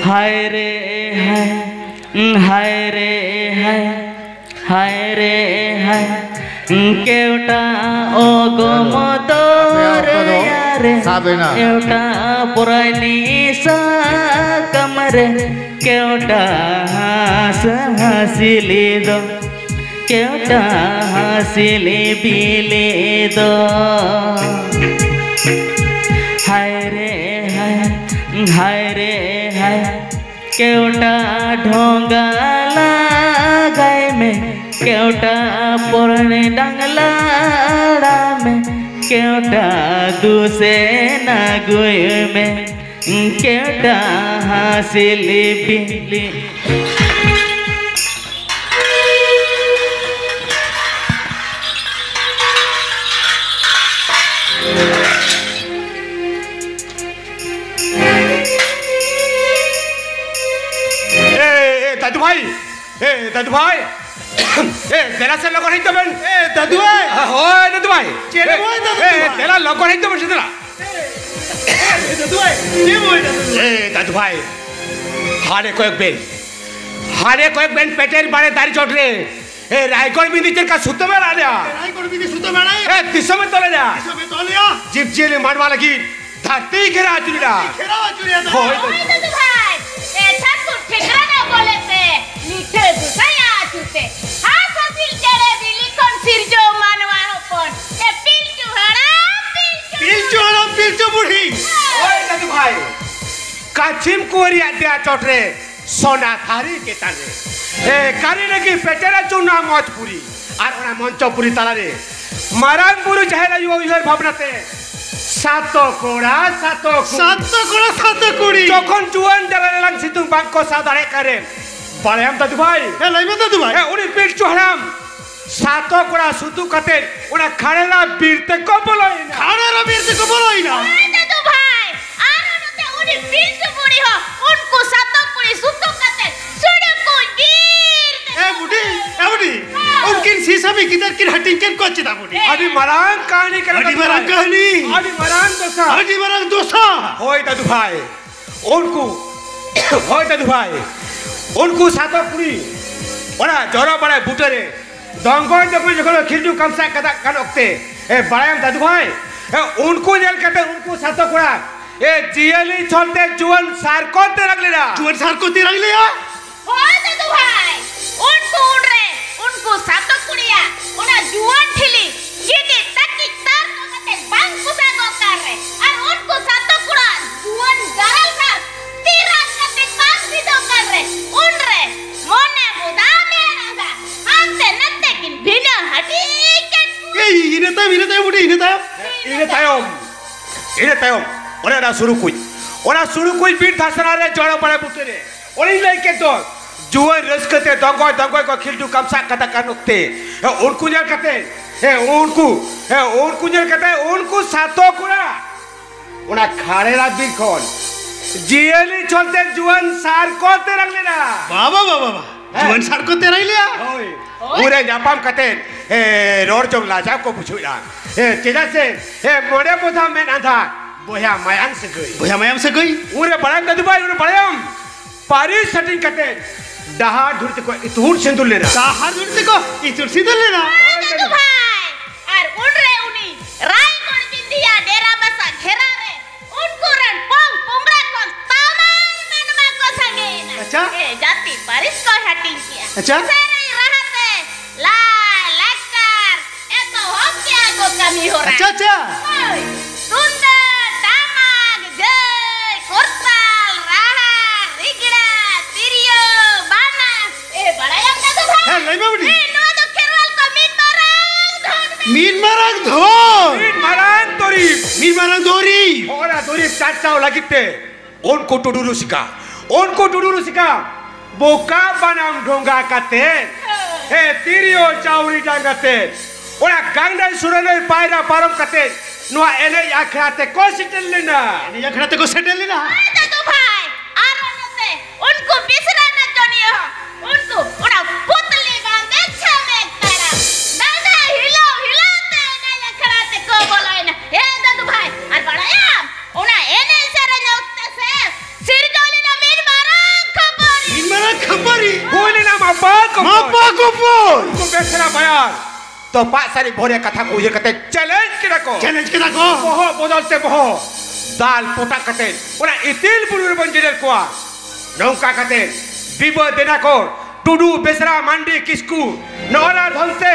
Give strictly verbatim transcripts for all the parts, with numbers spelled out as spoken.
ᱦᱟᱭ ᱨᱮ ᱦᱟᱭ, ᱦᱟᱭ ᱨᱮ ᱦᱟᱭ, ᱦᱟᱭ ᱨᱮ ᱦᱟᱭ, ᱠᱮᱣᱴᱟ ᱚᱜᱚᱢ ᱫᱚᱨᱭᱟ ᱨᱮ, ᱥᱟᱵ ᱮᱱᱟ᱾ ᱠᱮᱣᱴᱟ ᱯᱚᱨᱟᱭᱱᱤ ᱥᱟᱠᱟᱢ ᱨᱮ, ᱠᱮᱣᱴᱟ ᱦᱟᱸᱥ ᱦᱟᱸᱥᱞᱤ ᱫᱚ, ᱠᱮᱣᱴᱟ ᱦᱟᱸᱥᱞᱤ ᱵᱤᱞᱤ ᱫᱚ᱾ ᱦᱟᱭ ᱨᱮ ᱦᱟᱭ, ᱦᱟᱭ ᱨᱮ ᱦᱟᱭ, ᱠᱮᱣᱴᱟ ᱰᱷᱚᱸᱜᱟ ᱞᱟᱜᱟᱭ ᱢᱮ, ᱠᱮᱣᱴᱟ ᱯᱚᱨᱱᱮ ᱰᱟᱝ ᱞᱟᱲᱟ ᱢᱮ, ᱠᱮᱣᱴᱟ ᱫᱩᱥᱮ ᱱᱟᱜᱩᱭ ᱢᱮ, ᱠᱮᱣᱴᱟ ᱦᱟᱸᱥᱞᱤ ᱵᱤᱞᱤ᱾ ᱮ, ᱮ, ᱫᱟᱫᱩ ᱵᱷᱟᱭ, ᱮ, ᱫᱟᱫᱩ ᱵᱷᱟᱭ, ᱮ, ᱫᱮᱞᱟ ᱥᱮ ᱞᱚᱜᱚᱱ ᱦᱮᱡ ᱛᱟᱵᱮᱱ᱾ ᱮ, ᱫᱟᱫᱩ ᱵᱷᱟᱭ᱾ ᱦᱳᱭ, ᱫᱟᱫᱩ ᱵᱷᱟᱭ᱾ ᱪᱮᱫ ᱮ, ᱦᱳᱭ, ᱫᱟᱫᱩ ᱮ, ᱵᱷᱟᱭ? ᱫᱮᱞᱟ ᱞᱚᱜᱚᱱ ᱦᱮᱡ ᱛᱟᱵᱮᱱ ᱥᱮ ᱫᱮᱞᱟ᱾ ᱮ, ᱫᱟᱫᱩ ᱵᱷᱟᱭ, ᱪᱮᱫ ᱦᱳᱭ, ᱫᱟᱫᱩ ᱵᱷᱟᱭ? ᱮ, ᱫᱟᱫᱩ ᱵᱷᱟᱭ, ᱦᱟᱱᱮ ᱠᱚᱭᱚᱜ ᱵᱮᱱ, ᱦᱟᱱᱮ ᱠᱚᱭᱚᱜ ᱵᱮᱱ ᱯᱮᱴᱮᱨ ᱵᱟᱲᱮ ᱫᱟᱨᱮ ᱪᱚᱴ ᱨᱮ᱾ ᱮ, ᱨᱟᱭᱜᱚᱲ ᱵᱤᱸᱫᱤ ᱪᱮᱫ ᱞᱮᱠᱟ ᱥᱩᱛᱟᱹᱢ ᱮ ᱨᱟᱜ ᱞᱮᱜᱼᱟ? ᱨᱟᱭᱜᱚᱲ ᱵᱤᱸᱫᱤ ᱥᱩᱛᱟᱹᱢ ᱮ ᱨᱟᱜ ᱞᱮᱜᱼᱟ? ᱮ, ᱫᱤᱥᱚᱢ ᱮ ᱛᱚᱞ ᱞᱮᱜᱼᱟ? ᱫᱤᱥᱚᱢ ᱮ ᱛᱚᱞ ᱞᱮᱜᱼᱟ? ᱡᱤᱵᱽ ᱡᱤᱭᱟᱹᱞᱤ ᱢᱟᱱᱣᱟ ᱞᱟᱹᱜᱤᱫ ᱫᱷᱟᱹᱨᱛᱤ ᱜᱷᱮᱨᱟ ᱟᱹᱪᱩᱨ ᱞᱮᱜᱼᱟ᱾ ᱜᱷᱮᱨᱟᱣ ᱟᱹᱪᱩᱨ ᱞᱮᱜᱼᱟ᱾ ᱦᱳᱭ᱾ ᱦᱳᱭ, ᱫᱟᱫᱩ ᱵᱷᱟᱭ, ᱮ, ᱴᱷᱟᱹᱠᱩᱨ ᱴᱷᱮᱠᱨᱟ ᱫᱚ ᱵᱚᱞᱮ ᱯᱮ, ᱢᱤᱴᱷᱟᱹ ᱜᱚᱸᱥᱟᱭ ᱟᱹᱪᱩᱨ ᱛᱮ, ᱦᱟᱸᱥ ᱦᱟᱹᱥᱤᱞ ᱪᱮᱬᱮ ᱵᱤᱞᱤ ᱠᱷᱚᱱ ᱥᱤᱨᱡᱟᱹᱣ ᱢᱟᱱᱣᱟ ᱦᱚᱯᱚᱱ, ᱮ, ᱯᱤᱞᱪᱩ ᱦᱟᱲᱟᱢ, ᱯᱤᱞᱪᱩ ᱯᱤᱞᱪᱩ ᱦᱟᱲᱟᱢ, ᱯᱤᱞᱪᱩ ᱵᱩᱲᱦᱤ᱾ ᱦᱳᱭ, ᱫᱟᱫᱩ ᱵᱷᱟᱭ, ᱠᱟᱪᱷᱤᱢ ᱠᱩᱣᱟᱹᱨᱤᱭᱟᱜ ᱫᱮᱭᱟ ᱪᱚᱴ ᱨᱮ ᱥᱚᱱᱟ ᱛᱷᱟᱹᱨᱤ ᱪᱮᱛᱟᱱ ᱨᱮ, ᱮ, ᱠᱟᱹᱨᱤ ᱞᱟᱹᱜᱤᱫ ᱯᱮᱴᱮᱨ ᱟᱹᱪᱩᱨ ᱱᱚᱣᱟ ᱢᱚᱸᱡᱽᱯᱩᱨᱤ ᱟᱨ ᱚᱱᱟ ᱢᱚᱧᱪᱚᱯᱩᱨᱤ ᱛᱟᱞᱟᱨᱮ ᱢᱟᱨᱟᱝ ᱵᱩᱨᱩ ᱡᱟᱦᱮᱨ ᱟᱭᱳ ᱩᱭᱦᱟᱹᱨ ᱵᱷᱟᱵᱽᱱᱟ ᱛᱮ ᱥᱟᱛᱚ ᱠᱚᱲᱟ, ᱥᱟᱛᱚ ᱠᱩᱲᱤ᱾ ᱥᱟᱛᱚ ᱠᱚᱲᱟ, ᱥᱟᱛᱚ ᱠᱩᱲᱤ᱾ ᱡᱚᱠᱷᱚᱱ ᱡᱩᱣᱟᱹᱱ ᱡᱟᱞᱟ ᱨᱮᱞᱟᱝ ᱥᱤᱛᱩᱝ ᱵᱟᱝ ᱠᱚ ᱥᱟᱦᱟᱣ ᱫᱟᱲᱮᱭᱟᱜ ᱠᱟᱱ ᱨᱮ, ᱵᱟᱲᱟᱭᱟᱢ ᱫᱟᱫᱩ ᱵᱷᱟᱭ? ᱦᱮᱸ, ᱞᱟᱹᱭ ᱢᱮ ᱫᱟᱫᱩ ᱵᱷᱟᱭ᱾ ᱦᱮᱸ, ᱩᱱᱤ ᱯᱤᱞᱪᱩ ᱦᱟᱲᱟᱢ ᱥᱟᱛᱚ ᱠᱚᱲᱟ ᱥᱩᱛᱩᱜ ᱠᱟᱛᱮ ᱚᱱᱟ ᱠᱷᱟᱲᱮᱨᱟ ᱵᱤᱨ ᱛᱮᱠᱚ ᱵᱚᱞᱚᱭᱮᱱᱟ᱾ ᱠᱷᱟᱲᱮᱨᱟ ᱵᱤᱨ ᱛᱮᱠᱚ ᱵᱚᱞᱚᱭᱮᱱᱟ᱾ ᱦᱮᱸ ᱫᱟᱫᱩ ᱵᱷᱟᱭ, ᱟᱨ ᱱᱚᱛᱮ ᱩᱱᱤ ᱯᱤᱞᱪᱩ ᱵᱩᱲᱦᱤ ᱦᱚᱸ ᱩᱱᱠᱩ ᱥᱟᱛᱚ ᱠᱩᱲᱤ ᱥᱩᱛᱩᱜ ᱠᱟᱛᱮ ᱥᱩᱲᱩ ᱠᱚ ᱵᱤᱨ ᱛᱮ ᱮ ᱵᱩᱰᱷᱤ, ᱮ ᱵᱩᱰᱷᱤ, ᱦᱮᱸ᱾ ᱩᱱᱠᱤᱱ ᱥᱤᱥᱟᱢᱤ ᱜᱤᱫᱟᱹᱨ ᱠᱤᱱ ᱦᱟᱹᱴᱤᱧ ᱠᱮᱱ ᱠᱚ ᱪᱮᱫᱟᱜ ᱵᱩᱰᱷᱤ? ᱟᱹᱰᱤ ᱢᱟᱨᱟᱝ ᱠᱟᱹᱦᱱᱤ ᱠᱟᱱᱟ ᱟᱹᱰᱤ ᱫᱟᱫᱩ ᱢᱟᱨᱟᱝ ᱵᱷᱟᱭ᱾ ᱠᱟᱹᱦᱱᱤ᱾ ᱟᱹᱰᱤ ᱢᱟᱨᱟᱝ ᱫᱚᱥᱟ᱾ ᱟᱹᱰᱤ ᱢᱟᱨᱟᱝ ᱫᱚᱥᱟ᱾ ᱦᱳᱭ ᱫᱟᱫᱩ ᱵᱷᱟᱭ, ᱩᱱᱠᱩ ᱦᱳᱭ ᱫᱟᱫᱩ ᱵᱷᱟᱭ, ᱩᱱᱠᱩ ᱥᱟᱛᱚ ᱠᱩᱲᱤ ᱚᱱᱟ ᱡᱚᱨᱚ ᱵᱟᱲᱟᱭ ᱵᱩᱴᱟᱹᱨᱮ ᱫᱚᱝᱜᱚᱭ ᱫᱚᱝᱜᱚᱭ ᱡᱚᱠᱷᱚᱱ ᱠᱷᱤᱞᱰᱩ ᱠᱟᱢᱥᱟ ᱠᱟᱫᱟ ᱠᱟᱱ ᱚᱠᱛᱮ, ᱮ, ᱵᱟᱲᱟᱭᱟᱢ ᱫᱟᱫᱩ ᱵᱷᱟᱭ, ᱮ, ᱩᱱᱠᱩ ᱧᱮᱞ ᱠᱟᱛᱮ ᱩᱱᱠᱩ ᱥᱟᱛᱚ ᱠᱚᱲᱟ, ᱮ, ᱡᱤᱭᱟᱹᱞᱤ ᱪᱷᱚᱞᱛᱮ ᱡᱩᱣᱟᱹᱱ ᱥᱟᱨ ᱠᱚ ᱛᱮᱨᱟᱝ ᱞᱮᱱᱟ᱾ ᱡᱩᱣᱟᱹᱱ ᱥᱟᱨ ᱠᱚ ᱛᱮᱨᱟᱝ ᱞᱮᱱᱟ? ᱦᱳᱭ ᱫᱟᱫᱩ ᱵᱷᱟᱭ, ᱩᱱᱠᱩ ᱩᱱᱨᱮ ᱩᱱᱠᱩ ᱥᱟᱛᱚ ᱠᱩᱲᱤᱭᱟᱜ ᱚᱱᱟ ᱡᱩᱣᱟᱹᱱ ᱴᱷᱤᱞᱤ ᱡᱩᱫᱤ ᱛᱟᱹᱠᱤᱡ ᱛᱟᱨ ᱠᱚ ᱠᱟᱛᱮ ᱵᱟᱝ ᱠᱚ ᱥᱟᱜᱚᱜ ᱠᱟᱱ ᱨᱮ, ᱟᱨ ᱩᱱᱠᱩ ᱥᱟᱛᱚ ᱠᱚᱲᱟ ᱡᱩᱣᱟᱹᱱ ᱜᱟᱨᱟᱞ ᱥᱟᱨ ᱛᱤ ᱨᱟᱜ ᱠᱟᱛᱮ ᱵᱟᱝ ᱵᱤᱫᱚᱜ ᱠᱟᱱ ᱨᱮ, ᱩᱱᱨᱮ ᱢᱚᱱᱮ ᱵᱚᱫᱟ ᱢᱮ ᱨᱟᱸᱜᱟ ᱦᱟᱱᱛᱮ ᱱᱟᱛᱮ ᱠᱤᱱ ᱵᱷᱤᱱᱟᱹ ᱦᱟᱹᱴᱤᱧ ᱠᱮᱫ ᱠᱚ᱾ ᱮᱭ, ᱤᱱᱟᱹ ᱛᱟᱭᱚᱢ, ᱤᱱᱟᱹ ᱛᱟᱭᱚᱢ, ᱵᱩᱰᱷᱤ, ᱤᱱᱟᱹ ᱛᱟᱭᱚᱢ᱾ ᱤᱱᱟᱹ ᱛᱟᱭᱚᱢ, ᱤᱱᱟᱹ ᱛᱟᱭᱚᱢ, ᱚᱱᱮ ᱚᱱᱟ ᱥᱩᱨᱩ ᱠᱩᱡ, ᱚᱱᱟ ᱥᱩᱨᱩ ᱠᱩᱡ ᱵᱤᱨ ᱫᱷᱟᱥᱱᱟ ᱨᱮ ᱡᱚᱲᱚ ᱵᱟᱲᱟ ᱵᱩᱴᱟᱹ ᱨᱮ, ᱚᱱᱮᱧ ᱞᱟᱹᱭ ᱠᱮᱫ ᱫᱚ, ᱡᱩᱣᱟᱹᱱ ᱨᱟᱹᱥᱠᱟᱹ ᱛᱮ ᱫᱚᱝᱜᱚᱭ ᱫᱚᱝᱜᱚᱭ ᱠᱚ ᱠᱷᱤᱞᱰᱩ ᱠᱟᱢᱥᱟᱜ ᱠᱟᱛᱟ ᱠᱟᱱ ᱚᱠᱛᱮ, ᱩᱱᱠᱩ ᱧᱮᱞ ᱠᱟᱛᱮ, ᱦᱮᱸ, ᱩᱱᱠᱩ, ᱦᱮᱸ, ᱩᱱᱠᱩ ᱧᱮᱞ ᱠᱟᱛᱮ, ᱩᱱᱠᱩ ᱥᱟᱛᱚ ᱠᱚᱲᱟ ᱚᱱᱟ ᱠᱷᱟᱲᱮᱨᱟ ᱵᱤᱨ ᱠᱷᱚᱱ ᱡᱤᱭᱟᱹᱞᱤ ᱪᱷᱚᱞᱛᱮ ᱡᱩᱣᱟᱹᱱ ᱥᱟᱨ ᱠᱚ ᱛᱮᱨᱟᱝ ᱞᱮᱱᱟ᱾ ᱵᱟᱵᱟ, ᱵᱟᱵᱟ, ᱵᱟᱵᱟ᱾ ᱦᱮᱸ᱾ ᱡᱩᱣᱟᱹᱱ ᱥᱟᱨ ᱠᱚ ᱛᱮᱨᱟᱝ ᱞᱮᱱᱟ? ᱦᱳᱭ᱾ ᱦᱳᱭ᱾ ᱩᱱᱨᱮ ᱧᱟᱯᱟᱢ ᱠᱟᱛᱮ, ᱮ, ᱨᱚᱲ ᱡᱚᱝ ᱞᱟᱡᱟᱣ ᱠᱚ ᱵᱩᱡᱷᱟᱹᱣᱮᱫᱼᱟ᱾ ᱮ, ᱪᱮᱫᱟᱜ ᱥᱮ, ᱮ, ᱢᱚᱬᱮ ᱵᱚᱫᱷᱟ ᱢᱮᱫ ᱟᱸᱫᱷᱟ, ᱵᱚᱭᱦᱟ ᱢᱟᱭᱟᱢ ᱥᱟᱹᱜᱟᱹᱭ᱾ ᱵᱚᱭᱦᱟ ᱢᱟᱭᱟᱢ ᱥᱟᱹᱜᱟᱹᱭ? ᱩᱱᱨᱮ ᱵᱟᱲᱟᱭᱟᱢ ᱫᱟᱫᱩ ᱵᱷᱟᱭ, ᱩᱱᱨᱮ ᱵᱟᱲᱟᱭᱟᱢ? ᱯᱟᱹᱨᱤᱥ ᱦᱟᱹᱴᱤᱧ ᱠᱟᱛᱮ ᱰᱟᱦᱟᱨ ᱫᱷᱩᱲᱤ ᱛᱮᱠᱚ ᱤᱛᱩᱫ ᱥᱤᱸᱫᱩᱨ ᱞᱮᱱᱟ᱾ ᱰᱟᱦᱟᱨ ᱫᱷᱩᱲᱤ ᱛᱮᱠᱚ ᱤᱛᱩᱫ ᱥᱤᱸᱫᱩᱨ ᱞᱮᱱᱟ᱾ ᱦᱳᱭ ᱫᱟᱫᱩ ᱵᱷᱟᱭ, ᱟᱨ ᱩᱱᱨᱮ ᱩᱱᱤ ᱨᱟᱭᱜᱚᱲ ᱵᱤᱸᱫᱤᱭᱟ ᱰᱮᱨᱟ ᱵᱟᱥᱟ ᱜᱷᱮᱨᱟ ᱨᱮ ᱩᱱᱠᱩ ᱨᱮᱱ ᱯᱚᱝ ᱯᱚᱝᱲᱟ ᱠᱷᱚᱱ ᱛᱟᱢᱟᱢ ᱢᱟᱱᱣᱟ ᱠᱚ ᱥᱟᱸᱜᱮᱭᱮᱱᱟ᱾ ᱟᱪᱪᱷᱟ᱾ ᱮ, ᱡᱟᱹᱛᱤ ᱯᱟᱹᱨᱤᱥ ᱠᱚ ᱦᱟᱹᱴᱤᱧ ᱠᱮᱜᱼᱟ᱾ ᱟᱪᱪᱷᱟ᱾ ᱥᱮᱨᱮᱧ ᱨᱟᱦᱟ ᱛᱮ ᱞᱟᱭ ᱞᱟᱠᱪᱟᱨ ᱮᱛᱚᱦᱚᱵ ᱠᱮᱜᱼᱟ ᱠᱚ ᱠᱟᱹᱢᱤ ᱦᱚᱨᱟ᱾ ᱟᱪᱪᱷᱟ, ᱟᱪᱪᱷᱟ᱾ ᱦᱳᱭ᱾ ᱛᱩᱢᱫᱟᱜ, ᱴᱟᱢᱟᱠ, ᱜᱟᱹᱭ, ᱠᱚᱨᱛᱟᱞ, ᱨᱟᱦᱟ, ᱨᱤᱜᱽᱲᱟ, ᱛᱤᱨᱭᱳ, ᱵᱟᱱᱟᱢ᱾ ᱮ, ᱵᱟᱲᱟᱭᱟᱢ ᱫᱟᱫᱩ ᱵᱷᱟᱭ? ᱦᱮᱸ, ᱞᱟᱹᱭ ᱢᱮ ᱵᱩᱰᱷᱤ᱾ ᱮ, ᱱᱚᱣᱟ ᱫᱚ ᱠᱷᱮᱨᱣᱟᱞ ᱠᱚ ᱢᱤᱫ ᱢᱟᱨᱟᱝ ᱫᱷᱚᱱ ᱢᱮᱱᱟᱜᱼᱟ᱾ ᱢᱤᱫ ᱢᱟᱨᱟᱝ ᱫᱷᱚᱱ᱾ ᱢᱤᱫ ᱢᱟᱨᱟᱝ ᱫᱩᱨᱤᱵᱽ᱾ ᱢᱤᱫ ᱢᱟᱨᱟᱝ ᱫᱩᱨᱤᱵᱽ᱾ ᱦᱚᱲᱟᱜ ᱫᱩᱨᱤᱵᱽ ᱪᱟᱨᱪᱟᱣ ᱞᱟᱹᱜᱤᱫ ᱛᱮ ᱩᱱᱠᱩ ᱴᱩᱰᱩ ᱨᱩᱥᱤᱠᱟ, ᱩᱱᱠᱩ ᱴᱩᱰᱩ ᱨᱩᱥᱤᱠᱟ ᱵᱚᱠᱟ ᱵᱟᱱᱟᱢ ᱰᱷᱚᱸᱜᱟ ᱠᱟᱛᱮ, ᱦᱮᱸ, ᱛᱤᱨᱭᱳ ᱪᱟᱣᱨᱤ ᱰᱟᱝ ᱠᱟᱛᱮ, ᱚᱱᱟ ᱜᱟᱝ ᱱᱟᱹᱭ ᱥᱩᱨᱟ ᱱᱟᱹᱭ ᱯᱟᱭᱨᱟ ᱯᱟᱨᱚᱢ ᱠᱟᱛᱮ ᱱᱚᱣᱟ ᱮᱱᱮᱡ ᱟᱠᱷᱲᱟ ᱛᱮᱠᱚ ᱥᱮᱴᱮᱨ ᱞᱮᱱᱟ᱾ ᱮᱱᱮᱡ ᱟᱠᱷᱲᱟ ᱛᱮᱠᱚ ᱥᱮᱴᱮᱨ ᱞᱮᱱᱟ᱾ ᱦᱳᱭ ᱫᱟᱫᱩ ᱵᱷᱟᱭ, ᱟᱨ ᱱᱚᱛᱮ ᱩᱱᱠᱩ ᱵᱤᱥᱨᱟ ᱱᱟᱪᱚᱱᱤᱭᱟᱹ ᱦᱚᱸ, ᱩᱱᱠᱩ ᱚᱱᱟ ᱯᱩᱛᱞᱤ ᱵᱟᱸᱫᱮ ᱪᱷᱟᱢᱮᱠ ᱛᱟᱲᱟᱢ, ᱰᱟᱸᱰᱟ ᱦᱤᱞᱟᱹᱣ ᱦᱤᱞᱟᱹᱣ ᱛᱮ ᱮᱱᱮᱡ ᱟᱠᱷᱲᱟ ᱛᱮᱠᱚ ᱵᱚᱞᱚᱭᱮᱱᱟ᱾ ᱦᱮᱸ ᱫᱟᱫᱩ ᱵᱷᱟᱭ, ᱟᱨ ᱵᱟᱲᱟᱭᱟᱢ, ᱚᱱᱟ ᱮᱱᱮᱡ ᱥᱮᱨᱮᱧ ᱚᱠᱛᱮ ᱥᱮ ᱥᱤᱨᱡᱟᱹᱣ ᱞᱮᱱᱟ ᱢᱤᱫ ᱢᱟᱯᱟ ᱠᱚᱯᱚᱭ᱾ ᱩᱱᱠᱩ ᱵᱮᱥᱨᱟ ᱵᱟᱭᱟᱨ ᱛᱚᱯᱟᱜ ᱥᱟᱹᱨᱤ ᱵᱷᱚᱨᱮ ᱠᱟᱛᱷᱟ ᱠᱚ ᱩᱭᱦᱟᱹᱨ ᱠᱟᱛᱮ ᱪᱮᱞᱮᱧᱡᱽ ᱠᱮᱫᱟ ᱠᱚ᱾ ᱪᱮᱞᱮᱧᱡᱽ ᱠᱮᱫᱟ ᱠᱚ᱾ ᱵᱚᱦᱚᱜ ᱵᱚᱫᱚᱞ ᱛᱮ ᱵᱚᱦᱚᱜ ᱫᱟᱞ ᱯᱚᱴᱟᱜ ᱠᱟᱛᱮ ᱚᱱᱟ ᱤᱛᱤᱞ ᱵᱩᱨᱩ ᱨᱮᱵᱚᱱ ᱡᱮᱨᱮᱲ ᱠᱚᱣᱟ᱾ ᱱᱚᱝᱠᱟ ᱠᱟᱛᱮ ᱵᱤᱵᱟᱹ ᱫᱮᱱᱟ ᱠᱚ ᱴᱩᱰᱩ, ᱵᱮᱥᱨᱟ, ᱢᱟᱱᱰᱤ, ᱠᱤᱥᱠᱩ, ᱱᱚᱜᱼᱚ ᱱᱟ ᱫᱷᱚᱱ ᱛᱮ,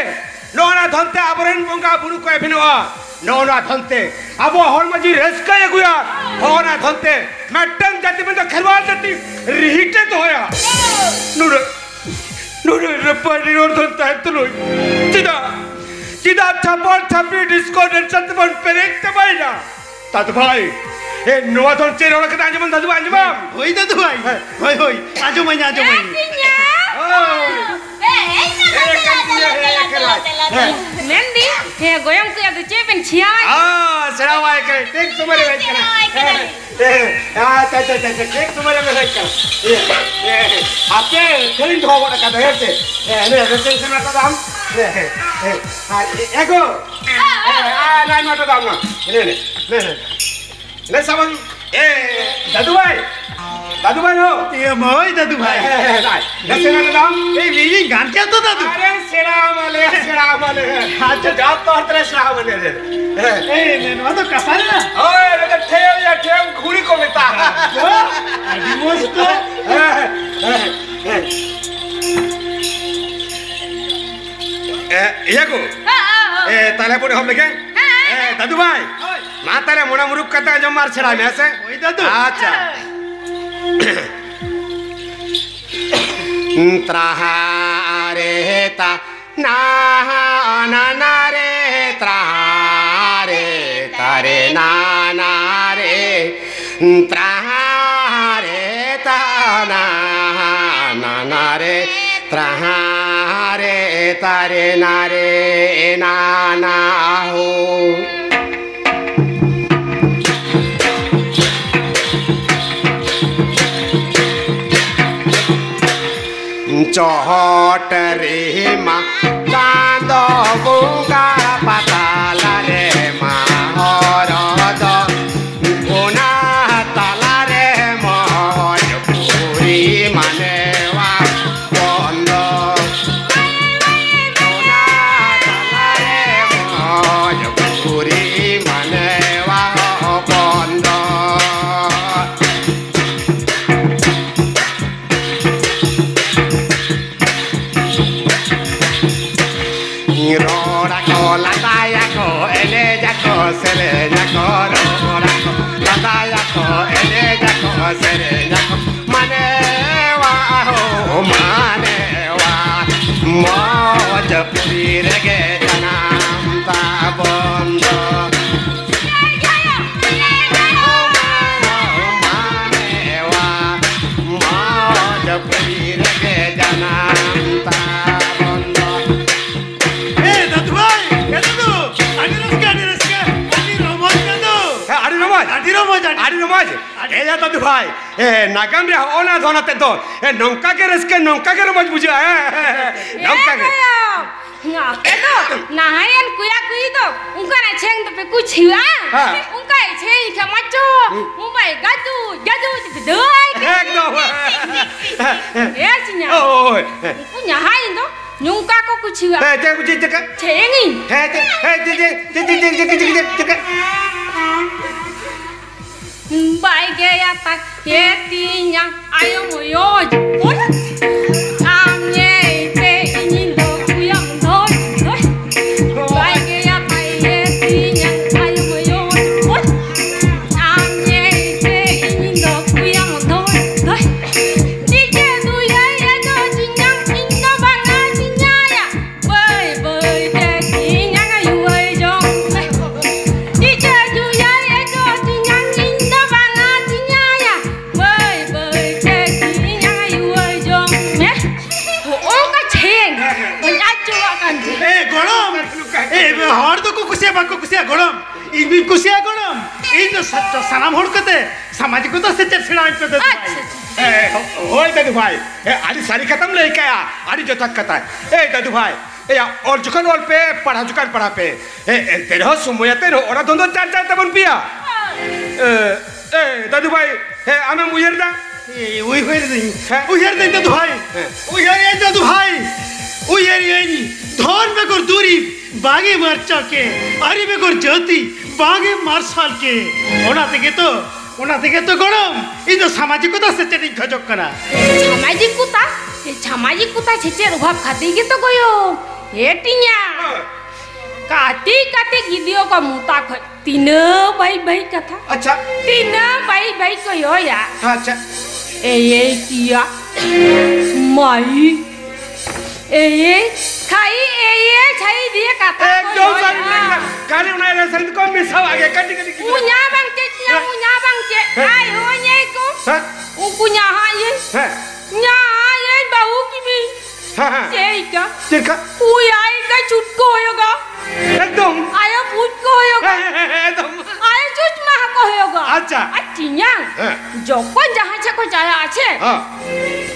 ᱱᱚᱜᱼᱚ ᱱᱟ ᱫᱷᱚᱱ ᱛᱮ ᱟᱵᱚᱨᱮᱱ ᱵᱚᱸᱜᱟ ᱵᱩᱨᱩ ᱠᱚ ᱮᱵᱷᱮᱱᱚᱜᱼᱟ᱾ ᱱᱚᱜᱼᱚ ᱱᱟ ᱫᱷᱚᱱ ᱛᱮ ᱟᱵᱚᱣᱟᱜ ᱦᱚᱲᱢᱚ ᱡᱤᱣᱤ ᱨᱟᱹᱥᱠᱟᱹᱭ ᱟᱹᱜᱩᱭᱟ᱾ ᱱᱚᱜᱼᱚ ᱱᱟ ᱫᱷᱚᱱ ᱛᱮ ᱢᱤᱫᱴᱟᱝ ᱡᱟᱹᱛᱤ ᱢᱮᱱᱫᱚ ᱠᱷᱮᱨᱣᱟᱞ ᱡᱟᱹᱛᱤ ᱨᱤᱦᱤᱴ ᱮ ᱫᱚᱦᱚᱭᱟ᱾ ᱱᱩᱱᱟᱹᱜ, ᱱᱩᱱᱟᱹᱜ ᱨᱟᱹᱯᱟᱹᱨᱤ ᱨᱚᱲ ᱫᱷᱚᱱ ᱛᱟᱦᱮᱸ ᱛᱩᱞᱩᱡ ᱪᱮᱫᱟᱜ, ᱪᱮᱫᱟᱜ ᱪᱷᱟᱯᱚᱞ ᱪᱷᱟᱯᱨᱤ ᱰᱤᱥᱠᱳ ᱰᱮᱱᱥᱟᱨ ᱛᱮᱵᱚᱱ ᱯᱮᱨᱮᱡ ᱪᱟᱵᱟᱭᱮᱱᱟ? ᱫᱟᱫᱩ ᱵᱷᱟᱭ, ᱮ, ᱱᱚᱣᱟ ᱫᱚ ᱪᱮᱫ ᱨᱚᱲ ᱠᱟᱫᱟ? ᱟᱸᱡᱚᱢᱟᱢ ᱫᱟᱫᱩ ᱵᱷᱟᱭ, ᱟᱸᱡᱚᱢᱟᱢ? ᱦᱳᱭ ᱫᱟᱫᱩ ᱵᱷᱟᱭ, ᱦᱮᱸ᱾ ᱦᱳᱭ, ᱦᱳᱭ, ᱟᱸᱡᱚᱢᱟᱹᱧ, ᱟᱸᱡᱚᱢᱟᱹᱧ᱾ ᱦᱮᱸ, ᱦᱳᱭ᱾ ᱦᱮᱸ, ᱦᱮᱸ, ᱦᱮᱸ, ᱦᱮᱸ᱾ ᱢᱮᱱᱫᱤᱧ, ᱦᱮᱸ, ᱜᱚᱭᱚᱝ ᱠᱚᱭᱟ ᱫᱚ ᱪᱮᱫ ᱵᱮᱱ ᱪᱷᱤᱭᱟᱣᱟᱭ ᱠᱟᱱᱟ? ᱦᱮᱸ, ᱥᱮᱬᱟᱣᱟᱭ ᱠᱟᱹᱱᱟᱹᱧ, ᱴᱷᱤᱠ ᱥᱚᱢᱚᱭ ᱨᱮ ᱦᱮᱡ ᱠᱟᱱᱟ᱾ ᱦᱮᱸ, ᱦᱮᱸ, ᱟᱪᱪᱷᱟ, ᱟᱪᱪᱷᱟ, ᱟᱪᱪᱷᱟ, ᱴᱷᱤᱠ ᱥᱚᱢᱚᱭ ᱨᱮ ᱦᱮᱡ ᱠᱟᱱᱟ᱾ ᱦᱮᱸ, ᱦᱮᱸ, ᱦᱮᱸ᱾ ᱟᱯᱮ ᱠᱷᱟᱹᱞᱤᱧ ᱫᱚᱦᱚ ᱜᱚᱫ ᱟᱠᱟᱫᱟ, ᱦᱮᱸ ᱥᱮ? ᱦᱮᱸ, ᱦᱮᱸ, ᱦᱮᱸ, ᱦᱮᱸ, ᱦᱮᱸ, ᱦᱮᱸ᱾ ᱟᱨ ᱮ-, ᱮᱜᱳ᱾ ᱦᱮᱸ, ᱦᱮᱸ, ᱟᱨ ᱱᱚᱣᱟ ᱫᱚ ᱫᱟᱢ ᱱᱟ᱾ ᱦᱮᱸ, ᱦᱮᱸ, ᱦᱮᱸ, ᱦᱮᱸ᱾ ᱞᱮ ᱥᱟᱵᱚᱱ, ᱮ, ᱫᱟᱫᱩ ᱵᱷᱟᱭ, ᱫᱟᱫᱩ ᱵᱷᱟᱭ ᱦᱳ᱾ ᱮ ᱢᱟᱹᱭ ᱫᱟᱫᱩ ᱵᱷᱟᱭ᱾ ᱮ, ᱮ, ᱮ, ᱱᱟᱥᱮ ᱱᱟᱥᱮ ᱫᱟᱢ᱾ ᱮ, ᱢᱤᱫ ᱜᱟᱱ ᱠᱮᱫ ᱫᱚ ᱫᱟᱫᱩ᱾ ᱟᱨᱮ, ᱥᱮᱬᱟ ᱢᱟᱞᱮ, ᱥᱮᱬᱟ ᱢᱟᱞᱮ᱾ ᱟᱪᱪᱷᱟ᱾ ᱡᱚᱛᱚ ᱦᱚᱲ ᱛᱮᱞᱮ ᱥᱮᱬᱟ ᱢᱟᱞᱮ᱾ ᱮ, ᱮ, ᱱᱚᱣᱟ ᱫᱚ ᱠᱟᱥᱟ ᱨᱮᱱᱟᱜ? ᱦᱳᱭ, ᱱᱚᱣᱟ ᱫᱚ ᱴᱷᱮᱣ ᱭᱟ, ᱴᱷᱮᱣ ᱜᱷᱩᱲᱤ ᱠᱚ ᱢᱮᱛᱟᱜᱼᱟ᱾ ᱟᱹᱰᱤ ᱢᱚᱡᱽ ᱛᱚ᱾ ᱮ, ᱮ, ᱮ᱾ ᱮ, ᱤᱭᱟᱹ ᱠᱚ? ᱦᱮᱸ, ᱦᱮᱸ, ᱦᱮᱸ᱾ ᱮ, ᱛᱟᱦᱞᱮ ᱵᱚᱱ ᱮᱦᱚᱵ ᱞᱮᱜᱮ? ᱦᱮᱸ, ᱦᱮᱸ᱾ ᱮ, ᱫᱟᱫᱩ ᱵᱷᱟᱭ᱾ ᱦᱳᱭ᱾ ᱢᱟ ᱛᱟᱦᱞᱮ ᱢᱚᱬᱮ ᱢᱩᱨᱩᱠ ᱠᱟᱛᱷᱟ ᱟᱸᱡᱚᱢ ᱢᱟᱨ ᱪᱷᱟᱲᱟᱭ ᱢᱮ, ᱦᱮᱸ ᱥᱮ? ᱦᱳᱭ ᱫᱟᱫᱩ᱾ ᱟᱪᱪᱷᱟ᱾ ᱛᱨᱟᱦᱟ ᱨᱮ ᱛᱟ ᱱᱟ ᱱᱟ ᱱᱟ ᱨᱮ ᱛᱨᱟᱦᱟ ᱨᱮ ᱛᱟ ᱨᱮ ᱱᱟ ᱱᱟ ᱨᱮ ᱛᱨᱟᱦᱟ ᱨᱮ ᱛᱟ ᱱᱟ ᱱᱟ ᱱᱟ ᱨᱮ ᱛᱨᱟᱦᱟ ᱨᱮ ᱛᱟ ᱨᱮ ᱱᱟ ᱨᱮ ᱱᱟ ᱱᱟ ᱦᱳ᱾ ᱪᱚᱦᱚᱴ ᱨᱮᱢᱟ ᱪᱟᱸᱫᱚ ᱵᱚᱸᱜᱟ ᱯᱟᱛᱟᱞ ᱨᱮᱢᱟ ᱦᱚᱨᱚ ᱫᱚ, ᱚᱱᱟ ᱛᱟᱞᱟ ᱨᱮ ᱢᱚᱡᱽ ᱯᱩᱨᱤ ᱢᱟᱱᱮᱣᱟ ᱵᱚᱱᱫᱚ᱾ ᱢᱟᱱᱮᱣᱟ, ᱢᱚᱡᱽ ᱯᱩᱨᱤ ᱨᱮᱜᱮ ᱡᱟᱱᱟᱢ ᱛᱟᱵᱚᱱ ᱫᱚ᱾ ᱢᱟᱱᱮᱣᱟ, ᱢᱚᱡᱽ ᱯᱩᱨᱤ ᱨᱮᱜᱮ ᱡᱟᱱᱟᱢ ᱛᱟᱵᱚᱱ ᱫᱚ᱾ ᱮ ᱫᱟᱫᱩ ᱵᱷᱟᱭ, ᱮ ᱫᱟᱫᱩ, ᱟᱹᱰᱤ ᱨᱟᱹᱥᱠᱟᱹ, ᱟᱹᱰᱤ ᱨᱟᱹᱥᱠᱟᱹ, ᱟᱹᱰᱤ ᱨᱚᱢᱚᱡᱽ ᱫᱟᱫᱩ᱾ ᱦᱮᱸ, ᱟᱹᱰᱤ ᱨᱚᱢᱚᱡᱽ᱾ ᱟᱹᱰᱤ ᱨᱚᱢᱚᱡᱽ, ᱟᱹᱰᱤ ᱟᱹᱰᱤ ᱨᱚᱢᱚᱡᱽ᱾ ᱮ ᱭᱟ ᱫᱟᱫᱩ ᱵᱷᱟᱭ, ᱮ, ᱱᱟᱜᱟᱢ ᱨᱮ ᱦᱚᱸᱜᱼᱚ ᱱᱟ ᱫᱷᱚᱱ ᱟᱛᱮ ᱫᱚ, ᱮ, ᱱᱚᱝᱠᱟ ᱜᱮ ᱨᱟᱹᱥᱠᱟᱹ, ᱱᱚᱝᱠᱟ ᱜᱮ ᱨᱚᱢᱚᱡᱽ ᱵᱩᱡᱷᱟᱹᱜᱼᱟ, ᱦᱮᱸ, ᱦᱮᱸ, ᱦᱮᱸ, ᱱᱚᱝᱠᱟ ᱜᱮ᱾ ᱮ ᱜᱚᱭᱚ, ᱟᱯᱮ ᱫᱚ ᱱᱟᱦᱟᱭᱮᱱ ᱠᱩᱭᱟ ᱠᱩᱭᱤ ᱫᱚ ᱚᱱᱠᱟᱱᱟᱜ ᱪᱷᱮᱝ ᱫᱚᱯᱮ ᱠᱩᱪᱷᱤᱣᱟ? ᱦᱮᱸ᱾ ᱚᱱᱠᱟ ᱪᱷᱮᱝ ᱠᱷᱟᱱ ᱢᱟᱪᱚ, ᱦᱩᱸ᱾ ᱢᱳᱵᱟᱭᱤᱞ ᱜᱟᱡᱩ, ᱜᱟᱡᱩ ᱛᱮᱯᱮ ᱫᱟᱹᱲ ᱠᱮᱫ᱾ ᱮᱠᱫᱚᱢ᱾ ᱮ ᱪᱤᱧᱟ᱾ ᱳᱭ᱾ ᱩᱱᱠᱩ ᱱᱟᱦᱟᱭᱮᱱ ᱫᱚ ᱱᱚᱝᱠᱟ ᱠᱚ ᱠᱩᱪᱷᱤᱣᱟ᱾ ᱦᱮᱸ, ᱪᱮᱫ ᱠᱚ ᱪᱮᱫ ᱪᱮᱫ? ᱪᱷᱮᱝᱤᱧ᱾ ᱦᱮᱸ, ᱪᱮᱫ, ᱦᱮᱸ, ᱪᱮᱫ, ᱪᱮᱫ? ᱵᱟᱭ ᱜᱮᱭᱟ ᱛᱟᱭ ᱮ ᱛᱤᱧᱟ ᱟᱭᱳ ᱢᱚᱭᱚᱡ᱾ ᱳᱭ, ᱟᱢ ᱧᱮᱞ ᱛᱮ ᱤᱧᱤᱧ ᱫᱚ ᱩᱭᱟᱢ ᱫᱷᱚᱡ ᱫᱷᱚᱡ᱾ ᱵᱟᱭ ᱜᱮᱭᱟ ᱛᱟᱭ ᱮ ᱛᱤᱧᱟ ᱟᱭᱳ ᱢᱚᱭᱚᱡ᱾ ᱳᱭ, ᱟᱢ ᱧᱮᱞ ᱛᱮ ᱤᱧᱤᱧ ᱫᱚ ᱩᱭᱟᱢ ᱫᱷᱚᱡ ᱫᱷᱚᱡ᱾ ᱪᱤᱠᱟᱹ ᱫᱩᱭᱟᱭ ᱮ ᱫᱚ ᱪᱤᱧᱟᱝ, ᱤᱧ ᱫᱚ ᱵᱟᱝᱟ ᱪᱤᱧᱟᱭᱟ᱾ ᱵᱟᱹᱭ ᱵᱟᱹᱭ ᱛᱮ ᱛᱤᱧᱟᱝ ᱟᱭᱩ ᱟᱹᱭ ᱡᱚᱝ ᱢᱮ᱾ ᱪᱤᱪᱟᱹ ᱡᱩᱭᱟᱹᱭ ᱮ ᱡᱚ ᱛᱤᱧᱟᱝ, ᱤᱧ ᱫᱚ ᱵᱟᱝᱟ ᱛᱤᱧᱟᱭᱟ᱾ ᱵᱟᱹᱭ ᱵᱟᱹᱭ ᱛᱮ ᱛᱤᱧᱟᱝ ᱟᱭᱩ ᱟᱹᱭ ᱡᱚᱝ ᱢᱮ᱾ ᱦᱚᱸᱜᱼᱚᱝᱠᱟ ᱪᱷᱮᱝ ᱵᱟᱹᱧ ᱟᱸᱡᱚᱢᱟᱜ ᱠᱟᱱ ᱪᱮ᱾ ᱮ ᱜᱚᱲᱚᱢ, ᱮ ᱦᱚᱲ ᱫᱚᱠᱚ ᱠᱩᱥᱤᱭᱟᱜᱼᱟ, ᱵᱟᱠᱚ ᱠᱩᱥᱤᱭᱟᱜᱼᱟ ᱜᱚᱲᱚᱢ, ᱤᱧ ᱫᱩᱧ ᱠᱩᱥᱤᱭᱟᱜᱼᱟ ᱜᱚᱲᱚᱢ᱾ ᱤᱧ ᱫᱚ ᱥᱟ-, ᱥᱟᱱᱟᱢ ᱦᱚᱲ ᱠᱚᱛᱮ ᱥᱟᱢᱟᱡᱤᱠᱚᱛᱟ ᱥᱮᱪᱮᱫ ᱥᱮᱬᱟ ᱦᱚᱪᱚ ᱫᱟᱫᱩ ᱵᱷᱟᱭ᱾ ᱟᱪᱪᱷᱟ, ᱟᱪᱪᱷᱟ᱾ ᱮ, ᱦᱳᱭ ᱫᱟᱫᱩ ᱵᱷᱟᱭ, ᱮ, ᱟᱹᱰᱤ ᱥᱟᱹᱨᱤ ᱠᱟᱛᱷᱟᱢ ᱞᱟᱹᱭ ᱠᱟᱜᱼᱟ, ᱟᱹᱰᱤ ᱡᱚᱛᱷᱟᱛ ᱠᱟᱛᱷᱟ᱾ ᱮ ᱫᱟᱫᱩ ᱵᱷᱟᱭ, ᱮᱭᱟ, ᱚᱞ ᱡᱚᱠᱷᱚᱱ ᱚᱞ ᱯᱮ, ᱯᱟᱲᱦᱟᱣ ᱡᱚᱠᱷᱚᱱ ᱯᱟᱲᱦᱟᱣ ᱯᱮ᱾ ᱮ, ᱮᱱᱛᱮ ᱨᱮᱦᱚᱸ ᱥᱚᱢᱚᱭ ᱟᱛᱮ ᱨᱚᱲ ᱫᱷᱚᱱ ᱫᱚ ᱪᱟᱨᱪᱟᱭ ᱛᱟᱵᱚᱱ ᱯᱮᱭᱟ᱾ ᱮ, ᱮ, ᱫᱟᱫᱩ ᱵᱷᱟᱭ, ᱮ, ᱟᱢᱮᱢ ᱩᱭᱦᱟᱹᱨ ᱫᱟ? ᱮ, ᱩᱭᱦᱟᱹᱨ ᱫᱟᱹᱧ, ᱦᱮᱸ? ᱩᱭᱦᱟᱹᱨ ᱫᱟᱹᱧ ᱫᱟᱫᱩ ᱵᱷᱟᱭ᱾ ᱦᱮᱸ᱾ ᱩᱭᱦᱟᱹᱨ ᱟᱹᱧ ᱫᱟᱫᱩ ᱵᱷᱟᱭ᱾ ᱩᱭᱦᱟᱹᱨ ᱟᱹᱧ ᱫᱷᱚᱱ ᱵᱮᱜᱚᱨ ᱫᱩᱨᱤᱵ ᱵᱟᱝᱮ ᱢᱟᱨᱪᱟᱣ ᱠᱮ, ᱟᱹᱨᱤ ᱵᱮᱜᱚᱨ ᱡᱟᱹᱛᱤ ᱵᱟᱝᱮ ᱢᱟᱨᱥᱟᱞ ᱠᱮ᱾ ᱚᱱᱟ ᱛᱮᱜᱮ ᱛᱚ, ᱚᱱᱟ ᱛᱮᱜᱮ ᱛᱚ ᱜᱚᱲᱚᱢ, ᱤᱧ ᱫᱚ ᱥᱟᱢᱟᱡᱤᱠᱚᱛᱟ ᱥᱮᱪᱮᱫ ᱤᱧ ᱠᱷᱚᱡᱚᱜ ᱠᱟᱱᱟ᱾ ᱥᱟᱢᱟᱡᱤᱠᱚᱛᱟ? ᱮ, ᱥᱟᱢᱟᱡᱤᱠᱚᱛᱟ ᱥᱮᱪᱮᱫ ᱚᱵᱷᱟᱵ ᱠᱷᱟᱹᱛᱤᱨ ᱜᱮᱛᱚ ᱜᱚᱭᱚ᱾ ᱦᱮᱴᱤᱧᱟ᱾ ᱠᱟᱹᱴᱤᱡ ᱠᱟᱹᱴᱤᱡ ᱜᱤᱫᱽᱨᱟᱹ ᱠᱚ ᱢᱚᱛᱟ ᱠᱷᱚᱡ ᱛᱤᱱᱟᱹᱜ ᱵᱟᱹᱭ ᱵᱟᱹᱭ ᱠᱟᱛᱷᱟ᱾ ᱟᱪᱪᱷᱟ᱾ ᱛᱤᱱᱟᱹᱜ ᱵᱟᱹᱭ ᱵᱟᱹᱭ ᱠᱚ ᱭᱚᱭᱟ᱾ ᱟᱪᱪᱷᱟ᱾ ᱮᱭ, ᱮᱭ ᱠᱤᱭᱟ᱾ ᱢᱟᱭ, ᱮᱭᱮ, ᱠᱷᱟᱭᱤ, ᱮᱭᱮ, ᱪᱷᱟᱭᱤ ᱫᱤᱭᱮ ᱠᱟᱛᱷᱟ ᱠᱚ ᱮᱠᱫᱚᱢ ᱨᱚᱲᱟ᱾ ᱥᱟᱹᱨᱤ ᱠᱟᱱᱟ᱾ ᱠᱷᱟᱹᱞᱤ ᱚᱱᱟ ᱮᱱᱮᱡ ᱥᱮᱨᱮᱧ ᱫᱚᱠᱚ ᱢᱮᱥᱟᱣᱟᱜ ᱜᱮᱭᱟ, ᱠᱟᱹᱴᱤᱡ ᱠᱟᱹᱴᱤᱡ ᱜᱤᱫᱽᱨᱟᱹ᱾ ᱩᱧᱟ ᱵᱟᱝ ᱪᱮᱫ ᱧᱟ, ᱦᱮᱸ᱾ ᱩᱧᱟ ᱵᱟᱝ ᱪᱮᱫ, ᱦᱮᱸ᱾ ᱟᱭ ᱦᱚᱸ ᱧᱮ ᱠᱚ᱾ ᱦᱮᱸ᱾ ᱩᱱᱠᱩ ᱧᱟᱦᱟ ᱭᱮ᱾ ᱦᱮᱸ᱾ ᱧᱟᱦᱟ ᱭᱮ ᱵᱟᱹᱦᱩ ᱠᱤᱢᱤ᱾ ᱦᱮᱸ, ᱦᱮᱸ᱾ ᱪᱮᱫ ᱞᱮᱠᱟ? ᱪᱮᱫ ᱞᱮᱠᱟ? ᱩᱭ ᱟᱭ ᱠᱟ ᱪᱷᱩᱴᱠᱚ ᱦᱩᱭᱩᱜᱟ᱾ ᱮᱠᱫᱚᱢ᱾ ᱟᱭᱳ ᱵᱩᱡᱽ ᱠᱚ ᱦᱩᱭᱩᱜᱟ᱾ ᱦᱮᱸ, ᱦᱮᱸ, ᱦᱮᱸ, ᱮᱠᱫᱚᱢ᱾ ᱟᱭᱳ ᱪᱩᱪ ᱢᱟ ᱠᱚ ᱦᱩᱭᱩᱜᱟ᱾ ᱟᱪᱪᱷᱟ᱾ ᱟᱨ ᱪᱤᱧᱟᱝ, ᱦᱮᱸ᱾ ᱡᱚᱠᱷᱚᱱ ᱡᱟᱦᱟᱸ ᱪᱮᱫ ᱠᱚ ᱪᱟᱞᱟᱜ ᱟᱪᱷᱮ, ᱦᱮᱸ᱾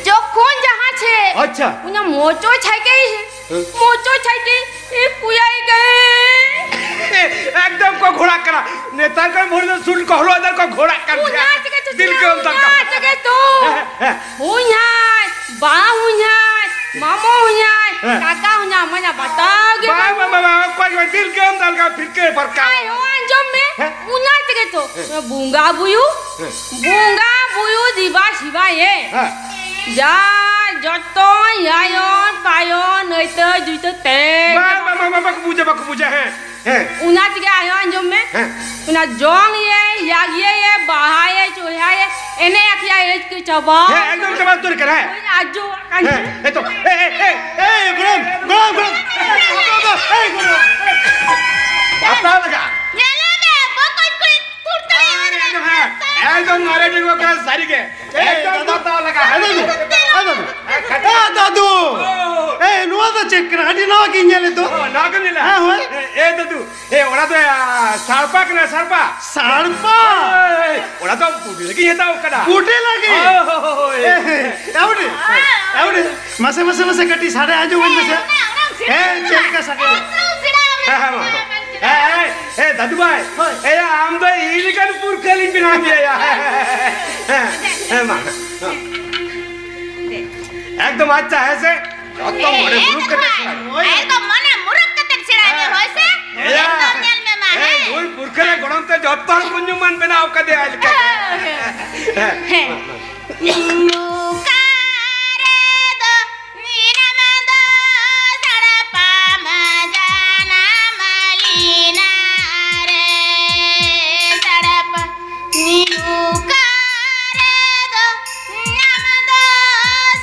ᱡᱚᱠᱷᱚᱱ ᱡᱟᱦᱟᱸ ᱪᱮᱫ, ᱟᱪᱪᱷᱟ᱾ ᱩᱱᱟ ᱢᱚᱪᱚ ᱪᱷᱟᱭᱠᱮ, ᱦᱮᱸ᱾ ᱢᱚᱪᱚ ᱪᱷᱟᱭᱠᱮ, ᱮ ᱯᱩᱭᱟᱭ ᱜᱮ᱾ ᱮᱠᱫᱚᱢ ᱠᱚ ᱜᱷᱚᱲᱟᱜ ᱠᱟᱱᱟ᱾ ᱱᱮᱛᱟᱨ ᱠᱚ ᱵᱷᱳᱨ ᱫᱚ ᱥᱩᱴ ᱠᱚ ᱦᱚᱨᱚᱜ ᱮᱫᱟ, ᱠᱚ ᱜᱷᱚᱲᱟᱜ ᱠᱟᱱ ᱩᱧᱟ ᱜᱮᱭᱟ᱾ ᱪᱤᱠᱟᱹ ᱪᱚ ᱫᱤᱞ ᱠᱚ ᱩᱧᱟ ᱚᱱᱛᱚᱨ ᱠᱟᱱᱟ᱾ ᱪᱤᱠᱟᱹ ᱛᱚ᱾ ᱦᱮᱸ, ᱦᱮᱸ᱾ ᱦᱩᱧᱦᱟᱭ, ᱵᱟ ᱦᱩᱧᱦᱟᱭ, ᱦᱮᱸ᱾ ᱠᱟᱠᱟ ᱦᱩᱧᱦᱟᱭ, ᱢᱟᱧᱟ ᱵᱟᱛᱟᱣ ᱜᱮ ᱵᱟᱝ, ᱵᱟᱹᱱᱩᱜ᱾ ᱵᱟᱝ, ᱵᱟᱝ, ᱵᱟᱝ, ᱚᱠᱚᱭ ᱜᱮ ᱵᱟᱝ, ᱫᱤᱞ ᱜᱮ ᱚᱱᱛᱚᱨ ᱠᱟᱱᱟ, ᱯᱷᱤᱨᱠᱟᱹ ᱯᱷᱟᱨᱠᱟ᱾ ᱟᱭ ᱦᱚᱸ ᱟᱸᱡᱚᱢ ᱢᱮ, ᱦᱮᱸ᱾ ᱩᱧᱟ ᱪᱤᱠᱟᱹ ᱛᱚ᱾ ᱦᱮᱸ᱾ ᱵᱚᱸᱜᱟ ᱵᱩᱭᱩ, ᱦᱮᱸ᱾ ᱵᱚᱸᱜᱟ ᱵᱩᱭᱩ ᱫᱤᱵᱟ ᱥᱤᱵᱟ ᱭᱮ᱾ ᱦᱮᱸ᱾ ᱡᱟ ᱡᱚᱛᱚ ᱭᱟᱭᱚᱱ ᱯᱟᱭᱚᱱ ᱱᱟᱹᱭᱛᱟᱹ ᱡᱩᱭᱛᱟᱹ ᱛᱮ᱾ ᱵᱟ, ᱵᱟ, ᱵᱟ, ᱵᱟ, ᱵᱟᱠᱚ ᱵᱩᱡᱟ, ᱵᱟᱠᱚ ᱵᱩᱡᱟ, ᱦᱮᱸ, ᱦᱮᱸ᱾ ᱚᱱᱟ ᱛᱮᱜᱮ ᱟᱭᱳ ᱟᱸᱡᱚᱢ ᱢᱮ᱾ ᱦᱮᱸ᱾ ᱚᱱᱟ ᱡᱚᱝ ᱭᱮ, ᱭᱟᱜᱤᱭᱮ ᱭᱮ, ᱵᱟᱦᱟ ᱭᱮ, ᱪᱚᱦᱟ ᱭᱮ, ᱮᱱᱮᱡ ᱟᱠᱷᱲᱟ ᱭᱮ ᱪᱟᱵᱟ᱾ ᱦᱮᱸ, ᱮᱠᱫᱚᱢ ᱪᱟᱵᱟ ᱩᱛᱟᱹᱨ ᱠᱟᱱᱟ, ᱦᱮᱸ᱾ ᱦᱳᱭ, ᱟᱡᱚ ᱟᱠᱟᱱ ᱦᱮᱸ, ᱪᱚ᱾ ᱮᱛᱚ, ᱮ, ᱮ, ᱮ, ᱮ, ᱜᱚᱲᱚᱢ, ᱜᱚᱲᱚᱢ, ᱜᱚᱲᱚᱢ, ᱮ, ᱜᱚᱲᱚᱢ᱾ ᱵᱟᱛᱟᱣ ᱞᱟᱜᱟ᱾ ᱧᱮᱞᱮ ᱢᱮ, ᱵᱚᱠᱚᱧ ᱠᱩᱲᱤ ᱛᱩᱲᱛᱩᱲᱤ ᱮᱠᱫᱚᱢ, ᱦᱮᱸ, ᱮᱠᱫᱚᱢ ᱢᱟᱨᱮ ᱰᱟᱺᱜᱩᱣᱟᱹ ᱠᱚᱲᱟ ᱥᱟᱹᱨᱤ ᱜᱮ᱾ ᱮᱭ, ᱮᱠᱫᱚᱢ ᱫᱟᱫᱟ, ᱵᱟᱛᱟᱣ ᱞᱟᱜᱟ᱾ ᱮ, ᱫᱟᱫᱩ, ᱮ, ᱫᱟᱫᱩ᱾ ᱮ, ᱫᱟᱫᱩ᱾ ᱳ᱾ ᱮ, ᱱᱚᱣᱟ ᱫᱚ ᱪᱮᱫ ᱠᱟᱱᱟ? ᱟᱹᱰᱤ ᱱᱟᱣᱟ ᱜᱤᱧ ᱧᱮᱞᱮᱫ ᱫᱚ᱾ ᱳ, ᱱᱟᱣᱟ ᱜᱮᱢ ᱧᱮᱞᱟ? ᱦᱮᱸ, ᱦᱳᱭ᱾ ᱮ, ᱮ, ᱫᱟᱫᱩ, ᱮ, ᱚᱱᱟ ᱫᱚ, ᱟ, ᱥᱟᱲᱯᱟ ᱠᱟᱱᱟ, ᱥᱟᱲᱯᱟ᱾ ᱥᱟᱲᱯᱟ? ᱦᱳᱭ, ᱚᱱᱟ ᱫᱚ ᱵᱩᱰᱤ ᱞᱟᱹᱜᱤᱫ ᱤᱧ ᱦᱟᱛᱟᱣ ᱠᱟᱫᱟ᱾ ᱵᱩᱰᱤ ᱞᱟᱹᱜᱤᱫ? ᱦᱳᱭ, ᱦᱳᱭ, ᱦᱳᱭ᱾ ᱮ, ᱮ, ᱟᱹᱣᱲᱤ, ᱟᱹᱣᱲᱤ᱾ ᱢᱟᱥᱮ, ᱢᱟᱥᱮ, ᱢᱟᱥᱮ, ᱠᱟᱹᱴᱤᱡ ᱥᱟᱰᱮ ᱟᱸᱡᱚᱢ ᱟᱹᱧ ᱢᱮᱥᱮ᱾ ᱦᱮᱸ, ᱪᱮᱫ ᱞᱮᱠᱟ ᱥᱟᱰᱮ? ᱦᱮᱸ, ᱦᱮᱸ, ᱢᱟ᱾ ᱦᱮᱸ, ᱦᱮᱸ, ᱦᱮᱸ, ᱫᱟᱫᱩ ᱵᱷᱟᱭ᱾ ᱦᱳᱭ᱾ ᱮᱭᱟ, ᱟᱢ ᱫᱚ ᱤᱧ ᱞᱮᱠᱟᱱ ᱯᱩᱨᱠᱷᱟᱹᱞᱤᱧ ᱵᱮᱱᱟᱣ ᱢᱮᱭᱟ, ᱭᱟ᱾ ᱦᱮᱸ, ᱦᱮᱸ, ᱢᱟ᱾ ᱮᱠᱫᱚᱢ ᱟᱪᱪᱷᱟ, ᱦᱮᱸ ᱥᱮ? ᱡᱚᱛᱚ ᱢᱚᱱᱮ ᱢᱩᱨᱩᱠ ᱠᱟᱛᱮ ᱥᱮᱬᱟᱭ ᱢᱮ᱾ ᱮᱠᱫᱚᱢ ᱢᱚᱱᱮ ᱢᱩᱨᱩᱠ ᱠᱟᱛᱮ ᱥᱮᱬᱟᱭ ᱢᱮ, ᱦᱮᱸ᱾ ᱦᱳᱭ ᱥᱮ? ᱮᱭᱟ᱾ ᱮᱠᱫᱚᱢ ᱧᱮᱞ ᱢᱮ ᱢᱟ, ᱦᱮᱸ, ᱦᱮᱸ᱾ ᱱᱩᱭ ᱯᱩᱨᱠᱷᱟᱹᱞᱟᱜ ᱜᱚᱲᱚᱢ ᱛᱮ ᱡᱚᱛᱚ ᱦᱚᱲ ᱠᱚ ᱧᱩᱢᱟᱱ ᱵᱮᱱᱟᱣ ᱠᱟᱫᱮᱭᱟ ᱟᱡ ᱞᱮᱠᱟ᱾ ᱦᱮᱸ᱾ ᱦᱮᱸ᱾ ᱱᱚᱝᱠᱟ ᱨᱮᱫᱚ ᱫᱤᱱᱟᱹᱢ ᱫᱚ ᱥᱟᱲᱯᱟ ᱢᱟᱡᱟᱱᱟ ᱢᱟᱹᱞᱤᱱᱟ ᱨᱮ ᱥᱟᱲᱯᱟ ᱱᱚᱝᱠᱟ ᱨᱮᱫᱚ ᱫᱤᱱᱟᱹᱢ ᱫᱚ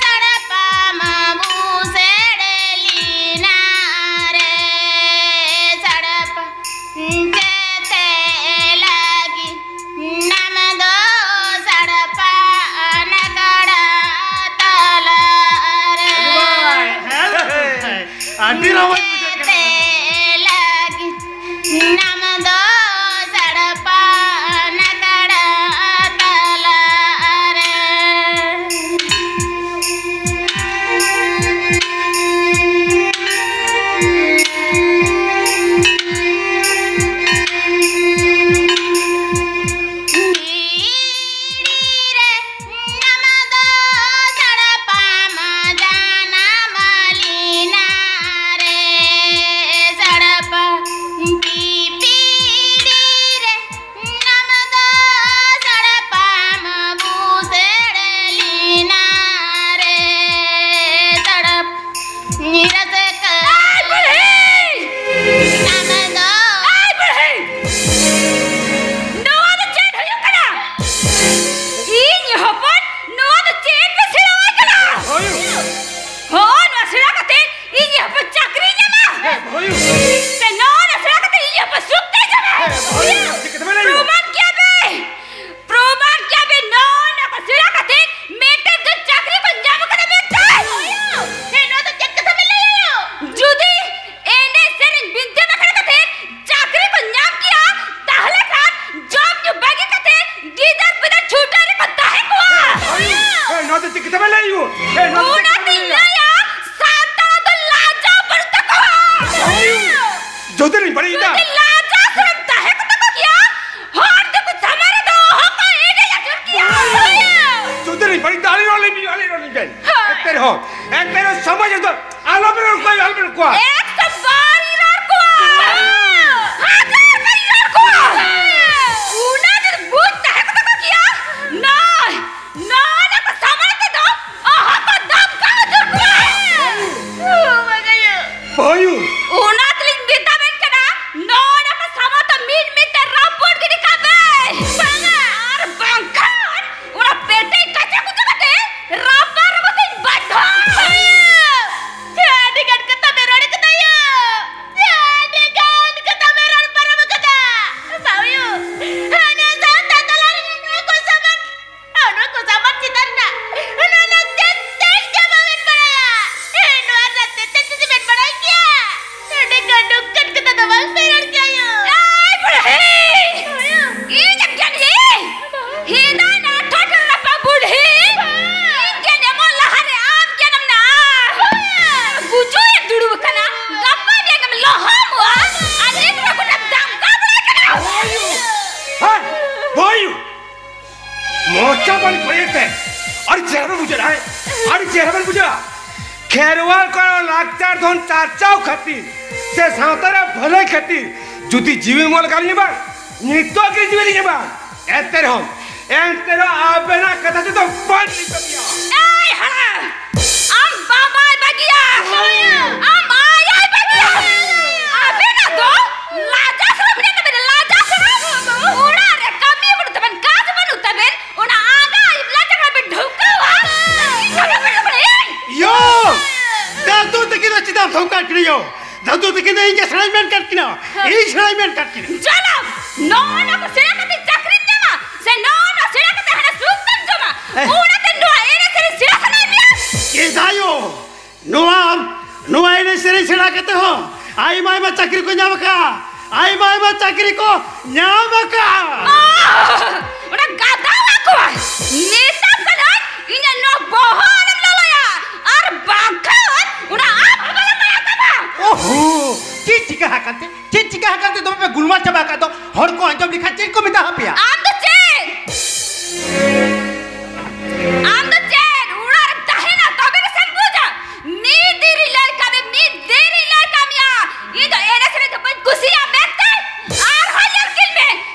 ᱥᱟᱲᱯᱟ ᱟᱹᱰᱤ ᱨᱚᱢᱚᱡᱽ ᱵᱩᱡᱷᱟᱹᱜ ᱠᱟᱱᱟ᱾ ᱞᱟᱹᱜᱤᱫ ᱱᱟᱢ ᱫᱚ ᱥᱟᱲᱯᱟ ᱱᱟᱠᱟᱲᱟ ᱛᱟᱞᱟ ᱨᱮ᱾ ᱱᱟᱢ ᱫᱚ ᱥᱟᱲᱯᱟᱢ ᱡᱟᱱᱟᱢ ᱞᱮᱱᱟ ᱨᱮ, ᱥᱟᱲᱯᱟ ᱯᱤᱯᱤᱲᱤ ᱨᱮ ᱱᱟᱢ ᱫᱚ ᱥᱟᱲᱯᱟᱢ ᱵᱩᱥᱟᱹᱲ ᱞᱮᱱᱟ ᱨᱮ, ᱥᱟᱲᱯ ᱨᱟᱹᱥᱠᱟᱹ ᱟᱭ ᱵᱩᱲᱦᱤ! ᱱᱟᱢ ᱫᱚ ᱟᱭ ᱵᱩᱲᱦᱤ! ᱱᱚᱣᱟ ᱫᱚ ᱪᱮᱫ ᱦᱩᱭᱩᱜ ᱠᱟᱱᱟ? ᱤᱧ ᱦᱚᱯᱚᱱ ᱱᱚᱣᱟ ᱫᱚ ᱪᱮᱫ ᱯᱮ ᱥᱮᱬᱟᱣᱟᱭ ᱠᱟᱱᱟ? ᱦᱳᱭ᱾ ᱦᱚᱸ, ᱱᱚᱣᱟ ᱥᱮᱬᱟ ᱠᱟᱛᱮ ᱤᱧ ᱦᱚᱯᱚᱱ ᱪᱟᱹᱠᱨᱤ ᱧᱟᱢᱟ? ᱦᱮᱸ, ᱦᱳᱭ᱾ ᱥᱮ ᱱᱚᱣᱟ ᱥᱮᱬᱟ ᱠᱟᱛᱮ ᱤᱧ ᱦᱚᱯᱚᱱ ᱥᱩᱠ ᱛᱮ ᱧᱟᱢᱟ? ᱦᱮᱸ, ᱦᱳᱭ᱾ ᱪᱤᱠᱟᱹ ᱛᱮ ᱵᱟᱭ ᱞᱟᱹᱭ? ᱯᱨᱚᱢᱟᱱ ᱠᱮᱭᱟ ᱯᱮ? ᱯᱨᱚᱢᱟᱱ ᱠᱮᱭᱟ ᱯᱮ? ᱱᱚᱣᱟ ᱠᱚ ᱥᱮᱬᱟ ᱠᱟᱛᱮ ᱢᱤᱫᱴᱮᱱ ᱫᱚ ᱪᱟᱹᱠᱨᱤ ᱠᱚ ᱧᱟᱢ ᱠᱟᱫᱟ ᱢᱮᱱᱛᱮ? ᱦᱮᱸ, ᱱᱚᱣᱟ ᱫᱚ ᱪᱮᱫ ᱠᱟᱛᱷᱟ ᱵᱮᱱ ᱞᱟᱹᱭ ᱟᱭᱳ? ᱡᱩᱫᱤ ᱮᱱᱮᱡ ᱥᱮᱨᱮᱧ ᱵᱤᱱᱛᱤ ᱵᱟᱠᱷᱮᱲ ᱠᱟᱛᱮ ᱪᱟᱹᱠᱨᱤ ᱠᱚ ᱧᱟᱢ ᱠᱮᱭᱟ, ᱛᱟᱦᱞᱮ ᱠᱷᱟᱱ ᱡᱚᱢ ᱧᱩ ᱵᱟᱹᱜᱤ ᱠᱟᱛᱮ ᱜᱤᱫᱟᱹᱨ ᱯᱤᱫᱟᱹᱨ ᱪᱷᱩᱴᱟᱹᱣ ᱨᱮᱠᱚ ᱛᱟᱦᱮᱸ ᱠᱚᱜᱼᱟ᱾ ᱦᱮᱸ, ᱱᱚᱣᱟ ᱫᱚ ᱪᱮᱫ ᱠᱟᱛᱷᱟ ᱵᱮᱱ ᱞᱟᱹᱭ ᱟᱭᱳ? ᱦᱮᱸ, ᱱᱚᱣᱟ ᱫᱚ ᱪᱮᱫ ᱠᱟᱛᱷᱟ ᱵᱮᱱ ᱚᱱᱟᱛᱤᱧ ᱞᱟᱹᱭᱟ? ᱞᱟᱹᱭᱟ, ᱥᱟᱱᱛᱟᱲ ᱫᱚ ᱞᱟᱡᱟᱣ ᱵᱟᱹᱱᱩᱜ ᱛᱟᱠᱚᱣᱟ᱾ ᱡᱩᱫᱤ ᱞᱤᱧ ᱵᱟᱹᱲᱤᱡ ᱮᱫᱟ᱾ ᱡᱩᱫᱤ ᱞᱟᱡᱟᱣ ᱥᱚᱨᱚᱢ ᱛᱟᱦᱮᱸ ᱠᱚᱜ ᱛᱟᱠᱚ ᱠᱮᱭᱟ, ᱦᱚᱲ ᱫᱚᱠᱚ ᱥᱟᱢᱟᱝ ᱨᱮᱫᱚ ᱦᱚᱸᱠᱚ ᱮᱱᱮᱡ ᱟᱹᱪᱩᱨ ᱠᱮᱭᱟ᱾ ᱡᱩᱫᱤ ᱞᱤᱧ ᱵᱟᱹᱲᱤᱡ ᱮᱫᱟ, ᱟᱹᱞᱤᱧ ᱨᱚᱲ ᱞᱤᱧ, ᱟᱹᱞᱤᱧ ᱨᱚᱲ ᱞᱤᱧ ᱵᱮᱱ᱾ ᱦᱳᱭ᱾ ᱮᱱᱛᱮ ᱨᱮᱦᱚᱸ, ᱮᱱᱛᱮ ᱨᱮᱦᱚᱸ ᱥᱚᱢᱟᱡᱽ ᱨᱮᱫᱚ ᱟᱞᱚ ᱵᱮᱱ ᱨᱚᱲ ᱠᱚᱣᱟ, ᱟᱞᱚ ᱵᱮᱱ ᱨᱚᱲ ᱠᱚᱣᱟ᱾ ᱮᱠᱥᱚ ᱵᱟᱨ ᱤᱧ ᱨᱚᱲ ᱠᱚᱣᱟ᱾ ᱦᱟᱡᱟᱨ ᱵᱟᱨ ᱤᱧ ᱨᱚᱲ ᱠᱚᱣᱟ᱾ ᱚᱱᱟ ᱡᱩᱫᱤ ᱵᱩᱡᱽ ᱛᱟᱦᱮᱸ ᱠᱚᱜ ᱛᱟᱠᱚ ᱠᱮᱭᱟ, ᱱᱚᱜᱼᱚᱭ ᱱᱚᱣᱟ ᱠᱚ ᱥᱟᱢᱟᱝ ᱨᱮᱫᱚ ᱚᱦᱚ ᱠᱚ ᱫᱟᱢᱠᱟᱣ ᱦᱚᱪᱚ ᱠᱚᱣᱟ᱾ ᱳ ᱵᱟᱵᱟ ᱜᱟᱭᱳ᱾ ᱵᱷᱟᱭᱩ᱾ ᱚᱱᱟ ᱛᱮᱞᱤᱧ ᱢᱮᱛᱟ ᱵᱮᱱ ᱠᱟᱱᱟ, ᱱᱚᱣᱟ ᱠᱚ ᱥᱟᱢᱟᱝ ᱫᱚ ᱢᱤᱫ ᱢᱤᱫ ᱛᱮ ᱨᱟᱹᱯᱩᱫ ᱜᱤᱰᱤ ᱠᱟᱜ ᱵᱮᱱ᱾ ᱵᱟᱝᱟ᱾ ᱟᱨ ᱵᱟᱝᱠᱷᱟᱱ ᱚᱱᱟ ᱯᱮᱴᱮᱡ ᱠᱟᱪᱟ ᱠᱚᱪᱟ ᱠᱟᱛᱮ ᱨᱟᱯᱟᱜ ᱨᱟᱯᱟᱜ ᱛᱮᱧ ᱵᱟᱰᱷᱟᱣ᱾ ᱵᱩᱡᱷᱟᱹᱜᱼᱟ, ᱟᱹᱰᱤ ᱪᱮᱦᱨᱟ ᱵᱮᱱ ᱵᱩᱡᱷᱟᱹᱜᱼᱟ᱾ ᱠᱷᱮᱨᱣᱟᱞ ᱠᱚᱣᱟᱜ ᱞᱟᱠᱪᱟᱨ ᱫᱷᱚᱱ ᱪᱟᱨᱪᱟᱣ ᱠᱷᱟᱹᱛᱤᱨ ᱥᱮ ᱥᱟᱶᱛᱟ ᱨᱮ ᱵᱷᱟᱹᱞᱟᱹᱭ ᱠᱷᱟᱹᱛᱤᱨ ᱡᱩᱫᱤ ᱡᱤᱣᱤ ᱮᱢᱚᱜ ᱞᱮᱠᱟᱱ ᱵᱟᱝ, ᱱᱤᱛᱚᱜ ᱜᱮ ᱡᱤᱣᱤ ᱞᱤᱧ ᱮᱢᱟ᱾ ᱮᱱᱛᱮ ᱨᱮᱦᱚᱸ, ᱮᱱᱛᱮ ᱨᱮᱦᱚᱸ ᱟᱵᱮᱱᱟᱜ ᱠᱟᱛᱷᱟ ᱛᱮᱫᱚ ᱵᱟᱝ ᱞᱤᱧ ᱠᱟᱹᱢᱤᱭᱟ᱾ ᱮᱭ ᱦᱟᱲᱟᱢ! ᱟᱢ ᱵᱟᱵᱟᱭ ᱵᱟᱹᱜᱤᱭᱟ! ᱟᱢ ᱟᱭᱳᱭ ᱵᱟᱹᱜᱤᱭᱟ! ᱟᱵᱮᱱᱟᱜ ᱫᱚ ᱞᱟᱡᱟ ᱥᱚᱨᱚᱢ ᱢᱮᱱᱟᱜ ᱛᱟᱵᱮᱱᱟ, ᱞᱟᱡᱟ ᱥᱚᱨᱚᱢ! ᱚᱲᱟᱜ ᱨᱮ ᱠᱟᱹᱢᱤ ᱵᱟᱹᱱᱩᱜ ᱛᱟᱵᱮᱱ, ᱠᱟᱡᱽ ᱵᱟᱹᱱᱩᱜ ᱛᱟᱵᱮᱱ, ᱚᱱᱟ ᱟᱸᱜᱟ ᱟᱹᱭᱩᱵ ᱞᱟᱡᱟ ᱠᱷᱚᱱ ᱵᱮᱱ ᱰᱷᱟᱹᱣᱠᱟᱹᱣᱟ! ᱤᱧ ᱫᱚ ᱵᱟᱵᱮᱱ ᱨᱚᱯᱚᱲᱟ, ᱤᱧ! ᱭᱳ! ᱫᱟᱫᱩ ᱛᱟᱹᱠᱤᱱ ᱫᱚ ᱪᱮᱫᱟᱜ ᱮᱢ ᱫᱷᱚᱢᱠᱟᱣ ᱠᱤᱱᱟ ᱭᱳ? ᱫᱟᱫᱩ ᱛᱟᱹᱠᱤᱱ ᱫᱚ ᱤᱧ ᱜᱮ ᱥᱮᱬᱟᱧ ᱢᱮᱱ ᱠᱟᱫ ᱠᱤᱱᱟ᱾ ᱦᱮᱸ᱾ ᱤᱧ ᱥᱮᱬᱟᱧ ᱢᱮᱱ ᱠᱟᱫ ᱠᱤᱱᱟ᱾ ᱪᱚᱞᱚ! ᱱᱚᱜᱼᱚ ᱱᱚᱣᱟ ᱠᱚ ᱥᱮᱬᱟ ᱠᱟᱛᱮ ᱪᱟᱹᱠᱨᱤᱢ ᱧᱟᱢᱟ, ᱥᱮ ᱱᱚᱜᱼᱚ ᱱᱚᱣᱟ ᱥᱮᱬᱟ ᱠᱟᱛᱮ ᱦᱟᱱᱟ ᱥᱩᱠ ᱛᱮᱢ ᱡᱚᱢᱟ? ᱦᱮᱸ᱾ ᱚᱱᱟᱛᱮ ᱱᱚᱣᱟ ᱮᱱᱮᱡ ᱥᱮᱨᱮᱧ ᱥᱮᱬᱟ ᱥᱟᱱᱟᱭᱮᱫ ᱢᱮᱭᱟ? ᱪᱮᱫᱟᱜ ᱭᱳ? ᱱᱚᱣᱟ, ᱱᱚᱣᱟ ᱮᱱᱮᱡ ᱥᱮᱨᱮᱧ ᱥᱮᱬᱟ ᱠᱟᱛᱮ ᱦᱚᱸ ᱟᱭᱢᱟ ᱟᱭᱢᱟ ᱪᱟᱹᱠᱨᱤ ᱠᱚ ᱧᱟᱢ ᱟᱠᱟᱫᱼᱟ, ᱟᱭᱢᱟ ᱟᱭᱢᱟ ᱪᱟᱹᱠᱨᱤ ᱠᱚ ᱧᱟᱢ ᱟᱠᱟᱫᱼᱟ᱾ ᱚ, ᱚᱱᱟ ᱜᱟᱫᱟᱣᱟ ᱠᱚᱣᱟ᱾ ᱢᱮᱛᱟᱢ ᱠᱟᱹᱱᱟᱹᱧ, ᱤᱧᱟᱹᱜ ᱱᱚᱣᱟ ᱵᱚᱦᱚᱜ ᱟᱞᱚᱢ ᱞᱚᱞᱚᱭᱟ, ᱟᱨ ᱵᱟᱝᱠᱷᱟᱱ ᱚᱱᱟ ᱟᱯ ᱦᱚᱸ ᱵᱟᱞᱮ ᱮᱢᱟᱭᱟ ᱛᱟᱢᱟ᱾ ᱳᱦᱳ, ᱪᱮᱫ ᱪᱤᱠᱟ ᱟᱠᱟᱱ ᱛᱮ? ᱪᱮᱫ ᱪᱤᱠᱟ ᱟᱠᱟᱱ ᱛᱮ ᱫᱚᱢᱮ ᱯᱮ ᱜᱩᱞᱢᱟᱞ ᱪᱟᱵᱟ ᱟᱠᱟᱫ ᱫᱚ? ᱦᱚᱲ ᱠᱚ ᱟᱸᱡᱚᱢ ᱞᱮᱠᱷᱟᱱ ᱪᱮᱫ ᱠᱚ ᱢᱮᱛᱟ ᱦᱟᱯᱮᱭᱟ? ᱟᱢ ᱫᱚ ᱪᱮᱫ? ᱟᱢ ᱫᱚ ᱪᱮᱫ? ᱚᱲᱟᱜ ᱨᱮᱢ ᱛᱟᱦᱮᱱᱟ ᱛᱚᱵᱮ ᱨᱮᱥᱮᱢ ᱵᱩᱡᱟ? ᱢᱤᱫ ᱫᱤᱱ ᱨᱤᱧ ᱞᱟᱹᱭ ᱠᱟᱜ ᱢᱮ, ᱢᱤᱫ ᱫᱤᱱ ᱨᱤᱧ ᱞᱟᱹᱭ ᱠᱟᱜ ᱢᱮᱭᱟ, ᱤᱧ ᱫᱚ ᱮᱱᱮᱡ ᱥᱮᱨᱮᱧ ᱫᱚ ᱵᱟᱹᱧ ᱠᱩᱥᱤᱭᱟᱜᱼᱟ ᱢᱮᱱᱛᱮ᱾ ᱟᱨᱦᱚᱸ ᱧᱮᱞ ᱠᱤᱱ ᱢᱮ,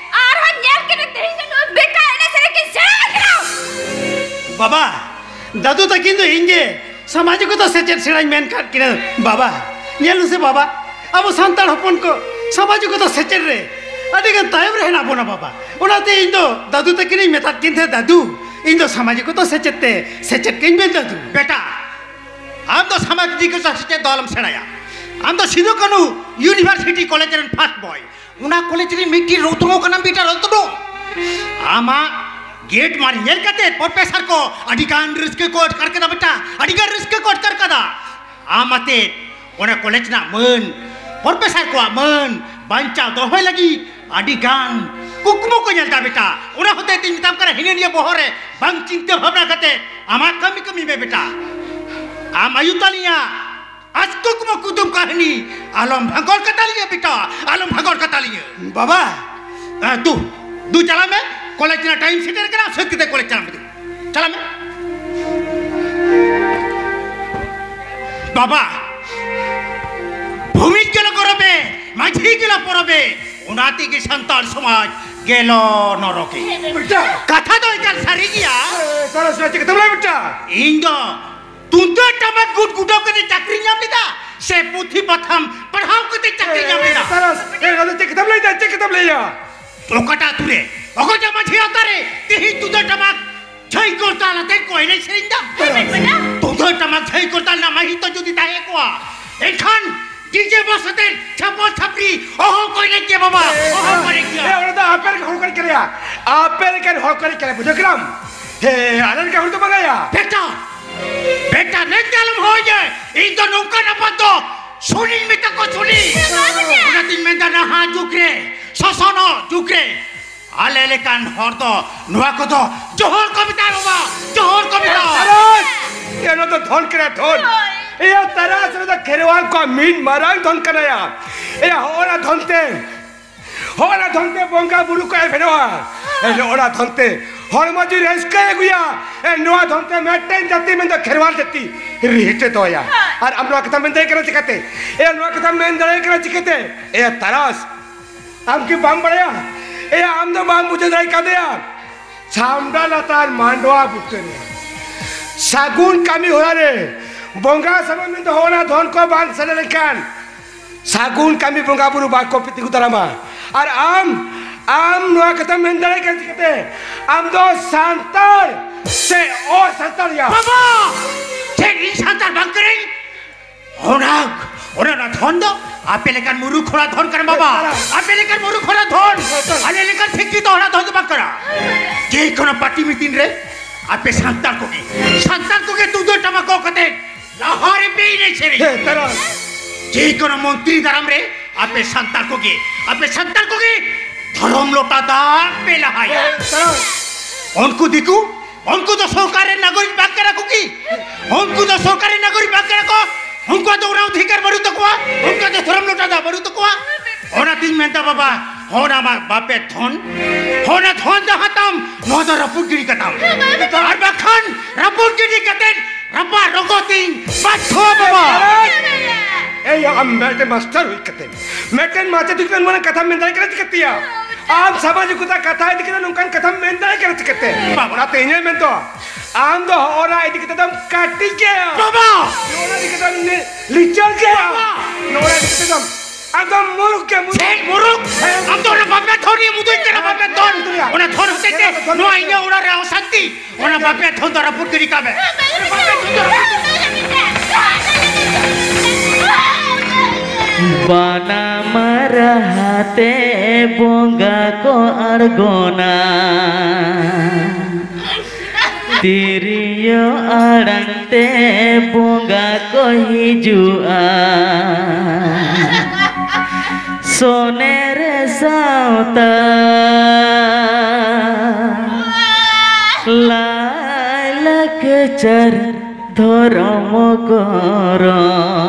ᱟᱨᱦᱚᱸ ᱧᱮᱞ ᱠᱤᱱ ᱢᱮ, ᱛᱮᱦᱮᱧ ᱫᱚ ᱱᱩᱭ ᱵᱮᱴᱟ ᱮᱱᱮᱡ ᱥᱮᱨᱮᱧ ᱠᱤᱱ ᱥᱮᱬᱟ ᱠᱟᱱᱟ᱾ ᱵᱟᱵᱟ, ᱫᱟᱫᱩ ᱛᱟᱹᱠᱤᱱ ᱫᱚ ᱤᱧ ᱜᱮ ᱥᱟᱢᱟᱡᱤᱠᱚᱛᱟ ᱥᱮᱪᱮᱫ ᱥᱮᱬᱟᱧ ᱢᱮᱱ ᱠᱟᱫ ᱠᱤᱱᱟ᱾ ᱵᱟᱵᱟ, ᱧᱮᱞ ᱢᱮᱥᱮ ᱵᱟᱵᱟ, ᱟᱵᱚ ᱥᱟᱱᱛᱟᱲ ᱦᱚᱯᱚᱱ ᱠᱚ ᱥᱟᱢᱟᱡᱤᱠᱚᱛᱟ ᱥᱮᱪᱮᱫ ᱨᱮ ᱟᱹᱰᱤ ᱜᱟᱱ ᱛᱟᱭᱚᱢ ᱨᱮ ᱦᱮᱱᱟᱜ ᱵᱚᱱᱟ ᱵᱟᱵᱟ᱾ ᱚᱱᱟᱛᱮ ᱤᱧ ᱫᱚ ᱫᱟᱫᱩ ᱛᱟᱹᱠᱤᱱᱤᱧ ᱢᱮᱛᱟᱫ ᱠᱤᱱ ᱛᱟᱦᱮᱸᱫ, "ᱫᱟᱫᱩ, ᱤᱧ ᱫᱚ ᱥᱟᱢᱟᱡᱤᱠᱚᱛᱟ ᱥᱮᱪᱮᱫ ᱛᱮ ᱥᱮᱪᱮᱫ ᱠᱟᱹᱧ ᱵᱮᱱ ᱫᱟᱫᱩ᱾" ᱵᱮᱴᱟ, ᱟᱢ ᱫᱚ ᱥᱟᱢᱟᱡᱤᱠᱚᱛᱟ ᱥᱮᱪᱮᱫ ᱫᱚ ᱟᱞᱚᱢ ᱥᱮᱬᱟᱭᱟ᱾ ᱟᱢ ᱫᱚ ᱥᱤᱫᱩ ᱠᱟᱹᱱᱦᱩ ᱤᱭᱩᱱᱤᱵᱷᱟᱨᱥᱤᱴᱤ ᱠᱚᱞᱮᱡᱽ ᱨᱮᱱ ᱯᱷᱟᱥᱴ ᱵᱚᱭ᱾ ᱚᱱᱟ ᱠᱚᱞᱮᱡᱽ ᱨᱮ ᱢᱤᱫᱴᱤᱡ ᱨᱚᱛᱱᱚ ᱠᱟᱱᱟᱢ ᱵᱮᱴᱟ, ᱨᱚᱛᱱᱚ᱾ ᱟᱢᱟᱜ ᱜᱮᱴ ᱢᱟᱨ ᱧᱮᱞ ᱠᱟᱛᱮ ᱯᱨᱚᱯᱷᱮᱥᱚᱨ ᱠᱚ ᱟᱹᱰᱤ ᱜᱟᱱ ᱨᱟᱹᱥᱠᱟᱹ ᱠᱚ ᱟᱴᱠᱟᱨ ᱠᱮᱫᱟ ᱵᱮᱴᱟ, ᱟᱹᱰᱤ ᱜᱟᱱ ᱨᱟᱹᱥᱠᱟᱹ ᱠᱚ ᱟᱴᱠᱟᱨ ᱠᱟᱫᱟ᱾ ᱟᱢ ᱟᱛᱮ ᱚᱱᱟ ᱠᱚᱞᱮᱡᱽ ᱨᱮᱱᱟᱜ ᱢᱟᱹᱱ, ᱯᱨᱚᱯᱷᱮᱥᱚᱨ ᱠᱚᱣᱟᱜ ᱢᱟᱹᱱ ᱵᱟᱧᱪᱟᱣ ᱫᱚᱦᱚᱭ ᱞᱟᱹᱜᱤᱫ ᱟᱹᱰᱤ ᱜᱟᱱ ᱠᱩᱠᱢᱩ ᱠᱚ ᱧᱮᱞ ᱮᱫᱟ ᱵᱮᱴᱟ᱾ ᱚᱱᱟ ᱦᱚᱛᱮ ᱛᱮᱧ ᱢᱮᱛᱟᱢ ᱠᱟᱱᱟ, ᱦᱤᱱᱟᱹ ᱱᱤᱭᱟᱹ ᱵᱚᱦᱚᱜ ᱨᱮ ᱵᱟᱝ ᱪᱤᱱᱛᱟᱹ ᱵᱷᱟᱵᱽᱱᱟ ᱠᱟᱛᱮ ᱟᱢᱟᱜ ᱠᱟᱹᱢᱤ ᱠᱟᱹᱢᱤ ᱢᱮ ᱵᱮᱴᱟ᱾ ᱟᱢ ᱟᱭᱩ ᱛᱟᱹᱞᱤᱧᱟ ᱟᱡ ᱠᱩᱠᱢᱩ ᱠᱩᱫᱩᱢ ᱠᱟᱹᱦᱱᱤ ᱟᱞᱚᱢ ᱵᱷᱟᱸᱜᱚᱲ ᱠᱟᱛᱟ ᱞᱤᱧᱟ ᱵᱮᱴᱟ, ᱟᱞᱚᱢ ᱵᱷᱟᱸᱜᱚᱲ ᱠᱟᱛᱟ ᱞᱤᱧᱟ᱾ ᱵᱟᱵᱟ! ᱟ, ᱫᱩ, ᱫᱩ ᱪᱟᱞᱟᱜ ᱢᱮ, ᱠᱚᱞᱮᱡᱽ ᱨᱮᱱᱟᱜ ᱴᱟᱭᱤᱢ ᱥᱮᱴᱮᱨ ᱠᱟᱱᱟ, ᱥᱟᱹᱛ ᱠᱟᱛᱮ ᱠᱚᱞᱮᱡᱽ ᱪᱟᱞᱟᱜ ᱢᱮ᱾ ᱪᱟᱞᱟᱜ ᱢᱮ᱾ ᱵᱟᱵᱟ, ᱵᱷᱩᱢᱤᱡ ᱜᱮᱞᱚ ᱜᱚᱨᱚᱵᱮ, ᱢᱟᱹᱡᱷᱤ ᱜᱮᱞᱚ ᱯᱚᱨᱚᱵᱮ, ᱚᱱᱟ ᱛᱮᱜᱮ ᱥᱟᱱᱛᱟᱲ ᱥᱚᱢᱟᱡᱽ ᱜᱮᱞᱚ ᱱᱚᱨᱚᱠᱮ᱾ ᱵᱮᱴᱟ᱾ ᱠᱟᱛᱷᱟ ᱫᱚ ᱮᱠᱟᱞ ᱥᱟᱹᱨᱤ ᱜᱮᱭᱟ᱾ ᱮ, ᱛᱟᱨᱟᱥ ᱪᱮᱫ ᱠᱟᱛᱷᱟᱢ ᱞᱟᱹᱭ ᱵᱮᱴᱟ? ᱤᱧ ᱫᱚ ᱛᱩᱢᱫᱟᱹᱜ ᱴᱟᱢᱟᱠ ᱜᱩᱰ ᱜᱩᱰᱟᱹᱣ ᱠᱟᱛᱮ ᱪᱟᱹᱠᱨᱤ ᱧᱟᱢ ᱞᱮᱫᱟ, ᱥᱮ ᱯᱩᱛᱷᱤ ᱯᱟᱛᱷᱟᱢ ᱯᱟᱲᱦᱟᱣ ᱠᱟᱛᱮ ᱪᱟᱹᱠᱨᱤ ᱧᱟᱢ ᱞᱮᱫᱟ? ᱮ, ᱛᱟᱨᱟᱥ, ᱮ, ᱚᱱᱟ ᱫᱚ ᱪᱮᱫ ᱠᱟᱛᱷᱟᱢ ᱞᱟᱹᱭ ᱫᱟ? ᱪᱮᱫ ᱠᱟᱛᱷᱟᱢ ᱞᱟᱹᱭᱟ? ᱚᱠᱟᱴᱟᱜ ᱟᱹᱛᱩ ᱨᱮ, ᱚᱠᱚᱭᱴᱟᱜ ᱢᱟᱹᱡᱷᱤ ᱟᱣᱛᱟ ᱨᱮ ᱛᱮᱦᱮᱧ ᱛᱩᱢᱫᱟᱹᱜ ᱴᱟᱢᱟᱠ ᱡᱷᱟᱹᱭ ᱠᱚᱨᱛᱟᱞ ᱟᱛᱮ ᱠᱚ ᱮᱱᱮᱡ ᱥᱮᱨᱮᱧ ᱫᱟ? ᱛᱩᱢᱫᱟᱹᱜ ᱴᱟᱢᱟᱠ ᱡᱷᱟᱹᱭ ᱠᱚᱨᱛᱟᱞ ᱨᱮᱱᱟᱜ ᱢᱟᱹᱦᱤᱛ ᱫᱚ ᱡᱩᱫᱤ ᱛᱟᱦᱮᱸ ᱠᱚᱜᱼᱟ, ᱮᱱᱠᱷᱟᱱ ᱰᱤᱡᱮ ᱵᱚᱠᱥ ᱟᱛᱮ ᱪᱷᱟᱯᱚᱞ ᱪᱷᱟᱯᱨᱤ ᱚᱦᱚ ᱠᱚ ᱮᱱᱮᱡ ᱠᱮᱭᱟ ᱵᱟᱵᱟ, ᱚᱦᱚ ᱠᱚ ᱮᱱᱮᱡ ᱠᱮᱭᱟ᱾ ᱮ, ᱚᱱᱟ ᱫᱚ ᱟᱯᱮ ᱞᱮᱠᱟᱱ ᱦᱚᱲ ᱠᱚ ᱮᱱᱮᱡ ᱠᱟᱱᱟ, ᱟᱯᱮ ᱞᱮᱠᱟᱱ ᱦᱚᱲ ᱠᱚ ᱮᱱᱮᱡ ᱠᱟᱱᱟ, ᱵᱩᱡᱷᱟᱹᱣ ᱠᱮᱫᱟᱢ? ᱦᱮ, ᱟᱞᱮ ᱞᱮᱠᱟᱱ ᱦᱚᱲ ᱫᱚ ᱵᱟᱝ ᱜᱟᱭᱟ᱾ ᱵᱮᱴᱟ, ᱵᱮᱴᱟ, ᱱᱮᱝᱜᱟᱞᱚᱢ ᱦᱚᱭ ᱡᱮ, ᱤᱧ ᱫᱚ ᱱᱚᱝᱠᱟᱱ ᱟᱯᱟᱛ ᱫᱚ ᱥᱩᱱᱤᱧ ᱢᱮᱛᱟ ᱠᱚ ᱥᱩᱱᱤ᱾ ᱚᱱᱟᱛᱤᱧ ᱢᱮᱱᱫᱟ ᱱᱟᱦᱟᱜ ᱡᱩᱜᱽ ᱨᱮ, ᱥᱚᱥᱚᱱᱚᱜ ᱡᱩᱜᱽ ᱨᱮ ᱟᱞᱮ ᱞᱮᱠᱟᱱ ᱦᱚᱲ ᱫᱚ ᱱᱚᱣᱟ ᱠᱚᱫᱚ ᱡᱚᱦᱚᱨ ᱠᱚ ᱢᱮᱛᱟᱜᱼᱟ ᱵᱟᱵᱟ, ᱡᱚᱦᱚᱨ ᱠᱚ ᱢᱮᱛᱟᱜᱼᱟ᱾ ᱛᱟᱨᱟᱥ! ᱮ, ᱱᱚᱣᱟ ᱫᱚ ᱫᱷᱚᱱ ᱠᱟᱱᱟ, ᱫᱷᱚᱱ᱾ ᱮᱭᱟ ᱛᱟᱨᱟᱥ, ᱱᱚᱣᱟ ᱫᱚ ᱠᱷᱮᱨᱣᱟᱞ ᱠᱚᱣᱟᱜ ᱢᱤᱫ ᱢᱟᱨᱟᱝ ᱫᱷᱚᱱ ᱠᱟᱱᱟᱭᱟ᱾ ᱮᱭᱟ, ᱦᱚᱸᱜᱼᱚ ᱱᱟ ᱫᱷᱚᱱ ᱛᱮ, ᱦᱚᱸᱜᱼᱚ ᱱᱟ ᱫᱷᱚᱱ ᱛᱮ ᱵᱚᱸᱜᱟ ᱵᱩᱨᱩ ᱠᱚ ᱮᱵᱷᱮᱱᱚᱜᱼᱟ᱾ ᱮ, ᱱᱚᱜᱼᱚ ᱱᱟ ᱫᱷᱚᱱ ᱛᱮ ᱦᱚᱲᱢᱚ ᱡᱤᱣᱤ ᱨᱟᱹᱥᱠᱟᱹᱭ ᱟᱹᱜᱩᱭᱟ᱾ ᱮ, ᱱᱚᱣᱟ ᱫᱷᱚᱱ ᱛᱮ ᱢᱤᱫᱴᱮᱱ ᱡᱟᱹᱛᱤ ᱢᱮᱱᱫᱚ ᱠᱷᱮᱨᱣᱟᱞ ᱡᱟᱹᱛᱤ ᱨᱤᱦᱤᱴ ᱮ ᱫᱚᱦᱚᱭᱟ᱾ ᱟᱨ ᱟᱢ ᱱᱚᱣᱟ ᱠᱟᱛᱷᱟᱢ ᱢᱮᱱ ᱫᱟᱲᱮᱭᱟᱜ ᱠᱟᱱᱟ ᱪᱤᱠᱟᱹᱛᱮ? ᱮ, ᱱᱚᱣᱟ ᱠᱟᱛᱷᱟᱢ ᱢᱮᱱ ᱫᱟᱲᱮᱭᱟᱜ ᱠᱟᱱᱟ ᱪᱤᱠᱟᱹᱛᱮ? ᱮ, ᱛᱟᱨᱟᱥ, ᱟᱢ ᱠᱤ ᱵᱟᱢ ᱵᱟᱲᱟᱭᱟ? ᱮᱭᱟ, ᱟᱢ ᱫᱚ ᱵᱟᱢ ᱵᱩᱡᱷᱟᱹᱣ ᱫᱟᱲᱮ ᱠᱟᱫᱮᱭᱟ᱾ ᱪᱷᱟᱢᱰᱟ ᱞᱟᱛᱟᱨ ᱢᱟᱰᱣᱟ ᱵᱩᱴᱟᱹ ᱨᱮ ᱥᱟᱹᱜᱩᱱ ᱠᱟᱹᱢᱤ ᱦᱚᱨᱟ ᱨᱮ ᱵᱚᱸᱜᱟ ᱥᱟᱢᱟᱱ ᱢᱮᱱᱫᱚ ᱦᱚᱸᱜᱼᱚ ᱱᱟ ᱫᱷᱚᱱ ᱠᱚ ᱵᱟᱝ ᱥᱮᱴᱮᱨ ᱞᱮᱱᱠᱷᱟᱱ ᱥᱟᱹᱜᱩᱱ ᱠᱟᱹᱢᱤ ᱵᱚᱸᱜᱟ ᱵᱩᱨᱩ ᱵᱟᱝ ᱠᱚ ᱛᱤᱸᱜᱩ ᱫᱟᱨᱟᱢᱟ᱾ ᱟᱨ ᱟᱢ, ᱟᱢ ᱱᱚᱣᱟ ᱠᱟᱛᱷᱟᱢ ᱢᱮᱱ ᱫᱟᱲᱮᱭᱟᱜ ᱠᱟᱱᱟ ᱪᱤᱠᱟᱹᱛᱮ? ᱟᱢ ᱫᱚ ᱥᱟᱱᱛᱟᱲ ᱥᱮ ᱚᱥᱟᱱᱛᱟᱲ ᱭᱟ? ᱵᱟᱵᱟ! ᱪᱮᱫ ᱤᱧ ᱥᱟᱱᱛᱟᱲ ᱵᱟᱝ ᱠᱟᱹᱱᱟᱹᱧ? ᱚᱱᱟ, ᱚᱱᱟ, ᱚᱱᱟ ᱫᱷᱚᱱ ᱫᱚ ᱟᱯᱮ ᱞᱮᱠᱟᱱ ᱢᱩᱨᱩᱠᱷ ᱦᱚᱲᱟᱜ ᱫᱷᱚᱱ ᱠᱟᱱᱟ ᱵᱟᱵᱟ᱾ ᱟᱯᱮ ᱞᱮᱠᱟᱱ ᱢᱩᱨᱩᱠᱷ ᱦᱚᱲᱟᱜ ᱫᱷᱚᱱ, ᱟᱞᱮ ᱞᱮᱠᱟᱱ ᱥᱤᱠᱠᱷᱤᱛᱚ ᱦᱚᱲᱟᱜ ᱫᱷᱚᱱ ᱫᱚ ᱵᱟᱝ ᱠᱟᱱᱟ᱾ ᱡᱮ ᱠᱳᱱᱳ ᱯᱟᱨᱴᱤ ᱢᱤᱴᱤᱝ ᱨᱮ ᱟᱯᱮ ᱥᱟᱱᱛᱟᱲ ᱠᱚᱜᱮ, ᱥᱟᱱᱛᱟᱲ ᱠᱚᱜᱮ ᱛᱩᱢᱫᱟᱹᱜ ᱴᱟᱢᱟᱠ ᱜᱚᱜ ᱠᱟᱛᱮ ᱞᱟᱦᱟ ᱨᱮ ᱯᱮ ᱮᱱᱮᱡ ᱥᱮᱨᱮᱧ᱾ ᱦᱮᱸ, ᱛᱟᱨᱟᱥ᱾ ᱡᱮ ᱠᱳᱱᱳ ᱢᱚᱱᱛᱨᱤ ᱫᱟᱨᱟᱢ ᱨᱮ ᱟᱯᱮ ᱥᱟᱱᱛᱟᱲ ᱠᱚᱜᱮ, ᱟᱯᱮ ᱥᱟᱱᱛᱟᱲ ᱠᱚᱜᱮ ᱫᱷᱚᱨᱚᱢ ᱞᱚᱴᱟ ᱫᱟᱜ ᱯᱮ ᱞᱟᱦᱟᱭᱟ᱾ ᱦᱮᱸ, ᱛᱟᱨᱟᱥ᱾ ᱩᱱᱠᱩ ᱫᱤᱠᱩ, ᱩᱱᱠᱩ ᱫᱚ ᱥᱚᱨᱠᱟᱨ ᱨᱮᱱ ᱱᱟᱜᱚᱨᱤᱠ ᱵᱟᱝ ᱠᱟᱱᱟ ᱠᱚ ᱠᱤ? ᱩᱱᱠᱩ ᱫᱚ ᱥᱚᱨᱠᱟᱨ ᱨᱮᱱ ᱱᱟᱜᱚᱨᱤᱠ ᱵᱟᱝ ᱠᱟᱱᱟ ᱠᱚ? ᱩᱱᱠᱩᱣᱟᱜ ᱫᱚ ᱚᱱᱟ ᱚᱫᱷᱤᱠᱟᱨ ᱵᱟᱹᱱᱩᱜ ᱛᱟᱠᱚᱣᱟ? ᱩᱱᱠᱩᱣᱟᱜ ᱫᱚ ᱫᱷᱚᱨᱚᱢ ᱞᱚᱴᱟ ᱫᱟᱜ ᱵᱟᱹᱱᱩᱜ ᱛᱟᱠᱚᱣᱟ? ᱚᱱᱟᱛᱤᱧ ᱢᱮᱱᱫᱟ ᱵᱟᱵᱟ, ᱦᱚᱲ ᱟᱢᱟᱜ ᱵᱟᱯᱮ ᱫᱷᱚᱱ, ᱦᱚᱲ ᱫᱷᱚᱱ ᱫᱚ ᱦᱟᱛᱟᱢ, ᱱᱚᱣᱟ ᱫᱚ ᱨᱟᱹᱯᱩᱫ ᱜᱤᱰᱤ ᱠᱟᱛᱟᱢ᱾ ᱟᱨ ᱵᱟᱠᱷᱟᱱ ᱨᱟᱹᱯᱩᱫ ᱜᱤᱰᱤ ᱠᱟᱛᱮ ᱨᱟᱯᱟᱜ ᱨᱚᱜᱚ ᱛᱤᱧ ᱵᱟᱫᱽᱫᱷᱚ ᱵᱟᱵᱟ᱾ ᱮᱭ, ᱟᱢ ᱢᱤᱫᱴᱮᱱ ᱢᱟᱥᱴᱟᱨ ᱦᱩᱭ ᱠᱟᱛᱮ, ᱢᱤᱫᱴᱮᱱ ᱢᱟᱪᱮᱫ ᱦᱩᱭ ᱠᱟᱛᱮ ᱱᱚᱝᱠᱟᱱ ᱠᱟᱛᱷᱟᱢ ᱢᱮᱱ ᱫᱟᱲᱮ ᱠᱟᱱᱟ ᱪᱤᱠᱟᱹᱛᱮᱭᱟ? ᱟᱢ ᱥᱟᱢᱟᱡᱤᱠᱚᱛᱟ ᱠᱟᱛᱷᱟ ᱤᱫᱤ ᱠᱟᱛᱮ ᱱᱚᱝᱠᱟᱱ ᱠᱟᱛᱷᱟᱢ ᱢᱮᱱ ᱫᱟᱲᱮ ᱠᱟᱱᱟ ᱪᱤᱠᱟᱹᱛᱮ? ᱵᱟᱵᱟ᱾ ᱚᱱᱟᱛᱮ ᱤᱧᱤᱧ ᱢᱮᱱ ᱫᱚ, ᱟᱢ ᱫᱚ ᱦᱚᱲ ᱤᱫᱤ ᱠᱟᱛᱮ ᱫᱚᱢ ᱠᱟᱹᱴᱤᱡ ᱜᱮᱭᱟ᱾ ᱵᱟᱵᱟ᱾ ᱱᱚᱣᱟ ᱤᱫᱤ ᱠᱟᱛᱮ ᱫᱚᱢ ᱞᱤᱪᱟᱹᱲ ᱜᱮᱭᱟ᱾ ᱵᱟᱵᱟ᱾ ᱱᱚᱣᱟ ᱤᱫᱤ ᱠᱟᱛᱮ ᱫᱚᱢ ᱟᱢ ᱫᱚᱢ ᱢᱩᱨᱩᱠ ᱜᱮᱭᱟ, ᱢᱩᱨᱩᱠ᱾ ᱥᱮ ᱢᱩᱨᱩᱠ? ᱦᱮᱸ᱾ ᱟᱢ ᱫᱚ ᱚᱱᱟ ᱵᱟᱯᱮ ᱫᱷᱚᱱᱤ ᱢᱩᱫᱩᱡ ᱠᱟᱱᱟ, ᱵᱟᱯᱮ ᱫᱷᱚᱱ᱾ ᱚᱱᱟ ᱫᱷᱚᱱ ᱦᱚᱛᱮᱡ ᱛᱮ ᱱᱚᱣᱟ ᱤᱧᱟᱹᱜ ᱚᱲᱟᱜ ᱨᱮ ᱚᱥᱟᱱᱛᱤ᱾ ᱚᱱᱟ ᱵᱟᱯᱮ ᱫᱷᱚᱱ ᱫᱚ ᱨᱟᱹᱯᱩᱫ ᱜᱤᱰᱤ ᱠᱟᱜ ᱢᱮ᱾ ᱵᱟᱱᱟᱢ ᱨᱟᱦᱟ ᱛᱮ ᱵᱚᱸᱜᱟ ᱠᱚ ᱟᱬᱜᱚᱱᱟ, ᱛᱤᱨᱭᱳ ᱟᱲᱟᱝ ᱛᱮ ᱵᱚᱸᱜᱟ ᱠᱚ ᱦᱤᱡᱩᱜᱼᱟ᱾ ᱥᱚᱱᱮᱨ ᱥᱟᱶᱛᱟ, ᱞᱟᱭ ᱞᱟᱠᱪᱟᱨ, ᱫᱷᱚᱨᱚᱢ ᱠᱚᱨᱚᱢ,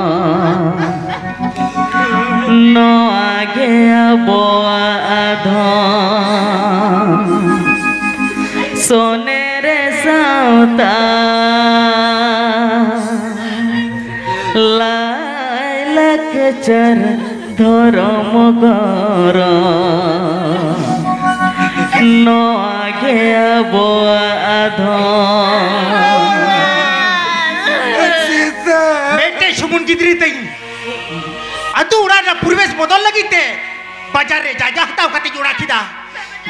ᱱᱚᱣᱟ ᱜᱮ ᱟᱵᱚᱣᱟᱜ ᱟᱫᱷᱚᱱ᱾ ᱥᱚᱱᱮᱨ ᱥᱟᱶᱛᱟ, ᱞᱟᱭ ᱞᱟᱠᱪᱟᱨ, ᱫᱷᱚᱨᱚᱢ ᱠᱚᱨᱚᱢ, ᱱᱚᱣᱟ ᱜᱮ ᱟᱵᱚᱣᱟᱜ ᱟᱫᱷᱚᱱ᱾ ᱢᱤᱫᱴᱮᱡ ᱥᱩᱢᱩᱱ ᱜᱤᱫᱽᱨᱟᱹ ᱛᱤᱧ ᱟᱹᱛᱩ ᱚᱲᱟᱜ ᱨᱮᱱᱟᱜ ᱯᱚᱨᱤᱵᱮᱥ ᱵᱚᱫᱚᱞ ᱞᱟᱹᱜᱤᱫ ᱛᱮ ᱵᱟᱡᱟᱨ ᱨᱮ ᱡᱟᱭᱜᱟ ᱦᱟᱛᱟᱣ ᱠᱟᱛᱮᱧ ᱚᱲᱟᱜ ᱠᱮᱫᱟ᱾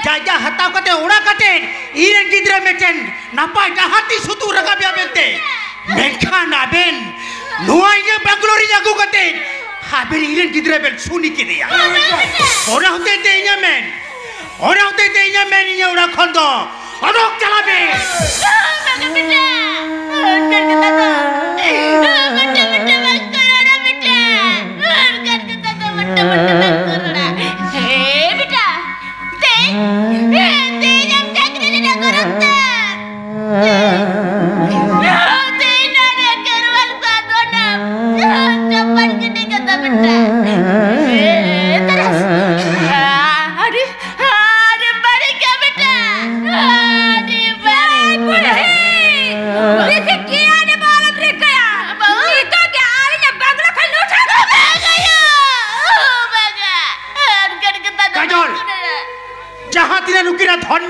ᱡᱟᱭᱜᱟ ᱦᱟᱛᱟᱣ ᱠᱟᱛᱮ ᱚᱲᱟᱜ ᱠᱟᱛᱮ ᱤᱧ ᱨᱮᱱ ᱜᱤᱫᱽᱨᱟᱹ ᱢᱤᱫᱴᱮᱱ ᱱᱟᱯᱟᱭ ᱰᱟᱦᱟᱨ ᱛᱮ ᱥᱩᱛᱩᱜ ᱨᱟᱠᱟᱵᱮᱭᱟ ᱢᱮᱱᱛᱮ᱾ ᱢᱮᱱᱠᱷᱟᱱ ᱟᱵᱮᱱ ᱱᱚᱣᱟ ᱤᱧᱟᱹᱜ ᱵᱮᱝᱜᱟᱞᱳᱨ ᱨᱤᱧ ᱟᱹᱜᱩ ᱠᱟᱛᱮ ᱟᱵᱮᱱ ᱤᱧ ᱨᱮᱱ ᱜᱤᱫᱽᱨᱟᱹ ᱵᱮᱱ ᱥᱩᱱᱤ ᱠᱮᱫᱮᱭᱟ᱾ ᱚᱱᱟ ᱦᱚᱛᱮᱡ ᱛᱮ ᱤᱧᱟᱹᱜ ᱢᱮᱱ, ᱚᱱᱟ ᱦᱚᱛᱮᱡ ᱛᱮ ᱤᱧᱟᱹᱜ ᱢᱮᱱ, ᱤᱧᱟᱹᱜ ᱚᱲᱟᱜ ᱠᱷᱚᱱ ᱫᱚ ᱚᱰᱚᱠ ᱪᱟᱞᱟᱜ ᱵᱮᱱ᱾ ᱵᱟᱝᱟ ᱵᱮᱴᱟ, ᱚᱱᱠᱟᱱ ᱠᱟᱛᱷᱟ ᱫᱚ, ᱵᱮᱴᱟ, ᱵᱮᱴᱟ, ᱵᱟᱝ ᱠᱚ ᱨᱚᱲᱟ ᱵᱮᱴᱟ, ᱚᱱᱠᱟᱱ ᱠᱟᱛᱷᱟ ᱫᱚ ᱵᱮᱴᱟ, ᱵᱮᱴᱟ, ᱵᱟᱝ ᱠᱚ ᱨᱚᱲᱟ᱾ ᱦᱮᱸ ᱵᱮᱴᱟ, ᱛᱮᱦᱮᱧ, ᱛᱮᱦᱮᱧ ᱟᱢ ᱪᱟᱹᱠᱨᱤ ᱨᱮᱱᱟᱜ ᱜᱚᱨᱚᱵ ᱛᱮ᱾ ᱛᱮᱦᱮᱧ ᱱᱚᱰᱮ ᱠᱷᱮᱨᱣᱟᱞ ᱠᱚᱣᱟᱜ ᱜᱚᱱᱚᱝ ᱪᱚᱯᱚᱞ ᱜᱤᱰᱤ ᱠᱟᱛᱟ ᱵᱮᱴᱟ᱾ ᱟᱹᱰᱤ, ᱟᱹᱰᱤ ᱵᱟᱹᱲᱤᱡ ᱜᱮ ᱵᱮᱴᱟ, ᱟᱹᱰᱤ ᱵᱟᱹᱲᱤᱡ᱾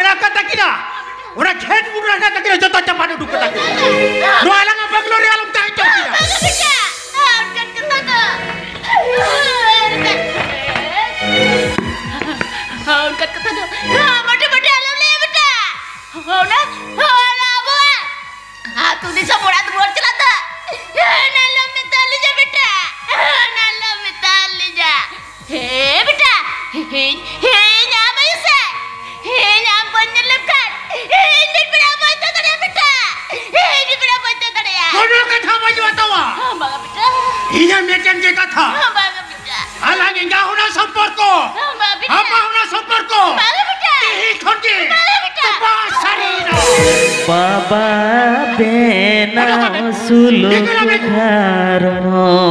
ᱢᱮᱱᱟᱜ ᱟᱠᱟᱫ ᱛᱟᱹᱠᱤᱱᱟ, ᱚᱱᱟ ᱠᱷᱮᱛ ᱵᱩᱴ ᱨᱮ ᱦᱮᱱᱟᱜ ᱛᱟᱹᱠᱤᱱᱟ, ᱡᱚᱛᱚ ᱪᱟᱯᱟᱫ ᱩᱰᱩᱠ ᱠᱟᱛᱟ ᱠᱤᱱᱟ᱾ ᱱᱚᱣᱟ ᱟᱞᱟᱝᱟᱜ ᱵᱮᱝᱜᱟᱞᱳᱨ ᱨᱮ ᱟᱞᱚᱢ ᱛᱟᱦᱮᱸ ᱦᱚᱪᱚ ᱠᱤᱱᱟ᱾ ᱵᱟᱝᱟ ᱵᱮᱴᱟ, ᱚᱱᱠᱟᱱ ᱠᱟᱛᱷᱟ ᱫᱚ, ᱚᱱᱠᱟᱱ ᱠᱟᱛᱷᱟ ᱫᱚ ᱢᱚᱴᱮ ᱢᱚᱴᱮ ᱟᱞᱚᱢ ᱞᱟᱹᱭᱟ ᱵᱮᱴᱟ᱾ ᱚᱱᱟ, ᱚᱱᱟ ᱟᱵᱚᱣᱟᱜ ᱟᱹᱛᱩ ᱫᱤᱥᱚᱢ ᱚᱲᱟᱜ ᱫᱩᱣᱟᱹᱨ ᱪᱟᱞᱟᱜ ᱫᱚ, ᱚᱱᱟ ᱟᱞᱚᱢ ᱢᱮᱛᱟ ᱞᱤᱧᱟ ᱵᱮᱴᱟ, ᱚᱱᱟ ᱟᱞᱚᱢ ᱢᱮᱛᱟ ᱞᱤᱧᱟ᱾ ᱦᱮᱸ ᱵᱮᱴᱟ, ᱤᱧ, ᱤᱧ ᱟᱢ ᱟᱭᱳ ᱥᱮ, ᱤᱧ ᱟᱢ ᱵᱟᱹᱧ ᱧᱮᱞ ᱞᱮᱢ ᱠᱷᱟᱱ, ᱤᱧ ᱢᱤᱫ ᱵᱮᱲᱟ ᱵᱟᱹᱧ ᱛᱟᱦᱮᱸ ᱫᱟᱲᱮᱭᱟᱜᱼᱟ ᱵᱮᱴᱟ, ᱤᱧ ᱢᱤᱫ ᱵᱮᱲᱟ ᱵᱟᱹᱧ ᱛᱟᱦᱮᱸ ᱫᱟᱲᱮᱭᱟᱜᱼᱟ᱾ ᱠᱳᱱᱳ ᱠᱟᱛᱷᱟ ᱵᱟᱹᱧ ᱵᱟᱛᱟᱣᱟ᱾ ᱵᱟᱝᱟ ᱵᱮᱴᱟ᱾ ᱤᱧᱟᱹᱜ ᱢᱤᱫᱴᱮᱱ ᱜᱮ ᱠᱟᱛᱷᱟ᱾ ᱵᱟᱝᱟ ᱵᱮᱴᱟ᱾ ᱟᱞᱟᱝ ᱮᱸᱜᱟ ᱦᱩᱱᱟ ᱥᱚᱢᱯᱚᱨᱠᱚ, ᱵᱟᱝᱟ ᱵᱮᱴᱟ᱾ ᱟᱯᱟ ᱦᱩᱱᱟ ᱥᱚᱢᱯᱚᱨᱠᱚ ᱵᱟᱝᱟ ᱵᱮᱴᱟ᱾ ᱛᱮᱦᱮᱧ ᱠᱷᱚᱱ ᱜᱮ ᱵᱟᱝᱟ ᱵᱮᱴᱟ᱾ ᱛᱚᱯᱟᱜ ᱥᱟᱹᱨᱤᱭᱮᱱᱟ᱾ ᱵᱟᱵᱟ ᱵᱮᱱᱟᱣ ᱥᱩᱞᱩᱠ ᱜᱷᱟᱨᱚᱸᱡᱽ,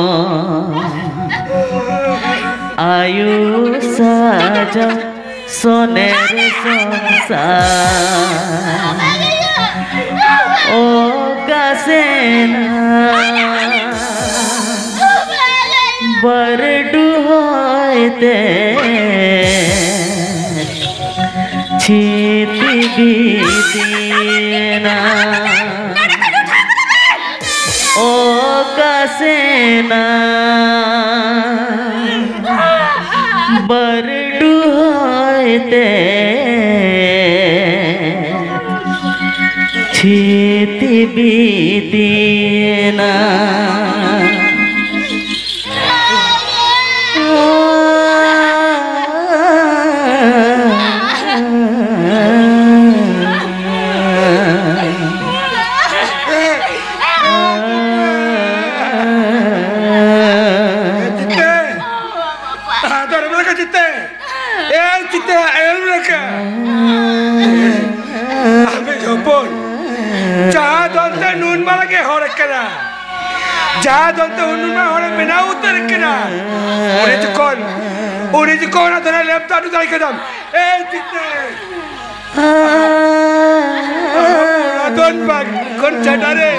ᱟᱭᱳ ᱥᱟᱡᱟᱣ ᱥᱚᱱᱮᱨ ᱥᱚᱝᱥᱟᱨ᱾ ᱚᱠᱟ ᱥᱮᱱᱟ ᱵᱟᱹᱨᱰᱩ ᱦᱚᱭᱛᱮ ᱪᱷᱤᱛᱤ ᱵᱤᱫᱤᱭᱮᱱᱟ᱾ ᱚᱠᱟ ᱥᱮᱱᱟ ᱵᱟᱹᱨᱰᱩ ᱦᱚᱭᱛᱮ ᱪᱷᱤᱛᱤ ᱵᱤᱫᱤᱭᱮᱱᱟ᱾ ᱪᱤᱛᱮ! ᱟᱫᱚ ᱨᱮᱵᱮᱱ ᱞᱮᱠᱟ ᱪᱤᱛᱮ! ᱮ ᱪᱤᱛᱮ, ᱮᱢ ᱞᱮᱠᱟ! ᱟᱢᱤᱡ ᱦᱚᱯᱚᱱ, ᱡᱟᱦᱟᱸ ᱫᱚᱱᱛᱮ ᱱᱩᱱ ᱢᱟᱨᱟᱝ ᱮ ᱦᱚᱲ ᱠᱟᱱᱟ, ᱡᱟᱦᱟᱸ ᱫᱚᱱᱛᱮ ᱱᱩᱱ ᱢᱟᱨᱟᱝ ᱦᱚᱲᱮ ᱵᱮᱱᱟᱣ ᱩᱛᱟᱹᱨ ᱠᱟᱱᱟ, ᱩᱱᱤ ᱡᱚᱠᱷᱚᱱ, ᱩᱱᱤ ᱡᱚᱠᱷᱚᱱ ᱚᱱᱟ ᱫᱷᱚᱨᱮ ᱞᱮᱯ ᱫᱟᱹᱰᱩ ᱫᱟᱲᱮ ᱠᱟᱫᱟᱢ, ᱮ ᱪᱤᱛᱮ! ᱟᱫᱚᱱ ᱵᱟᱝ ᱠᱷᱚᱱ ᱪᱷᱟᱰᱟ ᱨᱮ,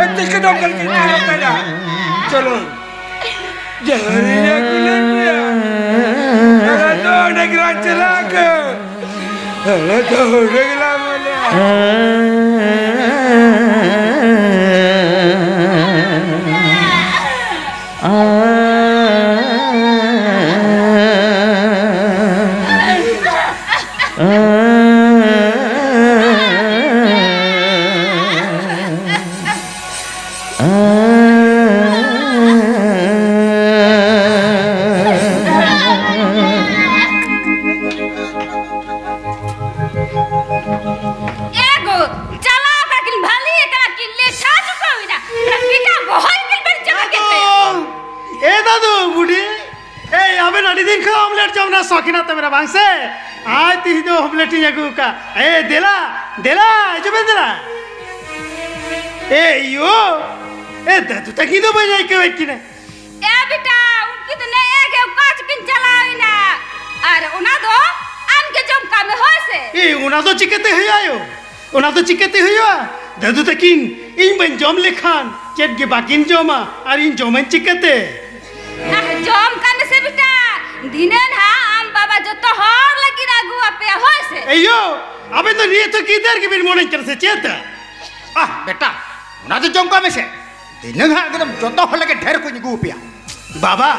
ᱮ ᱪᱤᱠᱟᱹ ᱫᱚᱢ ᱠᱟᱱ ᱪᱤᱛᱮ ᱞᱮᱯ ᱫᱟᱹᱰᱩ? ᱪᱚᱞᱚ᱾ ᱡᱟᱦᱟᱸ ᱨᱮ ᱤᱧᱟᱹᱜ ᱠᱩᱞᱟᱹᱱ ᱨᱮᱭᱟᱜ ᱟᱨ ᱫᱚ ᱚᱸᱰᱮ ᱜᱮᱞᱟᱝ ᱪᱟᱞᱟᱜ ᱟᱠᱚ᱾ ᱦᱮᱸ, ᱛᱚ ᱦᱩᱰᱟᱹ ᱜᱮᱞᱟ ᱢᱟᱱᱮ᱾ ᱮ ᱜᱚ, ᱪᱟᱞᱟᱣ ᱠᱟᱱᱟ ᱠᱤᱱ, ᱵᱷᱟᱞᱤ ᱠᱟᱱᱟ ᱠᱤᱱ, ᱞᱮᱴᱷᱟ ᱪᱩᱠᱟᱹᱣ ᱮᱱᱟ᱾ ᱚᱱᱟ ᱵᱮᱴᱟ ᱵᱚᱦᱚᱜ ᱠᱤᱱ ᱵᱟᱹᱲᱤᱡ ᱪᱟᱵᱟ ᱠᱮᱫ ᱛᱟᱭᱟ᱾ ᱮ ᱫᱟᱫᱩ ᱵᱩᱰᱷᱤ, ᱮᱭ ᱟᱵᱮᱱ ᱟᱹᱰᱤ ᱫᱤᱱ ᱠᱷᱚᱱ ᱚᱢᱞᱮᱴ ᱡᱚᱢ ᱨᱮᱱᱟᱜ ᱥᱚᱠ ᱦᱮᱱᱟᱜ ᱛᱟᱵᱮᱱᱟ ᱵᱟᱝ ᱥᱮ? ᱟᱭ ᱛᱤᱦᱤᱧ ᱫᱚ ᱚᱢᱞᱮᱴ ᱤᱧ ᱟᱹᱜᱩ ᱟᱠᱟᱫ᱾ ᱮ ᱫᱮᱞᱟ, ᱫᱮᱞᱟ, ᱦᱤᱡᱩᱜ ᱵᱮᱱ ᱫᱮᱞᱟ᱾ ᱮ ᱭᱳ, ᱮ ᱫᱟᱫᱩ ᱛᱟᱹᱠᱤᱱ ᱫᱚ ᱵᱟᱹᱧ ᱟᱹᱭᱠᱟᱹᱣᱮᱫ ᱠᱤᱱᱟ᱾ ᱮ ᱵᱮᱴᱟ, ᱩᱱᱠᱤᱱ ᱫᱚ ᱱᱮᱜᱼᱮ ᱜᱮ ᱚᱠᱟ ᱪᱚᱠᱤᱱ ᱪᱟᱞᱟᱣ ᱮᱱᱟ᱾ ᱟᱨ ᱚᱱᱟ ᱫᱚ ᱟᱢ ᱜᱮ ᱡᱚᱢ ᱠᱟᱜ ᱢᱮ, ᱦᱳᱭ ᱥᱮ? ᱮ, ᱚᱱᱟ ᱫᱚ ᱪᱤᱠᱟᱹᱛᱮ ᱦᱩᱭᱩᱜᱼᱟ ᱭᱳ? ᱚᱱᱟ ᱫᱚ ᱪᱤᱠᱟᱹᱛᱮ ᱦᱩᱭᱩᱜᱼᱟ? ᱫᱟᱫᱩ ᱛᱟᱹᱠᱤᱱ, ᱤᱧ ᱵᱟᱹᱧ ᱡᱚᱢ ᱞᱮᱠᱷᱟᱱ ᱪᱮᱫ ᱜᱮ ᱵᱟᱹᱠᱤᱱ ᱡᱚᱢᱟ, ᱟᱨ ᱤᱧ ᱡᱚᱢᱟᱹᱧ ᱪᱤᱠᱟᱹᱛᱮ? ᱟᱨ ᱡᱚᱢ ᱠᱟᱜ ᱢᱮᱥᱮ ᱵᱮᱴᱟ, ᱫᱷᱤᱱᱟᱹᱱ ᱦᱟᱸᱜ ᱟᱢ ᱵᱟᱵᱟ ᱡᱚᱛᱚ ᱦᱚᱲ ᱞᱟᱹᱜᱤᱫ ᱟᱹᱜᱩ ᱟᱯᱮᱭᱟ, ᱦᱳᱭ ᱥᱮ? ᱮᱭᱳ, ᱟᱵᱮᱱ ᱫᱚ ᱱᱤᱭᱟᱹ ᱛᱚ ᱜᱤᱫᱟᱹᱨ ᱜᱮᱵᱮᱱ ᱢᱚᱱᱮᱧ ᱠᱟᱱᱟ ᱥᱮ ᱪᱮᱫ? ᱟᱦ, ᱵᱮᱴᱟ, ᱚᱱᱟ ᱫᱚ ᱡᱚᱢ ᱠᱟᱜ ᱢᱮᱥᱮ᱾ ᱫᱷᱤᱱᱟᱹᱱ ᱦᱟᱸᱜ ᱮᱠᱫᱚᱢ ᱡᱚᱛᱚ ᱦᱚᱲ ᱞᱟᱹᱜᱤᱫ ᱰᱷᱮᱨ ᱠᱚᱧ ᱟᱹᱜᱩ ᱟᱯᱮᱭᱟ᱾ ᱵᱟᱵᱟ,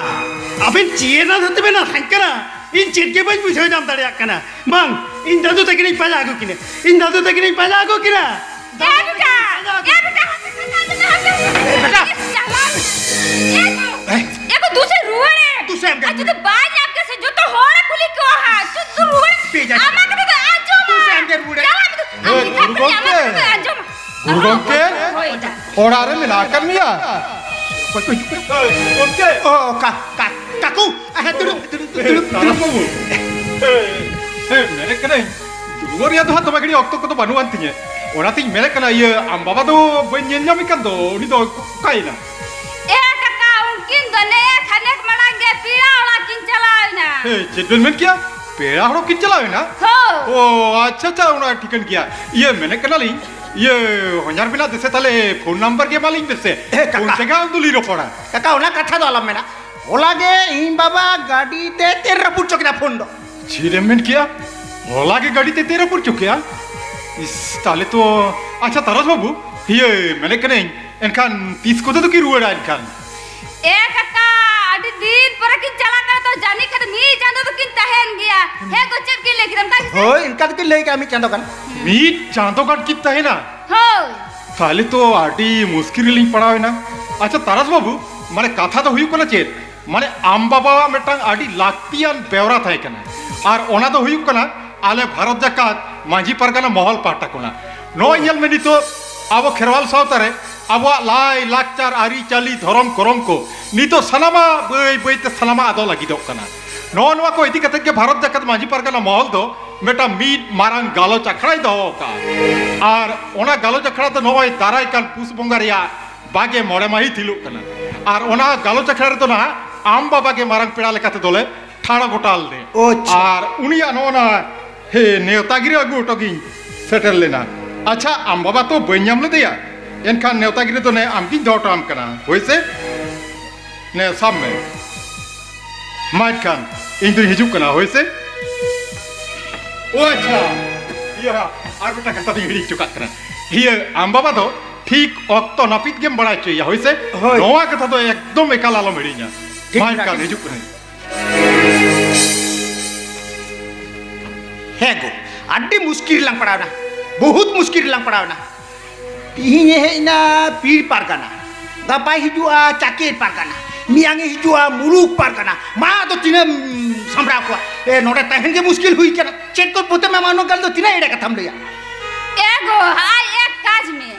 ᱟᱵᱮᱱ ᱪᱮᱫ ᱨᱮᱱᱟᱜ ᱫᱷᱟᱹᱨᱛᱤ ᱵᱮᱱ ᱟᱛᱟᱝ ᱠᱟᱱᱟ? ᱤᱧ ᱪᱮᱫ ᱜᱮ ᱵᱟᱹᱧ ᱵᱩᱡᱷᱟᱹᱣ ᱧᱟᱢ ᱫᱟᱲᱮᱭᱟᱜ ᱠᱟᱱᱟ᱾ ᱵᱟᱝ, ᱤᱧ ᱫᱟᱫᱩ ᱛᱟᱹᱠᱤᱱᱤᱧ ᱯᱟᱸᱡᱟ ᱟᱹᱜᱩ ᱠᱤᱱᱟ᱾ ᱤᱧ ᱫᱟᱫᱩ ᱛᱟᱹᱠᱤᱱᱤᱧ ᱯᱟᱸᱡᱟ ᱟᱹᱜᱩ ᱠᱤᱱᱟ᱾ ᱮ ᱵᱮᱴᱟ, ᱮ ᱵᱮᱴᱟ, ᱦᱟᱯᱮ, ᱦᱟᱯᱮ, ᱦᱟᱯᱮ, ᱦᱟᱯᱮ᱾ ᱮ ᱵᱮᱴᱟ᱾ ᱪᱟᱞᱟᱣ᱾ ᱮ ᱜᱚ, ᱮ ᱜᱚ, ᱫᱩᱥᱮ ᱨᱩᱣᱟᱹᱲᱮ᱾ ᱫᱩᱥᱮ ᱮᱢ ᱜᱮ ᱟᱨ ᱡᱩᱫᱤ ᱨᱩᱣᱟᱹᱲᱮ᱾ ᱵᱟᱭ ᱧᱟᱢ ᱠᱮᱫ ᱥᱮ ᱡᱚᱛᱚ ᱦᱚᱲᱮ ᱠᱩᱞᱤ ᱠᱚᱣᱟ ᱦᱟᱸᱜ᱾ ᱪᱩᱫ ᱫᱩ ᱨᱩᱣᱟᱹᱲᱮ᱾ ᱯᱮ ᱡᱟᱭᱜᱟ᱾ ᱟᱢᱟᱜ ᱠᱟᱛᱷᱟ ᱫᱚ ᱟᱸᱡᱚᱢᱟ᱾ ᱫᱩᱥᱮ ᱮᱢ ᱜᱮ ᱨᱩᱣᱟᱹᱲᱮ᱾ ᱪᱟᱞᱟᱣ ᱢᱮ ᱫᱩ, ᱟᱢ ᱜᱩᱨᱩ ᱜᱤᱫᱽᱨᱟᱹ ᱠᱚ ᱜᱚᱢᱠᱮ᱾ ᱧᱟᱢᱟ ᱠᱟᱛᱷᱟ ᱫᱚ ᱟᱸᱡᱚᱢᱟ᱾ ᱜᱩᱨᱩ ᱜᱚᱢᱠᱮ᱾ ᱦᱳᱭ ᱫᱟ᱾ ᱚᱲᱟᱜ ᱨᱮ ᱢᱮᱱᱟᱜ ᱟᱠᱟᱫ ᱢᱮᱭᱟ? ᱚᱠᱚᱭ ᱠᱚ ᱦᱤᱡᱩᱜ ᱠᱟᱱᱟ? ᱜᱚᱢᱠᱮ᱾ ᱚ, ᱠᱟ-, ᱠᱟ-, ᱠᱟᱠᱩ᱾ ᱦᱮᱸ, ᱫᱩᱲᱩᱵ, ᱫᱩᱲᱩᱵ, ᱫᱩᱲᱩᱵ, ᱫᱩᱲᱩᱵ᱾ ᱠᱟᱨᱟᱢ ᱵᱟᱹᱵᱩ᱾ ᱦᱮᱸ, ᱢᱮᱱᱮᱫ ᱠᱟᱹᱱᱟᱹᱧ, ᱫᱩᱲᱩᱵ ᱨᱮᱭᱟᱜ ᱫᱚ ᱦᱟᱸᱜ ᱫᱚᱢᱮ ᱜᱷᱟᱹᱲᱤᱡ ᱚᱠᱛᱚ ᱠᱚᱫᱚ ᱵᱟᱹᱱᱩᱜ ᱟᱱ ᱛᱤᱧᱟᱹ᱾ ᱚᱱᱟᱛᱤᱧ ᱢᱮᱱᱮᱫ ᱠᱟᱱᱟ, ᱤᱭᱟᱹ, ᱟᱢ ᱵᱟᱵᱟ ᱫᱚ ᱵᱟᱹᱧ ᱧᱮᱞ ᱧᱟᱢᱮ ᱠᱟᱱ ᱫᱚ, ᱩᱱᱤ ᱫᱚ ᱚᱠᱟᱭᱮᱱᱟ? ᱮ ᱠᱟᱠᱟ, ᱩᱱᱠᱤᱱ ᱫᱚ ᱱᱮ ᱠᱷᱟᱱᱮᱠ ᱢᱟᱲᱟᱝ ᱜᱮ ᱯᱮᱲᱟ ᱚᱲᱟᱜ ᱠᱤᱱ ᱪᱟᱞᱟᱣ ᱮᱱᱟ᱾ ᱦᱮᱸ, ᱪᱮᱫ ᱵᱮᱱ ᱢᱮᱱ ᱠᱮᱭᱟ? ᱯᱮᱲᱟ ᱦᱚᱲᱚᱜ ᱠᱤᱱ ᱪᱟᱞᱟᱣ ᱮᱱᱟ? ᱦᱳᱭ᱾ ᱚ, ᱟᱪᱪᱷᱟ, ᱟᱪᱪᱷᱟ, ᱚᱱᱟ ᱴᱷᱤᱠᱟᱹᱱ ᱜᱮᱭᱟ᱾ ᱤᱭᱟᱹ, ᱢᱮᱱᱮᱫ ᱠᱟᱱᱟᱞᱤᱧ, ᱤᱭᱟᱹ, ᱦᱚᱧᱦᱟᱨ ᱵᱮᱱᱟᱜ ᱫᱮᱥᱮ ᱛᱟᱦᱞᱮ ᱯᱷᱳᱱ ᱱᱟᱢᱵᱟᱨ ᱜᱮ ᱮᱢᱟᱞᱤᱧ ᱵᱮᱱ ᱥᱮ᱾ ᱦᱮᱸ, ᱠᱟᱠᱟ᱾ ᱯᱷᱳᱱ ᱛᱮᱜᱮ ᱟᱢ ᱫᱚᱞᱤᱧ ᱨᱚᱯᱚᱲᱟ᱾ ᱠᱟᱠᱟ, ᱚᱱᱟ ᱠᱟᱛᱷᱟ ᱫᱚ ᱟᱞᱚᱢ ᱢᱮᱱᱟ᱾ ᱦᱚᱞᱟ ᱜᱮ ᱤᱧ ᱵᱟᱵᱟ ᱜᱟᱹᱰᱤ ᱛᱮ ᱛᱮᱨ ᱨᱟᱹᱯᱩᱫ ᱪᱚ ᱠᱮᱫᱟ ᱯᱷᱳᱱ ᱫᱚ᱾ ᱪᱮᱫ ᱮᱢ ᱢᱮᱱ ᱠᱮᱭᱟ? ᱦᱚᱞᱟ ᱜᱮ ᱜᱟᱹᱰᱤ ᱛᱮ ᱛᱮ ᱨᱟᱹᱯᱩᱫ ᱪᱚ ᱠᱮᱜᱼᱟ᱾ ᱤᱥ, ᱛᱟᱦᱞᱮ ᱛᱚ᱾ ᱟᱪᱪᱷᱟ ᱛᱟᱨᱟᱥ ᱵᱟᱹᱵᱩ, ᱤᱭᱟᱹ, ᱢᱮᱱᱮᱫ ᱠᱟᱹᱱᱟᱹᱧ, ᱮᱱᱠᱷᱟᱱ ᱛᱤᱥ ᱠᱚᱛᱮ ᱫᱚᱠᱤᱱ ᱨᱩᱣᱟᱹᱲᱟ ᱮᱱᱠᱷᱟᱱ? ᱮ ᱠᱟᱠᱟ, ᱟᱹᱰᱤ ᱫᱤᱱ ᱯᱚᱨᱮ ᱠᱤᱱ ᱪᱟᱞᱟᱜ ᱠᱟᱱᱟ, ᱛᱚ ᱡᱟᱹᱱᱤᱡ ᱠᱷᱟᱱ ᱢᱤᱫ ᱪᱟᱸᱫᱚ ᱫᱚᱠᱤᱱ ᱛᱟᱦᱮᱱ ᱜᱮᱭᱟ᱾ ᱦᱮᱸ ᱜᱚ, ᱪᱮᱫ ᱠᱤᱱ ᱞᱟᱹᱭ ᱠᱮᱫᱟ ᱚᱱᱠᱟ ᱜᱮᱥᱮ? ᱦᱳᱭ, ᱚᱱᱠᱟ ᱫᱚᱠᱤᱱ ᱞᱟᱹᱭ ᱠᱮᱜᱼᱟ, ᱢᱤᱫ ᱪᱟᱸᱫᱚ ᱜᱟᱱ᱾ ᱢᱤᱫ ᱪᱟᱸᱫᱚ ᱜᱟᱱ ᱠᱤᱱ ᱛᱟᱦᱮᱱᱟ? ᱦᱳᱭ᱾ ᱛᱟᱦᱞᱮ ᱛᱚ ᱟᱹᱰᱤ ᱢᱩᱥᱠᱤᱞ ᱨᱮᱞᱤᱧ ᱯᱟᱲᱟᱣ ᱮᱱᱟ᱾ ᱟᱪᱪᱷᱟ ᱛᱟᱨᱟᱥ ᱵᱟᱹᱵᱩ, ᱢᱟᱱᱮ ᱠᱟᱛᱷᱟ ᱫᱚ ᱦᱩᱭᱩᱜ ᱠᱟᱱᱟ ᱪᱮᱫ, ᱢᱟᱱᱮ ᱟᱢ ᱵᱟᱵᱟᱣᱟᱜ ᱢᱤᱫᱴᱟᱝ ᱟᱹᱰᱤ ᱞᱟᱹᱠᱛᱤᱭᱟᱱ ᱵᱮᱣᱨᱟ ᱛᱟᱦᱮᱸ ᱠᱟᱱᱟ, ᱟᱨ ᱚᱱᱟ ᱫᱚ ᱦᱩᱭᱩᱜ ᱠᱟᱱᱟ ᱟᱞᱮ ᱵᱷᱟᱨᱚᱛ ᱡᱟᱠᱟᱛ ᱢᱟᱹᱡᱷᱤ ᱯᱟᱨᱜᱟᱱᱟ ᱢᱚᱦᱚᱞ ᱯᱟᱦᱴᱟ ᱠᱷᱚᱱᱟᱜ᱾ ᱱᱚᱜᱼᱚᱭ ᱧᱮᱞ ᱢᱮ, ᱱᱤᱛᱚᱜ ᱟᱵᱚ ᱠᱷᱮᱨᱣᱟᱞ ᱥᱟᱶᱛᱟ ᱨᱮ ᱟᱵᱚᱣᱟᱜ ᱞᱟᱭ ᱞᱟᱠᱪᱟᱨ, ᱟᱹᱨᱤᱪᱟᱹᱞᱤ, ᱫᱷᱚᱨᱚᱢ ᱠᱚᱨᱚᱢ ᱠᱚ ᱱᱤᱛᱚᱜ ᱥᱟᱱᱟᱢᱟᱜ ᱵᱟᱹᱭ ᱵᱟᱹᱭ ᱛᱮ ᱥᱟᱱᱟᱢᱟᱜ ᱟᱫᱚᱜ ᱞᱟᱹᱜᱤᱫᱚᱜ ᱠᱟᱱᱟ᱾ ᱱᱚᱜᱼᱚ ᱱᱚᱣᱟ ᱠᱚ ᱤᱫᱤ ᱠᱟᱛᱮ ᱜᱮ ᱵᱷᱟᱨᱚᱛ ᱡᱟᱠᱟᱛ ᱢᱟᱹᱡᱷᱤ ᱯᱟᱨᱜᱟᱱᱟ ᱢᱚᱦᱚᱞ ᱫᱚ ᱢᱤᱫᱴᱟᱝ ᱢᱤᱫ ᱢᱟᱨᱟᱝ ᱜᱟᱞᱚᱪ ᱟᱠᱷᱲᱟᱭ ᱫᱚᱦᱚ ᱟᱠᱟᱫᱼᱟ, ᱟᱨ ᱚᱱᱟ ᱜᱟᱞᱚᱪ ᱟᱠᱷᱲᱟ ᱫᱚ ᱱᱚᱜᱼᱚᱭ ᱫᱟᱨᱟᱭ ᱠᱟᱱ ᱯᱩᱥ ᱵᱚᱸᱜᱟ ᱨᱮᱭᱟᱜ ᱵᱟᱜᱮ ᱢᱚᱬᱮ ᱢᱟᱹᱦᱤᱛ ᱦᱤᱞᱳᱜ ᱠᱟᱱᱟ᱾ ᱟᱨ ᱚᱱᱟ ᱜᱟᱞᱚᱪ ᱟᱠᱷᱲᱟ ᱨᱮᱫᱚ ᱱᱟᱦᱟᱜ ᱟᱢ ᱵᱟᱵᱟ ᱜᱮ ᱢᱟᱨᱟᱝ ᱯᱮᱲᱟ ᱞᱮᱠᱟ ᱛᱮᱫᱚᱞᱮ ᱴᱷᱟᱲᱚ ᱜᱚᱴᱟ ᱞᱮᱫᱮ᱾ ᱟᱪᱪᱷᱟ᱾ ᱟᱨ ᱩᱱᱤᱭᱟᱜ ᱱᱚᱜᱼᱚ ᱱᱟ, ᱦᱮ, ᱱᱮᱣᱛᱟ ᱜᱤᱨᱟᱹ ᱟᱹᱜᱩ ᱦᱚᱴᱚ ᱜᱤᱧ ᱥᱮᱴᱮᱨ ᱞᱮᱱᱟ᱾ ᱟᱪᱪᱷᱟ, ᱟᱢ ᱵᱟᱵᱟ ᱛᱚ ᱵᱟᱹᱧ ᱧᱟᱢ ᱞᱮᱫᱮᱭᱟ, ᱮᱱᱠᱷᱟᱱ ᱱᱮᱣᱛᱟ ᱜᱤᱨᱟᱹ ᱫᱚ ᱱᱮ ᱟᱢ ᱜᱤᱧ ᱫᱚᱦᱚ ᱦᱚᱴᱚ ᱟᱢ ᱠᱟᱱᱟ, ᱦᱳᱭ ᱥᱮ? ᱱᱮ ᱥᱟᱵ ᱢᱮ᱾ ᱢᱟ ᱮᱱᱠᱷᱟᱱ ᱤᱧ ᱫᱩᱧ ᱦᱤᱡᱩᱜ ᱠᱟᱱᱟ, ᱦᱳᱭ ᱥᱮ? ᱳ ᱟᱪᱪᱷᱟ, ᱤᱭᱟᱹ, ᱟᱨ ᱢᱤᱫᱴᱟᱝ ᱠᱟᱛᱷᱟ ᱫᱚᱧ ᱦᱤᱲᱤᱧ ᱦᱚᱪᱚ ᱠᱟᱜ ᱠᱟᱱᱟ᱾ ᱤᱭᱟᱹ, ᱟᱢ ᱵᱟᱵᱟ ᱫᱚ ᱴᱷᱤᱠ ᱚᱠᱛᱚ ᱱᱟᱹᱯᱤᱛ ᱜᱮᱢ ᱵᱟᱲᱟᱭ ᱦᱚᱪᱚᱭᱮᱭᱟ, ᱦᱳᱭ ᱥᱮ? ᱦᱳᱭ᱾ ᱱᱚᱣᱟ ᱠᱟᱛᱷᱟ ᱫᱚ ᱮᱠᱫᱚᱢ ᱮᱠᱟᱞ ᱟᱞᱚᱢ ᱦᱤᱲᱤᱧᱟ᱾ ᱴᱷᱤᱠ ᱢᱟ ᱢᱮᱱᱟᱜ ᱮᱱᱠᱷᱟᱱ ᱜᱮᱭᱟ᱾ ᱦᱤᱡᱩᱜ ᱠᱟᱹᱱᱟᱹᱧ᱾ ᱦᱮᱸ ᱜᱳ, ᱟᱹᱰᱤ ᱢᱩᱥᱠᱤᱞ ᱨᱮᱞᱟᱝ ᱯᱟᱲᱟᱣᱱᱟ, ᱵᱚᱦᱩᱛ ᱢᱩᱥᱠᱤᱞ ᱨᱮᱞᱟᱝ ᱯᱟᱲᱟᱣᱱᱟ᱾ ᱛᱤᱦᱤᱧ ᱮ ᱦᱮᱡ ᱮᱱᱟ ᱯᱤᱲ ᱯᱟᱨᱜᱟᱱᱟ, ᱜᱟᱯᱟᱭ ᱦᱤᱡᱩᱜᱼᱟ ᱪᱟᱠᱮᱨ ᱯᱟᱨᱜᱟᱱᱟ, ᱢᱮᱭᱟᱝ ᱮ ᱦᱤᱡᱩᱜᱼᱟ ᱢᱩᱞᱩᱠ ᱯᱟᱨᱜᱟᱱᱟ᱾ ᱢᱟ ᱟᱫᱚ ᱛᱤᱱᱟᱹᱜ ᱮᱢ ᱥᱟᱢᱵᱲᱟᱣ ᱠᱚᱣᱟ? ᱮ, ᱱᱚᱰᱮ ᱛᱟᱦᱮᱱ ᱜᱮ ᱢᱩᱥᱠᱤᱞ ᱦᱩᱭ ᱠᱟᱱᱟ᱾ ᱪᱮᱫ ᱠᱚ ᱯᱚᱛᱮᱢ ᱮᱢᱟ, ᱩᱱᱟᱹᱜ ᱜᱟᱱ ᱫᱚ ᱛᱤᱱᱟᱹᱜ ᱮᱲᱮ ᱠᱟᱛᱷᱟᱢ ᱞᱟᱹᱭᱟ? ᱮ ᱜᱳ, ᱟᱭ ᱮᱠ ᱠᱟᱡᱽ ᱢᱮ,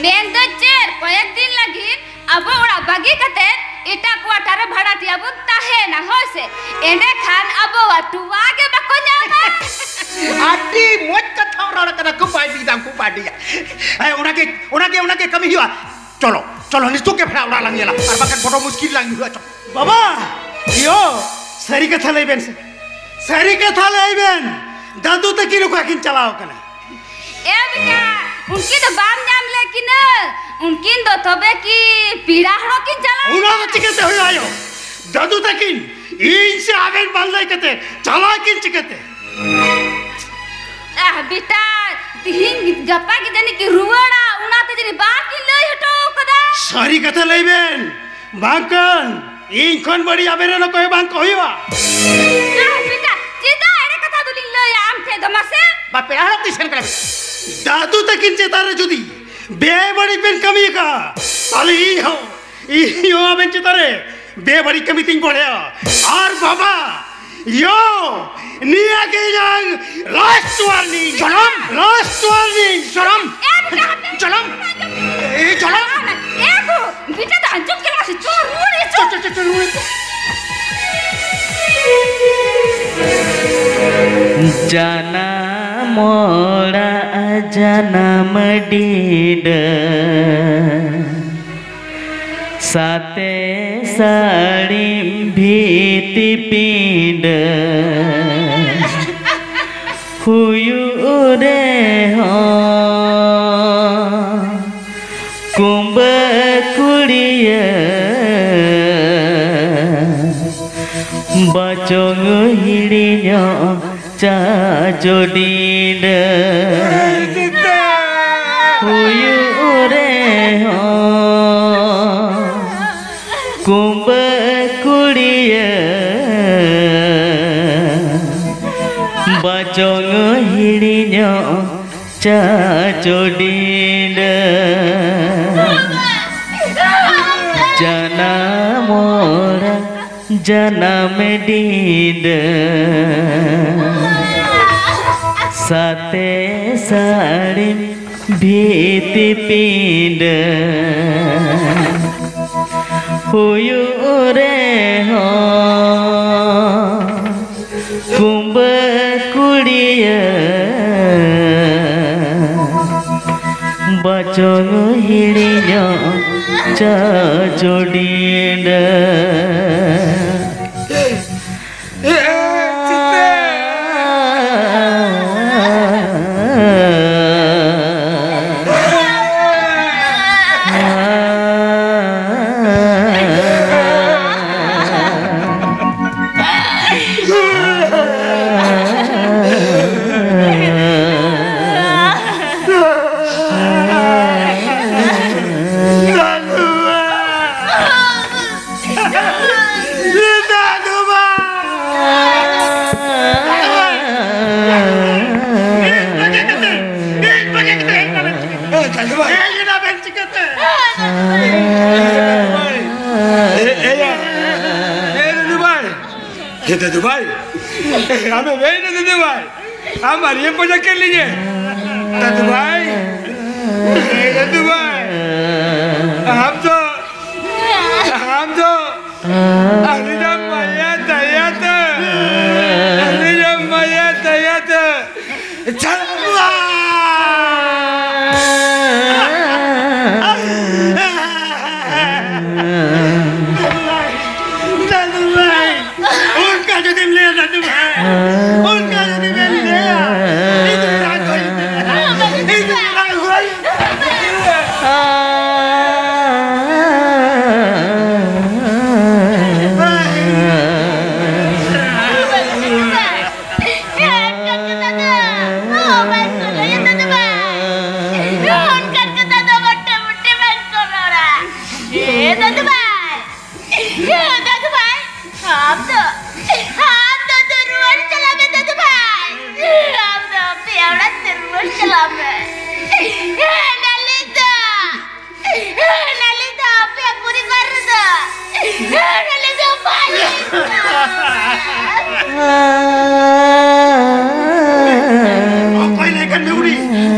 ᱢᱮᱱ ᱫᱚ ᱪᱮᱫ, ᱠᱚᱭᱮᱠ ᱫᱤᱱ ᱞᱟᱹᱜᱤᱫ ᱟᱵᱚ ᱚᱲᱟᱜ ᱵᱟᱹᱜᱤ ᱠᱟᱛᱮ ᱮᱴᱟᱜ quarter ᱨᱮ ᱵᱷᱟᱲᱟᱴᱤᱭᱟᱹ ᱵᱚᱱ ᱛᱟᱦᱮᱱᱟ, ᱦᱳᱭ ᱥᱮ? ᱮᱸᱰᱮᱠᱷᱟᱱ ᱟᱵᱚᱣᱟᱜ ᱛᱚᱣᱟ ᱜᱮ ᱵᱟᱠᱚ ᱧᱟᱢᱟ᱾ ᱟᱹᱰᱤ ᱢᱚᱡᱽ ᱠᱟᱛᱷᱟᱢ ᱨᱚᱲ ᱠᱟᱱᱟ, ᱠᱷᱩᱵ ᱵᱟᱹᱲᱤᱡ ᱫᱟᱢ, ᱠᱷᱩᱵ ᱵᱟᱹᱲᱤᱡ᱾ ᱦᱮᱸ, ᱚᱱᱟᱜᱮ, ᱚᱱᱟᱜᱮ, ᱚᱱᱟᱜᱮ ᱠᱟᱹᱢᱤ ᱦᱩᱭᱩᱜᱼᱟ᱾ ᱪᱚᱞᱚ, ᱪᱚᱞᱚ, ᱱᱤᱛᱚᱜ ᱜᱮ ᱵᱷᱟᱲᱟ ᱚᱲᱟᱜ ᱞᱟᱝ ᱧᱮᱞᱟ, ᱟᱨ ᱵᱟᱠᱷᱟᱱ ᱵᱚᱰᱚ ᱢᱩᱥᱠᱤᱞ ᱞᱟᱝ ᱧᱩᱨᱦᱩᱜᱼᱟ᱾ ᱪᱚᱞᱚ᱾ ᱵᱟᱵᱟ, ᱭᱳ, ᱥᱟᱹᱨᱤ ᱠᱟᱛᱷᱟ ᱞᱟᱹᱭ ᱵᱮᱱ ᱥᱮ, ᱥᱟᱹᱨᱤ ᱠᱟᱛᱷᱟ ᱞᱟᱹᱭ ᱵᱮᱱ, ᱫᱟᱫᱩ ᱛᱟᱹᱠᱤᱱ ᱚᱠᱟ ᱠᱤᱱ ᱪᱟᱞᱟᱣ ᱠᱟᱱᱟ? ᱮ ᱵᱮᱴᱟ, ᱩᱱᱠᱤᱱ ᱫᱚ ᱵᱟᱢ ᱧᱟᱢ ᱞᱮᱫ ᱠᱤᱱᱟᱹ? ᱩᱱᱠᱤᱱ ᱫᱚ ᱛᱚᱵᱮ ᱠᱤ ᱯᱮᱲᱟ ᱦᱚᱲ ᱠᱤᱱ ᱪᱟᱞᱟᱣ ᱚᱱᱟ ᱫᱚ ᱠᱟᱱᱟ? ᱪᱤᱠᱟᱹᱛᱮ ᱦᱩᱭᱩᱜᱼᱟ ᱭᱳ? ᱫᱟᱫᱩ ᱛᱟᱹᱠᱤᱱ ᱤᱧ ᱥᱮ ᱟᱵᱮᱱ ᱵᱟᱝ ᱞᱟᱹᱭ ᱠᱟᱛᱮ ᱪᱟᱞᱟᱣ ᱠᱤᱱ ᱪᱤᱠᱟᱹᱛᱮ? ᱟᱦ, ᱵᱮᱴᱟ, ᱛᱤᱦᱤᱧ ᱜᱟᱯᱟ ᱜᱮ ᱡᱟᱹᱱᱤᱡ ᱠᱤᱱ ᱨᱩᱣᱟᱹᱲᱟ, ᱚᱱᱟᱛᱮ ᱡᱟᱹᱱᱤᱡ ᱵᱟᱠᱤᱱ ᱞᱟᱹᱭ ᱦᱚᱴᱚ ᱠᱟᱫᱟ᱾ ᱥᱟᱹᱨᱤ ᱠᱟᱛᱷᱟ ᱞᱟᱹᱭ ᱵᱮᱱ, ᱵᱟᱝᱠᱷᱟᱱ ᱤᱧ ᱠᱷᱚᱱ ᱵᱟᱹᱲᱤᱡ ᱟᱵᱮᱱ ᱨᱮᱱ ᱚᱠᱚᱭ ᱦᱚᱸ ᱵᱟᱝ ᱠᱚ ᱦᱩᱭᱩᱜᱼᱟ᱾ ᱟᱦ, ᱵᱮᱴᱟ, ᱪᱮᱫᱟᱜ ᱮᱲᱮ ᱠᱟᱛᱷᱟ ᱫᱚᱞᱤᱧ ᱞᱟᱹᱭᱟ ᱟᱢ ᱴᱷᱮᱱ ᱫᱚ ᱢᱟᱥᱮ? ᱵᱟ, ᱯᱮᱲᱟ ᱦᱚᱲᱚᱜ ᱛᱤᱧ ᱥᱮᱱ ᱠᱟᱱᱟ ᱵᱮᱴᱟ᱾ ᱫᱟᱫᱩ ᱛᱟᱹᱠᱤᱱ ᱪᱮᱛᱟᱱ ᱨᱮ ᱡᱩᱫᱤ ᱵᱮᱵᱟᱹᱲᱤᱡ ᱵᱮᱱ ᱠᱟᱹᱢᱤ ᱟᱠᱟᱫᱼᱟ, ᱛᱟᱦᱞᱮ ᱤᱧ ᱦᱚᱸ, ᱤᱧ ᱦᱚᱸ ᱟᱵᱮᱱ ᱪᱮᱛᱟᱱ ᱨᱮ ᱵᱮᱵᱟᱹᱲᱤᱡ ᱠᱟᱹᱢᱤ ᱛᱤᱧ ᱵᱚᱲᱦᱮᱭᱟ᱾ ᱟᱨ ᱵᱟᱵᱟ, ᱭᱳ, ᱱᱤᱭᱟᱹ ᱜᱮ ᱤᱧᱟᱹᱝ last warning᱾ ᱡᱚᱞᱚᱢ! Last warning᱾ ᱡᱚᱞᱚᱢ! ᱮ, ᱵᱮᱴᱟ, ᱦᱟᱯᱮ᱾ ᱡᱚᱞᱚᱢ! ᱮ, ᱡᱚᱞᱚᱢ! ᱮ ᱜᱳ, ᱵᱮᱴᱟ ᱫᱚ ᱟᱸᱡᱚᱢ ᱜᱮ ᱞᱟᱝ ᱥᱮ, ᱪᱚ, ᱨᱩᱣᱟᱹᱲ ᱦᱤᱡᱩᱜ᱾ ᱪᱚ, ᱪᱚ, ᱪᱚ, ᱪᱚ, ᱨᱩᱣᱟᱹᱲ ᱦᱤᱡᱩᱜ᱾ ᱡᱟᱱᱟᱢ ᱚᱲᱟᱜ ᱡᱟᱱᱟᱢ ᱰᱤᱰᱟᱹ, ᱥᱟᱛᱮ ᱥᱟᱹᱲᱤᱢ ᱵᱷᱤᱛᱤ ᱯᱤᱸᱰᱟᱹ, ᱦᱩᱭᱩᱜ ᱨᱮᱦᱚᱸ ᱠᱩᱸᱵᱟᱹ ᱠᱩᱲᱤᱭᱟᱹ, ᱵᱟᱪᱚᱝ ᱦᱤᱲᱤᱧᱚᱜ ᱪᱟᱪᱚ ᱰᱤᱰᱟᱹ᱾ ᱦᱩᱭᱩᱜ ᱨᱮᱦᱚᱸ ᱠᱩᱸᱵᱟᱹ ᱠᱩᱲᱤᱭᱟᱹ, ᱵᱟᱪᱚᱝ ᱦᱤᱲᱤᱧᱚᱜ ᱪᱟᱪᱚ ᱰᱤᱰᱟᱹ᱾ ᱡᱟᱱᱟᱢ ᱚᱲᱟᱜ ᱡᱟᱱᱟᱢ ᱰᱤᱰᱟᱹ, ᱥᱟᱛᱮ ᱥᱟᱹᱲᱤᱢ ᱵᱷᱤᱛᱤ ᱯᱤᱸᱰᱟᱹ, ᱦᱩᱭᱩᱜ ᱨᱮᱦᱚᱸ ᱠᱩᱸᱵᱟᱹ ᱠᱩᱲᱤᱭᱟᱹ, ᱵᱟᱪᱚᱝ ᱦᱤᱲᱤᱧᱚᱜ ᱪᱟᱪᱚ ᱰᱤᱰᱟᱹ᱾ ᱟᱵᱮᱱ ᱪᱤᱠᱟᱹᱛᱮ? ᱮ, ᱮᱭᱟ᱾ ᱮ, ᱫᱟᱫᱩ ᱵᱷᱟᱭ᱾ ᱮ, ᱫᱟᱫᱩ ᱵᱷᱟᱭ᱾ ᱟᱢᱮ ᱵᱮᱱ ᱫᱟᱫᱩ ᱵᱷᱟᱭ᱾ ᱟᱢ ᱟᱨ ᱤᱭᱟᱹ ᱯᱚᱭᱥᱟ ᱠᱮᱫ ᱞᱤᱧᱟᱹ᱾ ᱫᱟᱫᱩ ᱵᱷᱟᱭ᱾ ᱮ, ᱫᱟᱫᱩ ᱵᱷᱟᱭ᱾ ᱟᱢ ᱫᱚ, ᱟᱢ ᱫᱚ ᱟᱹᱞᱤᱧᱟᱜ ᱢᱟᱭᱟ ᱫᱟᱭᱟ ᱛᱮ, ᱟᱹᱞᱤᱧᱟᱜ ᱢᱟᱭᱟ ᱫᱟᱭᱟ ᱛᱮ᱾ ᱪᱟᱞᱟᱜ᱾ ᱫᱟᱫᱩ ᱵᱷᱟᱭ, ᱫᱟᱫᱩ ᱵᱷᱟᱭ, ᱚᱱᱠᱟ ᱡᱩᱫᱤᱢ ᱞᱟᱹᱭᱟ ᱫᱟᱫᱩ ᱵᱷᱟᱭ, ᱚᱱᱠᱟ ᱡᱩᱫᱤᱢ ᱞᱟᱹᱭᱟ, ᱤᱧ ᱫᱚ ᱨᱟᱜ ᱦᱩᱭᱩᱜ ᱛᱤᱧᱟ᱾ ᱤᱧ ᱫᱚ ᱨᱟᱜ ᱦᱩᱭᱩᱜ ᱛᱤᱧᱟ᱾ ᱮ ᱫᱟᱫᱩ ᱵᱷᱟᱭ, ᱟᱢ ᱫᱚ, ᱟᱢ ᱫᱚ, ᱫᱚ ᱨᱩᱣᱟᱹᱲ ᱪᱟᱞᱟᱜ ᱢᱮ ᱫᱟᱫᱩ ᱵᱷᱟᱭ᱾ ᱟᱢ ᱫᱚ ᱟᱯᱮᱭᱟᱜ ᱚᱲᱟᱜ ᱛᱮ ᱨᱩᱣᱟᱹᱲ ᱪᱟᱞᱟᱜ ᱢᱮ᱾ ᱱᱟᱞᱤ ᱫᱚ, ᱱᱟᱞᱤ ᱫᱚ ᱟᱯᱮᱭᱟᱜ ᱯᱚᱨᱤᱵᱟᱨ ᱨᱮᱫᱚ, ᱱᱟᱞᱤ ᱫᱚ ᱵᱟᱭ ᱚᱠᱚᱭ ᱞᱟᱹᱭ ᱠᱟᱱ ᱢᱮ ᱩᱱᱤ?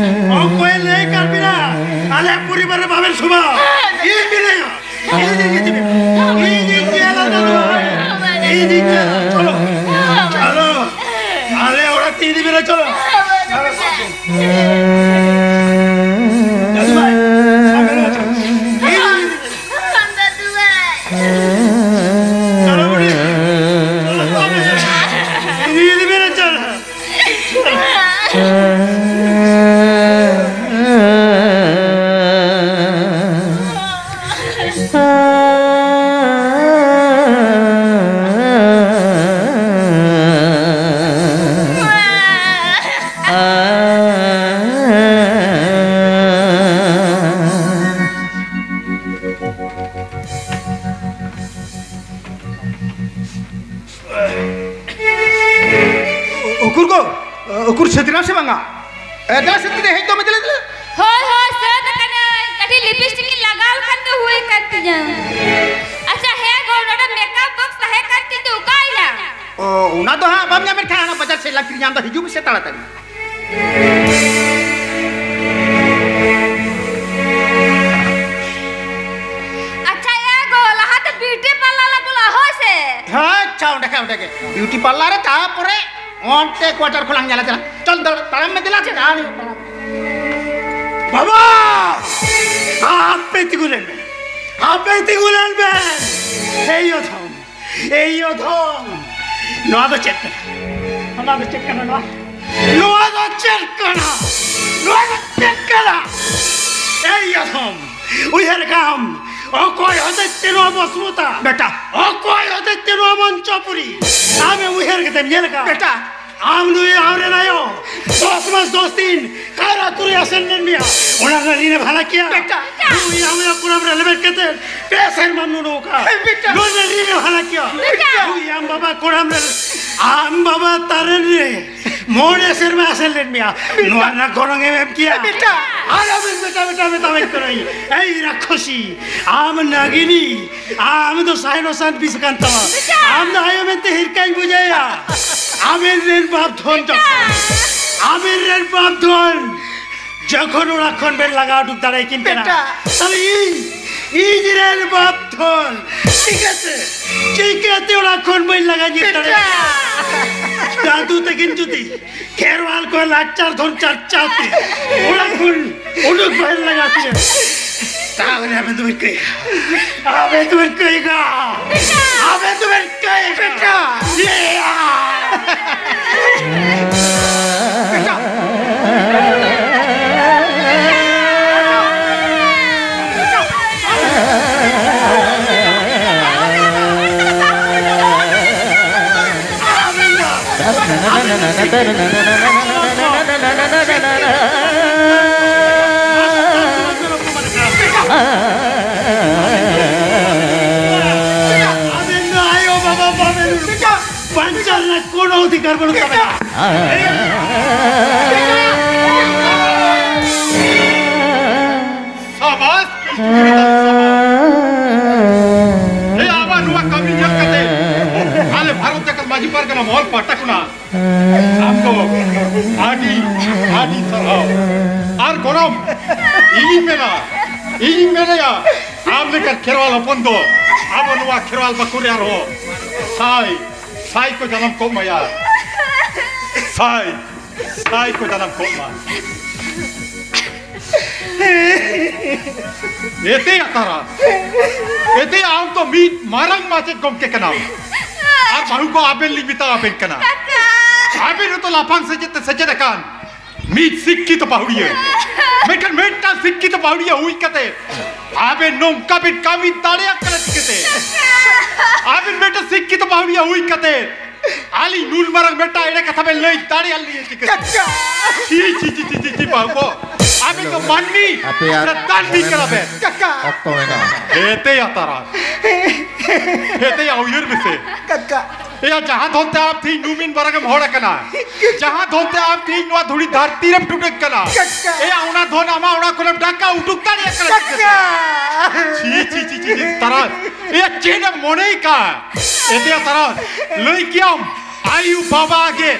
ᱚᱠᱚᱭ ᱞᱟᱹᱭ ᱠᱟᱱ ᱢᱮᱭᱟ? ᱟᱞᱮ ᱯᱚᱨᱤᱵᱟᱨ ᱨᱮ ᱵᱟᱵᱮᱱ ᱥᱚᱢᱟ᱾ ᱤᱧ ᱢᱤᱱᱟᱹᱧᱟ᱾ ᱤᱧᱤᱧ ᱧᱮᱞᱟ ᱫᱟᱫᱩ ᱵᱷᱟᱭ᱾ ᱤᱧᱤᱧ ᱧᱮᱞᱟ᱾ ᱪᱚᱞᱚ᱾ ᱪᱚᱞᱚ᱾ ᱟᱞᱮ ᱚᱲᱟᱜ ᱛᱮ ᱤᱫᱤ ᱢᱮ, ᱪᱚᱞᱚ᱾ ᱫᱟᱫᱩ ᱵᱷᱟᱭ, ᱥᱟᱵ ᱢᱮ, ᱪᱚᱞᱚ᱾ ᱤᱧᱤᱧ ᱤᱫᱤ ᱢᱮᱭᱟ᱾ ᱪᱚᱞᱚ, ᱵᱩᱰᱷᱤ᱾ ᱪᱚᱞᱚ, ᱥᱟᱵ ᱢᱮ᱾ ᱤᱧᱤᱧ ᱤᱫᱤ ᱢᱮᱭᱟ, ᱪᱚᱞᱚ᱾ ᱩᱠᱩᱨ ᱜᱚ, ᱩᱠᱩᱨ ᱥᱟᱹᱛ ᱮᱱᱟᱢ ᱥᱮ ᱵᱟᱝᱟ? ᱮ, ᱫᱮᱞᱟ ᱥᱟᱹᱛ ᱠᱟᱛᱮ ᱦᱮᱡ ᱫᱚ ᱢᱮ, ᱫᱮᱞᱟ, ᱫᱮᱞᱟ᱾ ᱦᱳᱭ, ᱦᱳᱭ, ᱥᱟᱹᱛ ᱟᱠᱟᱱᱟᱹᱧ᱾ ᱞᱟᱜᱟᱣ ᱞᱮᱠᱷᱟᱱ ᱜᱮ ᱦᱩᱭ ᱠᱟᱱ ᱛᱤᱧᱟ᱾ ᱟᱪᱪᱷᱟ, ᱦᱮᱸ ᱜᱚ, ᱱᱚᱰᱮ ᱢᱮᱠᱟᱯ ᱵᱚᱠᱥ ᱛᱟᱦᱮᱸ ᱠᱟᱱ ᱛᱤᱧ ᱫᱚ ᱚᱠᱟᱭᱮᱱᱟ? ᱚ, ᱚᱱᱟ ᱫᱚ ᱦᱟᱸᱜ ᱵᱟᱢ ᱧᱟᱢᱮᱫ ᱠᱷᱟᱱ ᱦᱟᱱᱟ ᱵᱟᱡᱟᱨ ᱥᱮᱫ ᱞᱟᱝ ᱠᱤᱨᱤᱧᱟ, ᱟᱢ ᱫᱚ ᱦᱤᱡᱩᱜ ᱢᱮᱥᱮ ᱛᱟᱲᱟᱛᱟᱲᱤ᱾ ᱟᱪᱪᱷᱟ, ᱮ ᱜᱚ, ᱞᱟᱦᱟᱛᱮ ᱵᱤᱭᱩᱴᱤ ᱯᱟᱨᱞᱟᱨ ᱞᱮ ᱵᱚᱞᱚᱜᱼᱟ, ᱦᱳᱭ ᱥᱮ? ᱟᱪᱪᱷᱟ, ᱚᱸᱰᱮ ᱠᱷᱟᱱ ᱚᱸᱰᱮ ᱜᱮ᱾ ᱵᱤᱭᱩᱴᱤ ᱯᱟᱨᱞᱟᱨ ᱨᱮ, ᱛᱟᱨᱯᱚᱨᱮ ᱚᱱᱛᱮ ᱠᱣᱟᱴᱟᱨ ᱠᱷᱚᱱ ᱞᱟᱝ ᱧᱮᱞᱟ, ᱪᱟᱞᱟᱜ᱾ ᱪᱚᱞ, ᱫᱟᱹᱲ, ᱛᱟᱲᱟᱢ ᱢᱮ, ᱫᱮᱞᱟ, ᱫᱟᱲᱟᱱ ᱦᱩᱭᱩᱜ ᱛᱟᱲᱟᱢ᱾ ᱵᱟᱵᱟ! ᱟᱯᱮ ᱛᱤᱸᱜᱩ ᱞᱮᱱ ᱵᱮᱱ᱾ ᱟᱯᱮ ᱛᱤᱸᱜᱩ ᱞᱮᱱ ᱵᱮᱱ᱾ ᱮᱭ ᱚᱫᱷᱚᱢ, ᱮᱭ ᱚᱫᱷᱚᱢ᱾ ᱱᱚᱣᱟ ᱫᱚ ᱪᱮᱫ ᱠᱟᱱᱟ? ᱱᱚᱣᱟ ᱫᱚ ᱪᱮᱫ ᱠᱟᱱᱟ ᱱᱚᱣᱟ? ᱱᱚᱣᱟ ᱫᱚ ᱪᱮᱫ ᱠᱟᱱᱟ? ᱱᱚᱣᱟ ᱫᱚ ᱪᱮᱫ ᱠᱟᱱᱟ? ᱮᱭ ᱚᱫᱷᱚᱢ, ᱩᱭᱦᱟᱹᱨ ᱠᱟᱢ, ᱚᱠᱚᱭ ᱦᱚᱛᱮᱡ ᱛᱮ ᱱᱚᱣᱟ ᱵᱚᱥ ᱢᱩᱛᱟ? ᱵᱮᱴᱟ᱾ ᱚᱠᱚᱭ ᱦᱚᱛᱮᱡ ᱛᱮ ᱱᱚᱣᱟ ᱢᱚᱧᱪᱚᱯᱩᱨᱤ? ᱟᱢᱮᱢ ᱩᱭᱦᱟᱹᱨ ᱠᱟᱛᱮᱢ ᱧᱮᱞ ᱟᱠᱟᱫ? ᱵᱮᱴᱟ᱾ ᱟᱢ ᱱᱩᱭ ᱟᱢᱨᱮᱱ ᱟᱭᱳ ᱫᱚᱥ ᱢᱟᱥ ᱫᱚᱥ ᱫᱤᱱ ᱠᱟᱭᱨᱟ ᱟᱹᱛᱩ ᱨᱮ ᱟᱥᱮᱱ ᱞᱮᱱ ᱢᱮᱭᱟ, ᱚᱱᱟ ᱨᱮᱱᱟᱜ ᱨᱤᱱᱮᱢ ᱦᱟᱞᱟ ᱠᱮᱭᱟ? ᱵᱮᱴᱟ᱾ ᱱᱩᱭ ᱟᱢ ᱟᱭᱳ ᱠᱚᱲᱟᱢ ᱨᱮ ᱞᱮᱵᱮᱫ ᱠᱟᱛᱮ ᱯᱮ ᱥᱮᱨᱢᱟᱢ ᱱᱩᱱᱩ ᱟᱠᱟᱫ᱾ ᱵᱮᱴᱟ᱾ ᱱᱩᱭ ᱨᱮᱱᱟᱜ ᱨᱤᱱᱮᱢ ᱦᱟᱞᱟ ᱠᱮᱭᱟ? ᱵᱮᱴᱟ᱾ ᱱᱩᱭ ᱟᱢ ᱵᱟᱵᱟ ᱠᱚᱲᱟᱢ ᱨᱮ, ᱟᱢ ᱵᱟᱵᱟ ᱛᱟᱨᱮᱱ ᱨᱮ ᱢᱚᱬᱮ ᱥᱮᱨᱢᱟ ᱟᱥᱮᱱ ᱞᱮᱱ ᱢᱮᱭᱟ, ᱱᱚᱣᱟ ᱨᱮᱱᱟᱜ ᱜᱚᱱᱚᱝ ᱮᱢ ᱮᱢ ᱠᱮᱭᱟ? ᱵᱮᱴᱟ᱾ ᱟᱞᱚᱵᱤᱱ ᱵᱮᱴᱟ, ᱵᱮᱴᱟ, ᱢᱮᱛᱟᱣᱟᱹᱧ ᱠᱟᱹᱱᱟᱹᱧ᱾ ᱮᱭ ᱨᱟᱠᱠᱷᱚᱥᱤ, ᱟᱢ ᱱᱟᱜᱤᱱᱤ, ᱟᱢ ᱫᱚ ᱥᱟᱭᱱᱚᱥᱟᱱ ᱵᱤᱥ ᱠᱟᱱ ᱛᱟᱢᱟ᱾ ᱵᱮᱴᱟ᱾ ᱟᱢ ᱫᱚ ᱟᱭᱳ ᱢᱮᱱᱛᱮ ᱦᱤᱨᱠᱟᱹᱧ ᱵᱩᱡᱷᱟᱹᱣᱟ᱾ ᱟᱵᱮᱱ ᱨᱮᱱ ᱵᱟᱯ ᱫᱷᱚᱱ ᱡᱚᱠᱷᱚᱱ, ᱟᱵᱮᱱ ᱨᱮᱱ ᱵᱟᱯ ᱫᱷᱚᱱ ᱡᱚᱠᱷᱚᱱ ᱚᱲᱟᱜ ᱠᱷᱚᱱ ᱵᱮᱱ ᱞᱟᱜᱟ ᱩᱰᱩᱠ ᱫᱟᱲᱮᱭᱟᱠᱤᱱ ᱠᱟᱱᱟ, ᱵᱮᱴᱟ᱾ ᱛᱟᱦᱞᱮ ᱤᱧ, ᱤᱧ ᱨᱮᱱ ᱵᱟᱯ ᱫᱷᱚᱱ ᱪᱤᱠᱟᱹᱛᱮ, ᱪᱤᱠᱟᱹᱛᱮ ᱚᱲᱟᱜ ᱠᱷᱚᱱ ᱵᱟᱹᱧ ᱞᱟᱜᱟ ᱧᱤᱨ ᱫᱟᱲᱮᱭᱟᱜᱼᱟ? ᱵᱮᱴᱟ᱾ ᱫᱟᱫᱩ ᱛᱟᱹᱠᱤᱱ ᱡᱩᱫᱤ ᱠᱷᱮᱨᱣᱟᱞ ᱠᱚ ᱞᱟᱠᱪᱟᱨ ᱫᱷᱚᱱ ᱪᱟᱨᱪᱟᱣ ᱛᱮ ᱚᱲᱟᱜ ᱠᱷᱚᱱ ᱩᱰᱩᱠ ᱵᱟᱭ ᱞᱟᱜᱟ ᱛᱤᱧᱟᱹ, ᱛᱟᱦᱞᱮ ᱟᱵᱮᱱ ᱫᱚᱵᱮᱱ ᱠᱟᱹᱭᱟ, ᱟᱵᱮᱱ ᱫᱚᱵᱮᱱ ᱠᱟᱹᱭᱟ, ᱟᱵᱮᱱ ᱫᱚᱵᱮᱱ ᱠᱟᱹᱭᱟ᱾ ᱵᱮᱴᱟ᱾ ᱤᱭᱟ᱾ ᱟᱵᱮᱱ ᱫᱚ ᱟᱭᱳ ᱵᱟᱵᱟ ᱵᱟᱵᱮᱱ ᱵᱟᱧᱪᱟᱣ ᱨᱮᱱᱟᱜ ᱠᱳᱱᱳ ᱚᱫᱷᱤᱠᱟᱨ ᱵᱟᱹᱱᱩᱜ ᱛᱟᱵᱮᱱᱟ᱾ ᱥᱟᱵᱟᱥ! ᱮ ᱟᱵᱟᱨ ᱱᱚᱣᱟ ᱠᱟᱹᱢᱤ ᱧᱮᱞ ᱠᱟᱛᱮ ᱟᱞᱮ ᱵᱷᱟᱨᱚᱛ ᱡᱟᱠᱟᱛ ᱢᱟᱹᱡᱷᱤ ᱯᱟᱨᱜᱟᱱᱟ ᱢᱚᱦᱚᱞ ᱯᱟᱦᱴᱟ ᱠᱷᱚᱱᱟᱜ ᱟᱢ ᱫᱚ ᱟᱹᱰᱤ ᱟᱹᱰᱤ ᱥᱟᱨᱦᱟᱣ ᱟᱨ ᱜᱚᱨᱚᱢ᱾ ᱤᱧᱤᱧ ᱢᱮᱱᱟ, ᱤᱧᱤᱧ ᱢᱮᱱᱮᱭᱟ, ᱟᱢ ᱞᱮᱠᱟᱱ ᱠᱷᱮᱨᱣᱟᱞ ᱦᱚᱯᱚᱱ ᱫᱚ ᱟᱵᱚ ᱱᱚᱣᱟ ᱠᱷᱮᱨᱣᱟᱞ ᱵᱟᱠᱷᱳᱞ ᱨᱮ ᱟᱨᱦᱚᱸ ᱥᱟᱭ ᱥᱟᱭ ᱠᱚ ᱡᱟᱱᱟᱢ ᱠᱚᱜ ᱢᱟᱭᱟ᱾ ᱥᱟᱭ ᱥᱟᱭ ᱠᱚ ᱡᱟᱱᱟᱢ ᱠᱚᱜ ᱢᱟ᱾ ᱮᱛᱮᱭᱟ ᱛᱟᱨᱟ, ᱮᱛᱮᱭᱟ, ᱟᱢ ᱫᱚ ᱢᱤᱫ ᱢᱟᱨᱟᱝ ᱢᱟᱪᱮᱫ ᱜᱚᱢᱠᱮ ᱠᱟᱱᱟᱢ᱾ ᱟᱨ ᱵᱟᱹᱦᱩ ᱠᱚ, ᱟᱵᱮᱱ ᱞᱤᱧ ᱢᱮᱛᱟ ᱟᱵᱮᱱ ᱠᱟᱱᱟ, ᱟᱵᱮᱱ ᱦᱚᱸᱛᱚ ᱞᱟᱯᱷᱟᱝ ᱥᱮᱪᱮᱫ ᱛᱮ ᱥᱮᱪᱮᱫ ᱟᱠᱟᱱ ᱢᱤᱫ ᱥᱤᱠᱠᱷᱤᱛᱚ ᱯᱟᱹᱦᱩᱲᱤᱭᱟᱹ᱾ ᱢᱮᱱᱠᱷᱟᱱ ᱢᱤᱫᱴᱟᱝ ᱥᱤᱠᱠᱷᱤᱛᱚ ᱯᱟᱹᱦᱩᱲᱤᱭᱟᱹ ᱦᱩᱭ ᱠᱟᱛᱮ ᱟᱵᱮᱱ ᱱᱚᱝᱠᱟ ᱵᱮᱱ ᱠᱟᱹᱢᱤ ᱫᱟᱲᱮᱭᱟᱜ ᱠᱟᱱᱟ ᱪᱤᱠᱟᱹᱛᱮ? ᱟᱵᱮᱱ ᱢᱤᱫᱴᱟᱝ ᱥᱤᱠᱠᱷᱤᱛᱚ ᱯᱟᱹᱦᱩᱲᱤᱭᱟᱹ ᱦᱩᱭ ᱠᱟᱛᱮ ᱟᱹᱞᱤᱧ ᱱᱩᱱ ᱢᱟᱨᱟᱝ ᱢᱤᱫᱴᱟᱝ ᱮᱲᱮ ᱠᱟᱛᱷᱟ ᱵᱮᱱ ᱞᱟᱹᱭ ᱫᱟᱲᱮᱭᱟᱞᱤᱧᱟ ᱪᱤᱠᱟᱹᱛᱮ? ᱠᱟᱠᱟ! ᱪᱷᱤ, ᱪᱷᱤ, ᱪᱷᱤ, ᱪᱷᱤ, ᱪᱷᱤ, ᱪᱷᱤ, ᱵᱟᱹᱵᱩ᱾ ᱟᱵᱮᱱ ᱫᱚ ᱢᱟᱹᱱᱢᱤ ᱟᱯᱮᱭᱟᱜ ᱥᱮ ᱫᱟᱹᱱᱢᱤ ᱠᱟᱱᱟ ᱵᱮᱱ᱾ ᱠᱟᱠᱟ! ᱚᱠᱛᱚ ᱢᱮᱱᱟᱜᱼᱟ᱾ ᱦᱮᱛᱮᱭᱟ ᱛᱟᱨᱟ᱾ ᱦᱮᱛᱮᱭᱟ ᱩᱭᱦᱟᱹᱨ ᱢᱮᱥᱮ᱾ ᱠᱟᱠᱟ! ᱮᱭᱟ, ᱡᱟᱦᱟᱸ ᱫᱷᱚᱱ ᱛᱮ ᱟᱢ ᱛᱮᱦᱮᱧ ᱱᱩᱢᱤᱱ ᱢᱟᱨᱟᱝ ᱮᱢ ᱦᱚᱲ ᱟᱠᱟᱱᱟ, ᱡᱟᱦᱟᱸ ᱫᱷᱚᱱ ᱛᱮ ᱟᱢ ᱛᱮᱦᱮᱧ ᱱᱚᱣᱟ ᱫᱷᱩᱲᱤ ᱫᱷᱟᱹᱨᱛᱤ ᱨᱮᱢ ᱴᱩᱰᱟᱹᱜ ᱠᱟᱱᱟ, ᱠᱟᱠᱟ! ᱮᱭᱟ, ᱚᱱᱟ ᱫᱷᱚᱱ ᱟᱢᱟᱜ ᱚᱲᱟᱜ ᱠᱷᱚᱱᱮᱢ ᱰᱟᱠᱟ ᱩᱰᱩᱠ ᱫᱟᱲᱮᱭᱟᱜ ᱠᱟᱱᱟ᱾ ᱠᱟᱠᱟ! ᱪᱷᱤ, ᱪᱷᱤ, ᱪᱷᱤ, ᱪᱷᱤ, ᱪᱷᱤ, ᱛᱟᱨᱟ᱾ ᱮᱭᱟ, ᱪᱮᱫ ᱮᱢ ᱢᱚᱱᱮᱭ ᱠᱟ? ᱮᱛᱮᱭᱟ ᱛᱟᱨᱟ, ᱞᱟᱹᱭ ᱠᱮᱭᱟᱢ, ᱟᱭᱩ ᱵᱟᱵᱟ ᱜᱮ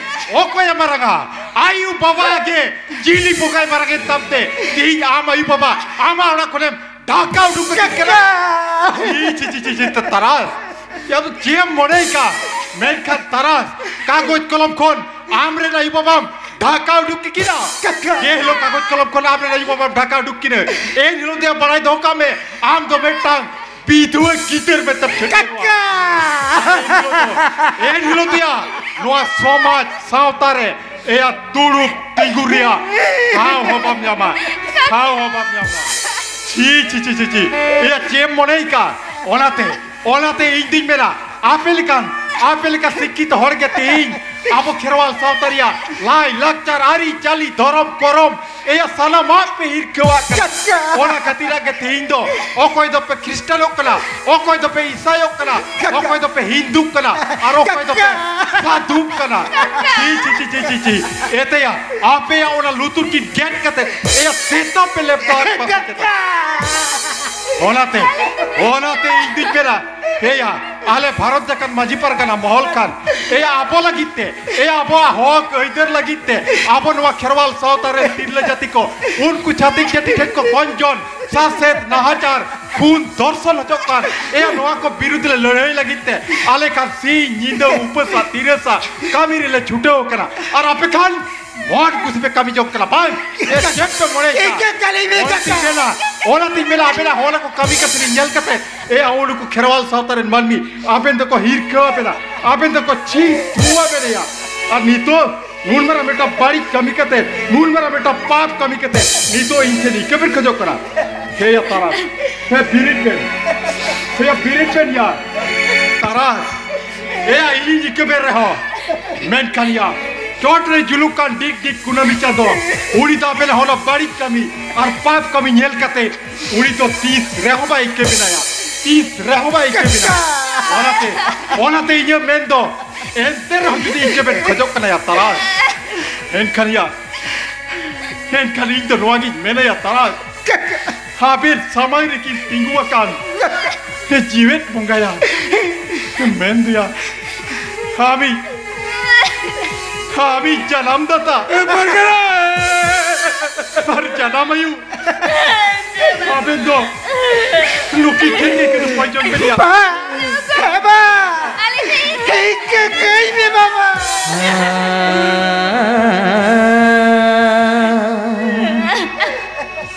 ᱚᱠᱚᱭᱮ ᱢᱟᱨᱟᱝᱟ? ᱟᱭᱩ ᱵᱟᱵᱟ ᱜᱮ ᱡᱤᱞᱤ ᱵᱚᱸᱜᱟᱭ ᱢᱟᱨᱟᱝᱮᱱ ᱛᱟᱢ ᱛᱮ, ᱛᱮᱦᱮᱧ ᱟᱢ ᱟᱭᱩ ᱵᱟᱵᱟ ᱟᱢᱟᱜ ᱚᱲᱟᱜ ᱠᱷᱚᱱᱮᱢ ᱰᱷᱟᱠᱟ ᱩᱰᱩᱠ ᱠᱟᱹᱠᱤᱱ ᱠᱟᱱᱟ᱾ ᱠᱟᱠᱟ! ᱪᱷᱤ, ᱪᱷᱤ, ᱪᱷᱤ, ᱪᱷᱤ, ᱪᱷᱤ, ᱛᱟᱨᱟᱥ᱾ ᱭᱟ, ᱟᱢ ᱫᱚ ᱪᱮᱫ ᱮᱢ ᱢᱚᱱᱮᱭ ᱠᱟ? ᱢᱮᱱᱠᱷᱟᱱ ᱛᱟᱨᱟᱥ, ᱠᱟᱜᱚᱡᱽ ᱠᱚᱞᱚᱢ ᱠᱷᱚᱱ ᱟᱢ ᱨᱮᱱ ᱟᱭᱩ ᱵᱟᱵᱟᱢ ᱰᱷᱟᱠᱟ ᱩᱰᱩᱠ ᱠᱤᱱᱟ᱾ ᱠᱟᱠᱟ! ᱡᱮ ᱦᱤᱞᱳᱜ ᱠᱟᱜᱚᱡᱽ ᱠᱚᱞᱚᱢ ᱠᱷᱚᱱ ᱟᱢ ᱨᱮᱱ ᱟᱭᱩ ᱵᱟᱵᱟᱢ ᱰᱷᱟᱠᱟ ᱩᱰᱩᱠ ᱠᱤᱱᱟ, ᱮᱱ ᱦᱤᱞᱳᱜ ᱫᱚ ᱵᱟᱲᱟᱭ ᱫᱚᱦᱚ ᱠᱟᱜ ᱢᱮ, ᱟᱢ ᱫᱚ ᱢᱤᱫᱴᱟᱝ ᱵᱤᱫᱷᱣᱟᱹ ᱜᱤᱫᱟᱹᱨ ᱢᱮᱱᱛᱮᱢ ᱥᱮᱴᱮᱨᱚᱜᱼᱟ᱾ ᱠᱟᱠᱟ! ᱮᱱ ᱦᱤᱞᱳᱜ ᱫᱚ, ᱮᱱ ᱦᱤᱞᱳᱜ ᱫᱚᱭᱟ, ᱱᱚᱣᱟ ᱥᱚᱢᱟᱡᱽ ᱥᱟᱶᱛᱟ ᱨᱮ ᱮᱭᱟ ᱫᱩᱲᱩᱵ ᱛᱤᱸᱜᱩ ᱨᱮᱭᱟᱜ ᱴᱷᱟᱶ ᱦᱚᱸ ᱵᱟᱢ ᱧᱟᱢᱟ, ᱴᱷᱟᱶ ᱦᱚᱸ ᱵᱟᱢ ᱧᱟᱢᱟ᱾ ᱪᱷᱤ, ᱪᱷᱤ, ᱪᱷᱤ, ᱪᱷᱤ, ᱪᱷᱤ᱾ ᱮᱭᱟ, ᱪᱮᱫ ᱮᱢ ᱢᱚᱱᱮᱭ ᱠᱟ? ᱚᱱᱟᱛᱮ, ᱚᱱᱟᱛᱮ ᱤᱧ ᱫᱩᱧ ᱢᱮᱱᱟ, ᱟᱯᱮ ᱞᱮᱠᱟᱱ, ᱟᱯᱮ ᱞᱮᱠᱟ ᱥᱤᱠᱠᱷᱤᱛ ᱦᱚᱲ ᱜᱮ ᱛᱮᱦᱮᱧ ᱟᱵᱚ ᱠᱷᱮᱨᱣᱟᱞ ᱥᱟᱶᱛᱟ ᱨᱮᱭᱟᱜ ᱞᱟᱭ ᱞᱟᱠᱪᱟᱨ, ᱟᱹᱨᱤᱪᱟᱹᱞᱤ, ᱫᱷᱚᱨᱚᱢ ᱠᱚᱨᱚᱢ, ᱮᱭᱟ, ᱥᱟᱱᱟᱢᱟᱜ ᱯᱮ ᱦᱤᱨᱠᱟᱹᱣᱟᱜ ᱠᱟᱱᱟ᱾ ᱠᱟᱠᱟ! ᱚᱱᱟ ᱠᱷᱟᱹᱛᱤᱨᱟᱜ ᱜᱮ ᱛᱮᱦᱮᱧ ᱫᱚ ᱚᱠᱚᱭ ᱫᱚᱯᱮ ᱠᱷᱨᱤᱥᱴᱟᱱᱚᱜ ᱠᱟᱱᱟ, ᱚᱠᱚᱭ ᱫᱚᱯᱮ ᱤᱥᱟᱭᱚᱜ ᱠᱟᱱᱟ, ᱠᱟᱠᱟ! ᱚᱠᱚᱭ ᱫᱚᱯᱮ ᱦᱤᱱᱫᱩᱜ ᱠᱟᱱᱟ, ᱟᱨ ᱚᱠᱚᱭ ᱫᱚᱯᱮ ᱠᱟᱠᱟ! ᱥᱟᱫᱷᱩᱜ ᱠᱟᱱᱟ᱾ ᱪᱷᱤ, ᱪᱷᱤ, ᱪᱷᱤ, ᱪᱷᱤ, ᱪᱷᱤ, ᱪᱷᱤ᱾ ᱮᱛᱮᱭᱟ, ᱟᱯᱮᱭᱟᱜ ᱚᱱᱟ ᱞᱩᱛᱩᱨ ᱠᱤᱱ ᱜᱮᱫ ᱠᱟᱛᱮ ᱮᱭᱟ ᱥᱮᱛᱟ ᱯᱮ ᱞᱮᱯᱫᱟ ᱟᱨ ᱯᱟᱥᱮ ᱪᱮᱛᱟᱱ᱾ ᱠᱟᱠᱟ! ᱚᱱᱟᱛᱮ, ᱚᱱᱟᱛᱮ ᱤᱧ ᱫᱩᱧ ᱢᱮᱱᱟ, ᱮᱭᱟ, ᱟᱞᱮ ᱵᱷᱟᱨᱚᱛ ᱡᱟᱠᱟᱛ ᱢᱟᱹᱡᱷᱤ ᱯᱟᱨᱜᱟᱱᱟ ᱢᱚᱦᱚᱞ ᱠᱟᱱ, ᱮᱭᱟ, ᱟᱵᱚ ᱞᱟᱹᱜᱤᱫ ᱛᱮ, ᱮᱭᱟ, ᱟᱵᱚᱣᱟᱜ ᱦᱚᱠ ᱟᱹᱭᱫᱟᱹᱨ ᱞᱟᱹᱜᱤᱫ ᱛᱮ, ᱟᱵᱚ ᱱᱚᱣᱟ ᱠᱷᱮᱨᱣᱟᱞ ᱥᱟᱶᱛᱟ ᱨᱮ ᱛᱤᱨᱞᱟᱹ ᱡᱟᱹᱛᱤ ᱠᱚ, ᱩᱱᱠᱩ ᱪᱷᱟᱹᱛᱤᱠ ᱡᱟᱹᱛᱤ ᱴᱷᱮᱱ ᱠᱚ ᱜᱚᱸᱡᱚᱱ, ᱥᱟᱥᱮᱛ, ᱱᱟᱦᱟᱪᱟᱨ, ᱠᱷᱩᱱ, ᱫᱚᱨᱥᱚᱱ ᱦᱚᱪᱚᱜ ᱠᱟᱱ, ᱮᱭᱟ, ᱱᱚᱣᱟ ᱠᱚ ᱵᱤᱨᱩᱫᱷ ᱞᱮ ᱞᱟᱹᱲᱦᱟᱹᱭ ᱞᱟᱹᱜᱤᱫ ᱛᱮ ᱟᱞᱮ ᱠᱷᱟᱱ ᱥᱤᱧ ᱧᱤᱫᱟᱹ ᱩᱯᱟᱹᱥᱟ ᱛᱤᱨᱟᱹᱥᱟ ᱠᱟᱹᱢᱤ ᱨᱮᱞᱮ ᱪᱷᱩᱴᱟᱹᱣ ᱠᱟᱱᱟ᱾ ᱟᱨ ᱟᱯᱮ ᱠᱷᱟᱱ ᱢᱚᱡᱽ ᱠᱩᱥᱤ ᱯᱮ ᱠᱟᱹᱢᱤ ᱡᱚᱝ ᱠᱟᱱᱟ, ᱵᱟᱝ? ᱮ, ᱪᱮᱫ ᱯᱮ ᱢᱚᱱᱮᱭᱮᱫᱟ? ᱮᱠᱟᱞ ᱮ ᱢᱮᱱ ᱚᱱᱟᱛᱤᱧ ᱠᱟᱛᱷᱟ᱾ ᱢᱮᱱᱟ, ᱚᱱᱟᱛᱤᱧ ᱢᱮᱱᱟ, ᱟᱵᱮᱱᱟᱜ ᱦᱚᱲ ᱠᱚ ᱠᱟᱹᱢᱤ ᱠᱟᱹᱥᱱᱤ ᱧᱮᱞ ᱠᱟᱛᱮ, ᱮ, ᱩᱱᱠᱩ ᱠᱷᱮᱨᱣᱟᱞ ᱥᱟᱶᱛᱟ ᱨᱮᱱ ᱢᱟᱹᱱᱢᱤ ᱟᱵᱮᱱ ᱫᱚᱠᱚ ᱦᱤᱨᱠᱟᱹ ᱟᱵᱮᱱᱟ, ᱟᱵᱮᱱ ᱫᱚᱠᱚ ᱪᱷᱤ ᱛᱷᱩ ᱟᱵᱮᱱᱟ᱾ ᱟᱨ ᱱᱤᱛᱚᱜ ᱱᱩᱱ ᱢᱟᱨᱟᱝ ᱢᱤᱫᱴᱟᱝ ᱵᱟᱹᱲᱤᱡ ᱠᱟᱹᱢᱤ ᱠᱟᱛᱮ, ᱱᱩᱱ ᱢᱟᱨᱟᱝ ᱢᱤᱫᱴᱟᱝ ᱯᱟᱯ ᱠᱟᱹᱢᱤ ᱠᱟᱛᱮ ᱱᱤᱛᱚᱜ ᱤᱧ ᱴᱷᱮᱱ ᱤᱠᱟᱹ ᱵᱮᱱ ᱠᱷᱚᱡᱚᱜ ᱠᱟᱱᱟ? ᱦᱮ ᱭᱟ ᱛᱟᱨᱟᱥ, ᱦᱮ ᱵᱤᱨᱤᱫ ᱵᱮᱱ, ᱦᱮ ᱭᱟ ᱵᱤᱨᱤᱫ ᱵᱮᱱ ᱭᱟ ᱛᱟᱨᱟᱥ᱾ ᱮᱭᱟ, ᱤᱧᱤᱧ ᱤᱠᱟᱹ ᱵᱮᱱ ᱨᱮᱦᱚᱸ, ᱢᱮᱱᱠᱷᱟᱱ ᱭᱟ, ᱪᱚᱴ ᱨᱮ ᱡᱩᱞᱩᱜ ᱠᱟᱱ ᱰᱤᱜᱽ ᱰᱤᱜᱽ ᱠᱩᱱᱟᱹᱢᱤ ᱪᱟᱸᱫᱚ, ᱩᱱᱤ ᱫᱚ ᱟᱵᱮᱱᱟᱜ ᱦᱚᱱᱚ ᱵᱟᱹᱲᱤᱡ ᱠᱟᱹᱢᱤ ᱟᱨ ᱯᱟᱯ ᱠᱟᱹᱢᱤ ᱧᱮᱞ ᱠᱟᱛᱮ, ᱩᱱᱤ ᱫᱚ ᱛᱤᱥ ᱨᱮᱦᱚᱸ ᱵᱟᱭ ᱤᱠᱟᱹ ᱵᱮᱱᱟᱭᱟ, ᱛᱤᱥ ᱨᱮᱦᱚᱸ ᱵᱟᱭ ᱤᱠᱟᱹ ᱵᱮᱱᱟ᱾ ᱚᱱᱟᱛᱮ, ᱚᱱᱟᱛᱮ ᱤᱧᱟᱹᱜ ᱢᱮᱱ ᱫᱚ, ᱮᱱᱛᱮ ᱨᱮᱦᱚᱸ ᱡᱩᱫᱤ ᱤᱠᱟᱹ ᱵᱮᱱ ᱠᱷᱚᱡᱚᱜ ᱠᱟᱱᱟ ᱭᱟ ᱛᱟᱨᱟᱥ, ᱮᱱᱠᱷᱟᱱ ᱭᱟ, ᱮᱱᱠᱷᱟᱱ ᱤᱧ ᱫᱚ ᱱᱚᱣᱟ ᱜᱤᱧ ᱢᱮᱱᱟᱭᱟ ᱛᱟᱨᱟᱥ, ᱟᱵᱮᱱ ᱥᱟᱢᱟᱝ ᱨᱮᱠᱤᱱ ᱛᱤᱸᱜᱩ ᱟᱠᱟᱱ ᱡᱮ ᱡᱤᱣᱮᱫ ᱵᱚᱸᱜᱟᱭᱟ, ᱢᱮᱱ ᱫᱚᱭᱟ, ᱟᱢᱤᱡ, ᱟᱢᱤᱡ ᱡᱟᱱᱟᱢ ᱫᱟᱛᱟ ᱟᱨ ᱡᱟᱱᱟᱢ ᱟᱭᱩ, ᱟᱵᱮᱱ ᱫᱚ ᱱᱩᱠᱤᱱ ᱴᱷᱮᱱ ᱜᱮ ᱠᱤᱱ ᱠᱚᱭ ᱡᱚᱝ ᱠᱟᱱᱟ᱾ ᱵᱟᱵᱟ! ᱟᱞᱮ ᱴᱷᱮᱱ ᱤᱠᱟᱹ ᱠᱟᱹᱧ ᱢᱮ, ᱵᱟᱵᱟ!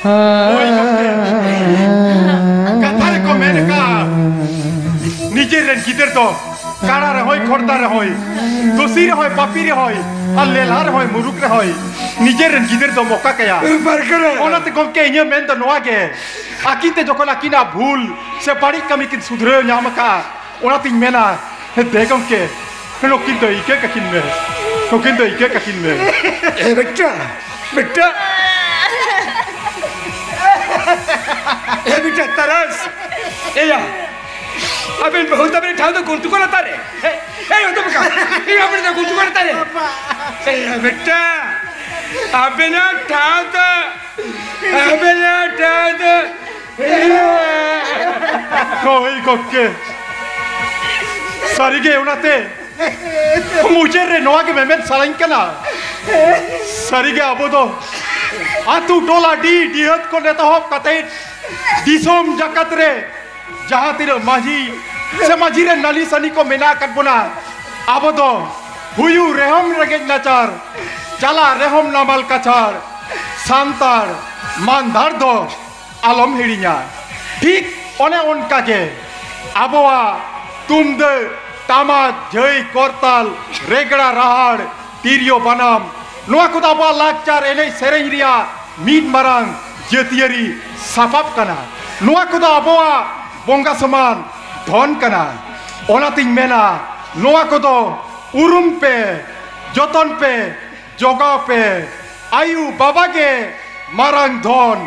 ᱦᱳᱭ ᱜᱚᱢᱠᱮ᱾ ᱠᱟᱛᱷᱟ ᱨᱮᱠᱚ ᱢᱮᱱ ᱟᱠᱟᱫᱼᱟ, ᱱᱤᱡᱮᱨ ᱨᱮᱱ ᱜᱤᱫᱟᱹᱨ ᱫᱚ ᱠᱟᱲᱟ ᱨᱮᱦᱚᱸᱭ, ᱠᱷᱚᱨᱫᱟ ᱨᱮᱦᱚᱸᱭ, ᱫᱩᱥᱤ ᱨᱮᱦᱚᱸᱭ, ᱯᱟᱯᱤ ᱨᱮᱦᱚᱸᱭ, ᱟᱨ ᱞᱮᱞᱦᱟ ᱨᱮᱦᱚᱸᱭ, ᱢᱩᱨᱩᱠ ᱨᱮᱦᱚᱸᱭ, ᱱᱤᱡᱮᱨ ᱨᱮᱱ ᱜᱤᱫᱟᱹᱨ ᱫᱚ ᱢᱚᱠᱟ ᱠᱟᱭᱟ᱾ ᱵᱟᱨᱠᱟᱨᱟ᱾ ᱚᱱᱟᱛᱮ ᱜᱚᱢᱠᱮ, ᱤᱧᱟᱹᱜ ᱢᱮᱱ ᱫᱚ ᱱᱚᱣᱟ ᱜᱮ, ᱟᱹᱠᱤᱱ ᱛᱮ ᱡᱚᱠᱷᱚᱱ ᱟᱹᱠᱤᱱᱟᱜ ᱵᱷᱩᱞ ᱥᱮ ᱵᱟᱹᱲᱤᱡ ᱠᱟᱹᱢᱤ ᱠᱤᱱ ᱥᱩᱫᱷᱨᱟᱹᱣ ᱧᱟᱢ ᱟᱠᱟᱫᱼᱟ, ᱚᱱᱟᱛᱤᱧ ᱢᱮᱱᱟ, ᱦᱮ ᱫᱮ ᱜᱚᱢᱠᱮ, ᱱᱩᱠᱤᱱ ᱫᱚ ᱤᱠᱟᱹ ᱠᱟᱹᱠᱤᱱ ᱢᱮ, ᱱᱩᱠᱤᱱ ᱫᱚ ᱤᱠᱟᱹ ᱠᱟᱹᱠᱤᱱ ᱢᱮ᱾ ᱮ ᱵᱮᱴᱟ, ᱵᱮᱴᱟ, ᱮ ᱵᱮᱴᱟ ᱛᱟᱨᱟᱥ, ᱮᱭᱟ, ᱟᱵᱮᱱ ᱵᱟᱹᱦᱩ ᱛᱟᱵᱮᱱ ᱴᱷᱟᱶ ᱫᱚ ᱜᱩᱱᱴᱩ ᱠᱚ ᱞᱟᱛᱟᱨ ᱨᱮ᱾ ᱮ, ᱮ, ᱚᱱᱛᱮ ᱵᱟᱠᱟ, ᱮ, ᱟᱵᱮᱱ ᱫᱚ ᱜᱩᱱᱴᱩ ᱠᱚ ᱞᱟᱛᱟᱨ ᱨᱮ᱾ ᱮᱭᱟ ᱵᱮᱴᱟ, ᱟᱵᱮᱱᱟᱜ ᱴᱷᱟᱶ ᱫᱚ, ᱟᱵᱮᱱᱟᱜ ᱴᱷᱟᱶ ᱫᱚ, ᱦᱳᱭ ᱜᱚᱢᱠᱮ, ᱥᱟᱹᱨᱤᱜᱮ᱾ ᱚᱱᱟᱛᱮ ᱢᱩᱪᱟᱹᱫ ᱨᱮ ᱱᱚᱣᱟ ᱜᱮ ᱢᱮᱢᱮᱱ ᱥᱟᱱᱟᱧ ᱠᱟᱱᱟ, ᱥᱟᱹᱨᱤᱜᱮ ᱟᱵᱚ ᱫᱚ ᱟᱹᱛᱩ ᱴᱚᱞᱟ ᱰᱤ ᱰᱤᱦᱟᱹᱛ ᱠᱷᱚᱱ ᱮᱛᱚᱦᱚᱵ ᱠᱟᱛᱮ ᱫᱤᱥᱚᱢ ᱡᱟᱠᱟᱛ ᱨᱮ ᱡᱟᱦᱟᱸ ᱛᱤᱱᱟᱹᱜ ᱢᱟᱹᱡᱷᱤ ᱥᱮ ᱢᱟᱹᱡᱷᱤ ᱨᱮᱱ ᱱᱟᱹᱞᱤᱥᱟᱹᱱᱤ ᱠᱚ ᱢᱮᱱᱟᱜ ᱟᱠᱟᱫ ᱵᱚᱱᱟ, ᱟᱵᱚ ᱫᱚ ᱦᱩᱭᱩᱜ ᱨᱮᱦᱚᱸᱢ ᱨᱮᱸᱜᱮᱡ ᱱᱟᱪᱟᱨ, ᱪᱟᱞᱟᱜ ᱨᱮᱦᱚᱸᱢ ᱱᱟᱢᱟᱞ ᱠᱟᱪᱷᱟᱲ, ᱥᱟᱱᱛᱟᱲ ᱢᱟᱱᱫᱷᱟᱲ ᱫᱚ ᱟᱞᱚᱢ ᱦᱤᱲᱤᱧᱟ᱾ ᱴᱷᱤᱠ ᱚᱱᱮ ᱚᱱᱠᱟ ᱜᱮ ᱟᱵᱚᱣᱟᱜ ᱛᱩᱢᱫᱟᱹᱜ, ᱴᱟᱢᱟᱠ, ᱡᱷᱟᱹᱭ, ᱠᱚᱨᱛᱟᱞ, ᱨᱮᱜᱽᱲᱟ, ᱨᱟᱦᱟᱲ, ᱛᱤᱨᱭᱳ, ᱵᱟᱱᱟᱢ, ᱱᱚᱣᱟ ᱠᱚᱫᱚ ᱟᱵᱚᱣᱟᱜ ᱞᱟᱠᱪᱟᱨ ᱮᱱᱮᱡ ᱥᱮᱨᱮᱧ ᱨᱮᱭᱟᱜ ᱢᱤᱫ ᱢᱟᱨᱟᱝ ᱡᱟᱹᱛᱤᱭᱟᱹᱨᱤ ᱥᱟᱯᱟᱵ ᱠᱟᱱᱟ᱾ ᱱᱚᱣᱟ ᱠᱚᱫᱚ ᱟᱵᱚᱣᱟᱜ ᱵᱚᱸᱜᱟ ᱥᱚᱢᱟᱱ ᱫᱷᱚᱱ ᱠᱟᱱᱟ᱾ ᱚᱱᱟᱛᱤᱧ ᱢᱮᱱᱟ, ᱱᱚᱣᱟ ᱠᱚᱫᱚ ᱩᱨᱩᱢ ᱯᱮ, ᱡᱚᱛᱚᱱ ᱯᱮ, ᱡᱚᱜᱟᱣ ᱯᱮ᱾ ᱟᱭᱩ ᱵᱟᱵᱟ ᱜᱮ ᱢᱟᱨᱟᱝ ᱫᱷᱚᱱ,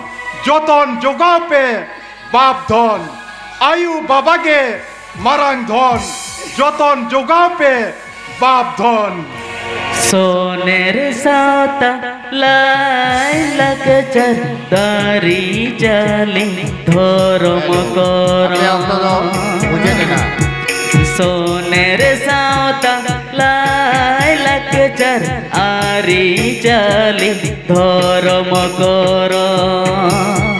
ᱡᱚᱛᱚᱱ ᱡᱚᱜᱟᱣ ᱯᱮ ᱵᱟᱯ ᱫᱷᱚᱱ᱾ ᱟᱭᱩ ᱵᱟᱵᱟ ᱜᱮ ᱢᱟᱨᱟᱝ ᱫᱷᱚᱱ, ᱡᱚᱛᱚᱱ ᱡᱚᱜᱟᱣ ᱯᱮ ᱵᱟᱯ ᱫᱷᱚᱱ᱾ ᱥᱚᱱᱮᱨ ᱥᱟᱶᱛᱟ ᱞᱟᱭ ᱞᱟᱠᱪᱟᱨ ᱫᱟᱨᱤ ᱡᱟᱹᱞᱤ ᱫᱷᱚᱨᱚᱢ ᱠᱚᱨᱚᱢ᱾ ᱟᱯᱮ ᱚᱠᱛᱚ ᱫᱚ ᱢᱩᱪᱟᱹᱫ ᱮᱱᱟ᱾ ᱥᱚᱱᱮᱨ ᱥᱟᱶᱛᱟ ᱞᱟᱭ ᱞᱟᱠᱪᱟᱨ ᱟᱹᱨᱤᱪᱟᱹᱞᱤ ᱫᱷᱚᱨᱚᱢ ᱠᱚᱨᱚᱢ᱾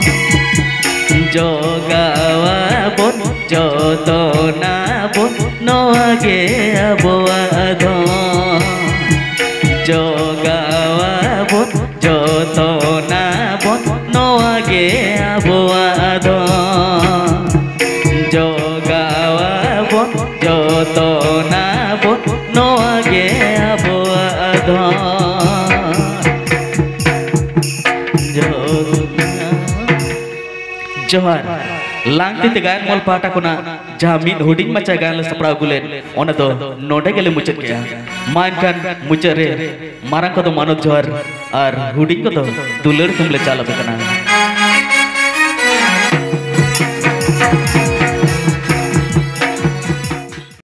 ᱡᱚᱜᱟᱣᱟᱵᱚᱱ, ᱡᱚᱛᱚᱱᱟᱵᱚᱱ, ᱱᱚᱣᱟ ᱜᱮ ᱟᱵᱚᱣᱟᱜ ᱫᱷᱚᱱ᱾ ᱡᱚᱜᱟᱣᱟᱵᱚᱱ, ᱡᱚᱛᱚᱱᱟᱵᱚᱱ, ᱱᱚᱣᱟ ᱜᱮ ᱟᱵᱚᱣᱟᱜ ᱫᱷᱚᱱ᱾ ᱡᱚᱜᱟᱣᱟᱵᱚᱱ, ᱡᱚᱛᱚᱱᱟᱵᱚᱱ, ᱱᱚᱣᱟ ᱜᱮ ᱟᱵᱚᱣᱟᱜ ᱫᱷᱚᱱ᱾ ᱡᱚᱜᱟᱣ- ᱡᱚᱦᱟᱨ᱾ ᱞᱟᱝᱛᱤ ᱛᱮ ᱜᱟᱭᱟᱱ ᱢᱚᱞ ᱯᱟᱦᱴᱟ ᱠᱷᱚᱱᱟᱜ ᱡᱟᱦᱟᱸ ᱢᱤᱫ ᱦᱩᱰᱤᱧ ᱢᱟᱪᱷᱟ ᱜᱟᱭᱟᱱ ᱞᱮ ᱥᱟᱯᱲᱟᱣ ᱟᱹᱜᱩ ᱞᱮᱫ, ᱚᱱᱟ ᱫᱚ ᱱᱚᱰᱮ ᱜᱮᱞᱮ ᱢᱩᱪᱟᱹᱫ ᱠᱮᱜᱼᱟ᱾ ᱢᱟ ᱮᱱᱠᱷᱟᱱ ᱢᱩᱪᱟᱹᱫ ᱨᱮ ᱢᱟᱨᱟᱝ ᱠᱚᱫᱚ ᱢᱟᱱᱚᱛ ᱡᱚᱦᱟᱨ ᱟᱨ ᱦᱩᱰᱤᱧ ᱠᱚᱫᱚ ᱫᱩᱞᱟᱹᱲ ᱛᱷᱩᱢ ᱞᱮ ᱪᱟᱞ ᱟᱯᱮ ᱠᱟᱱᱟ᱾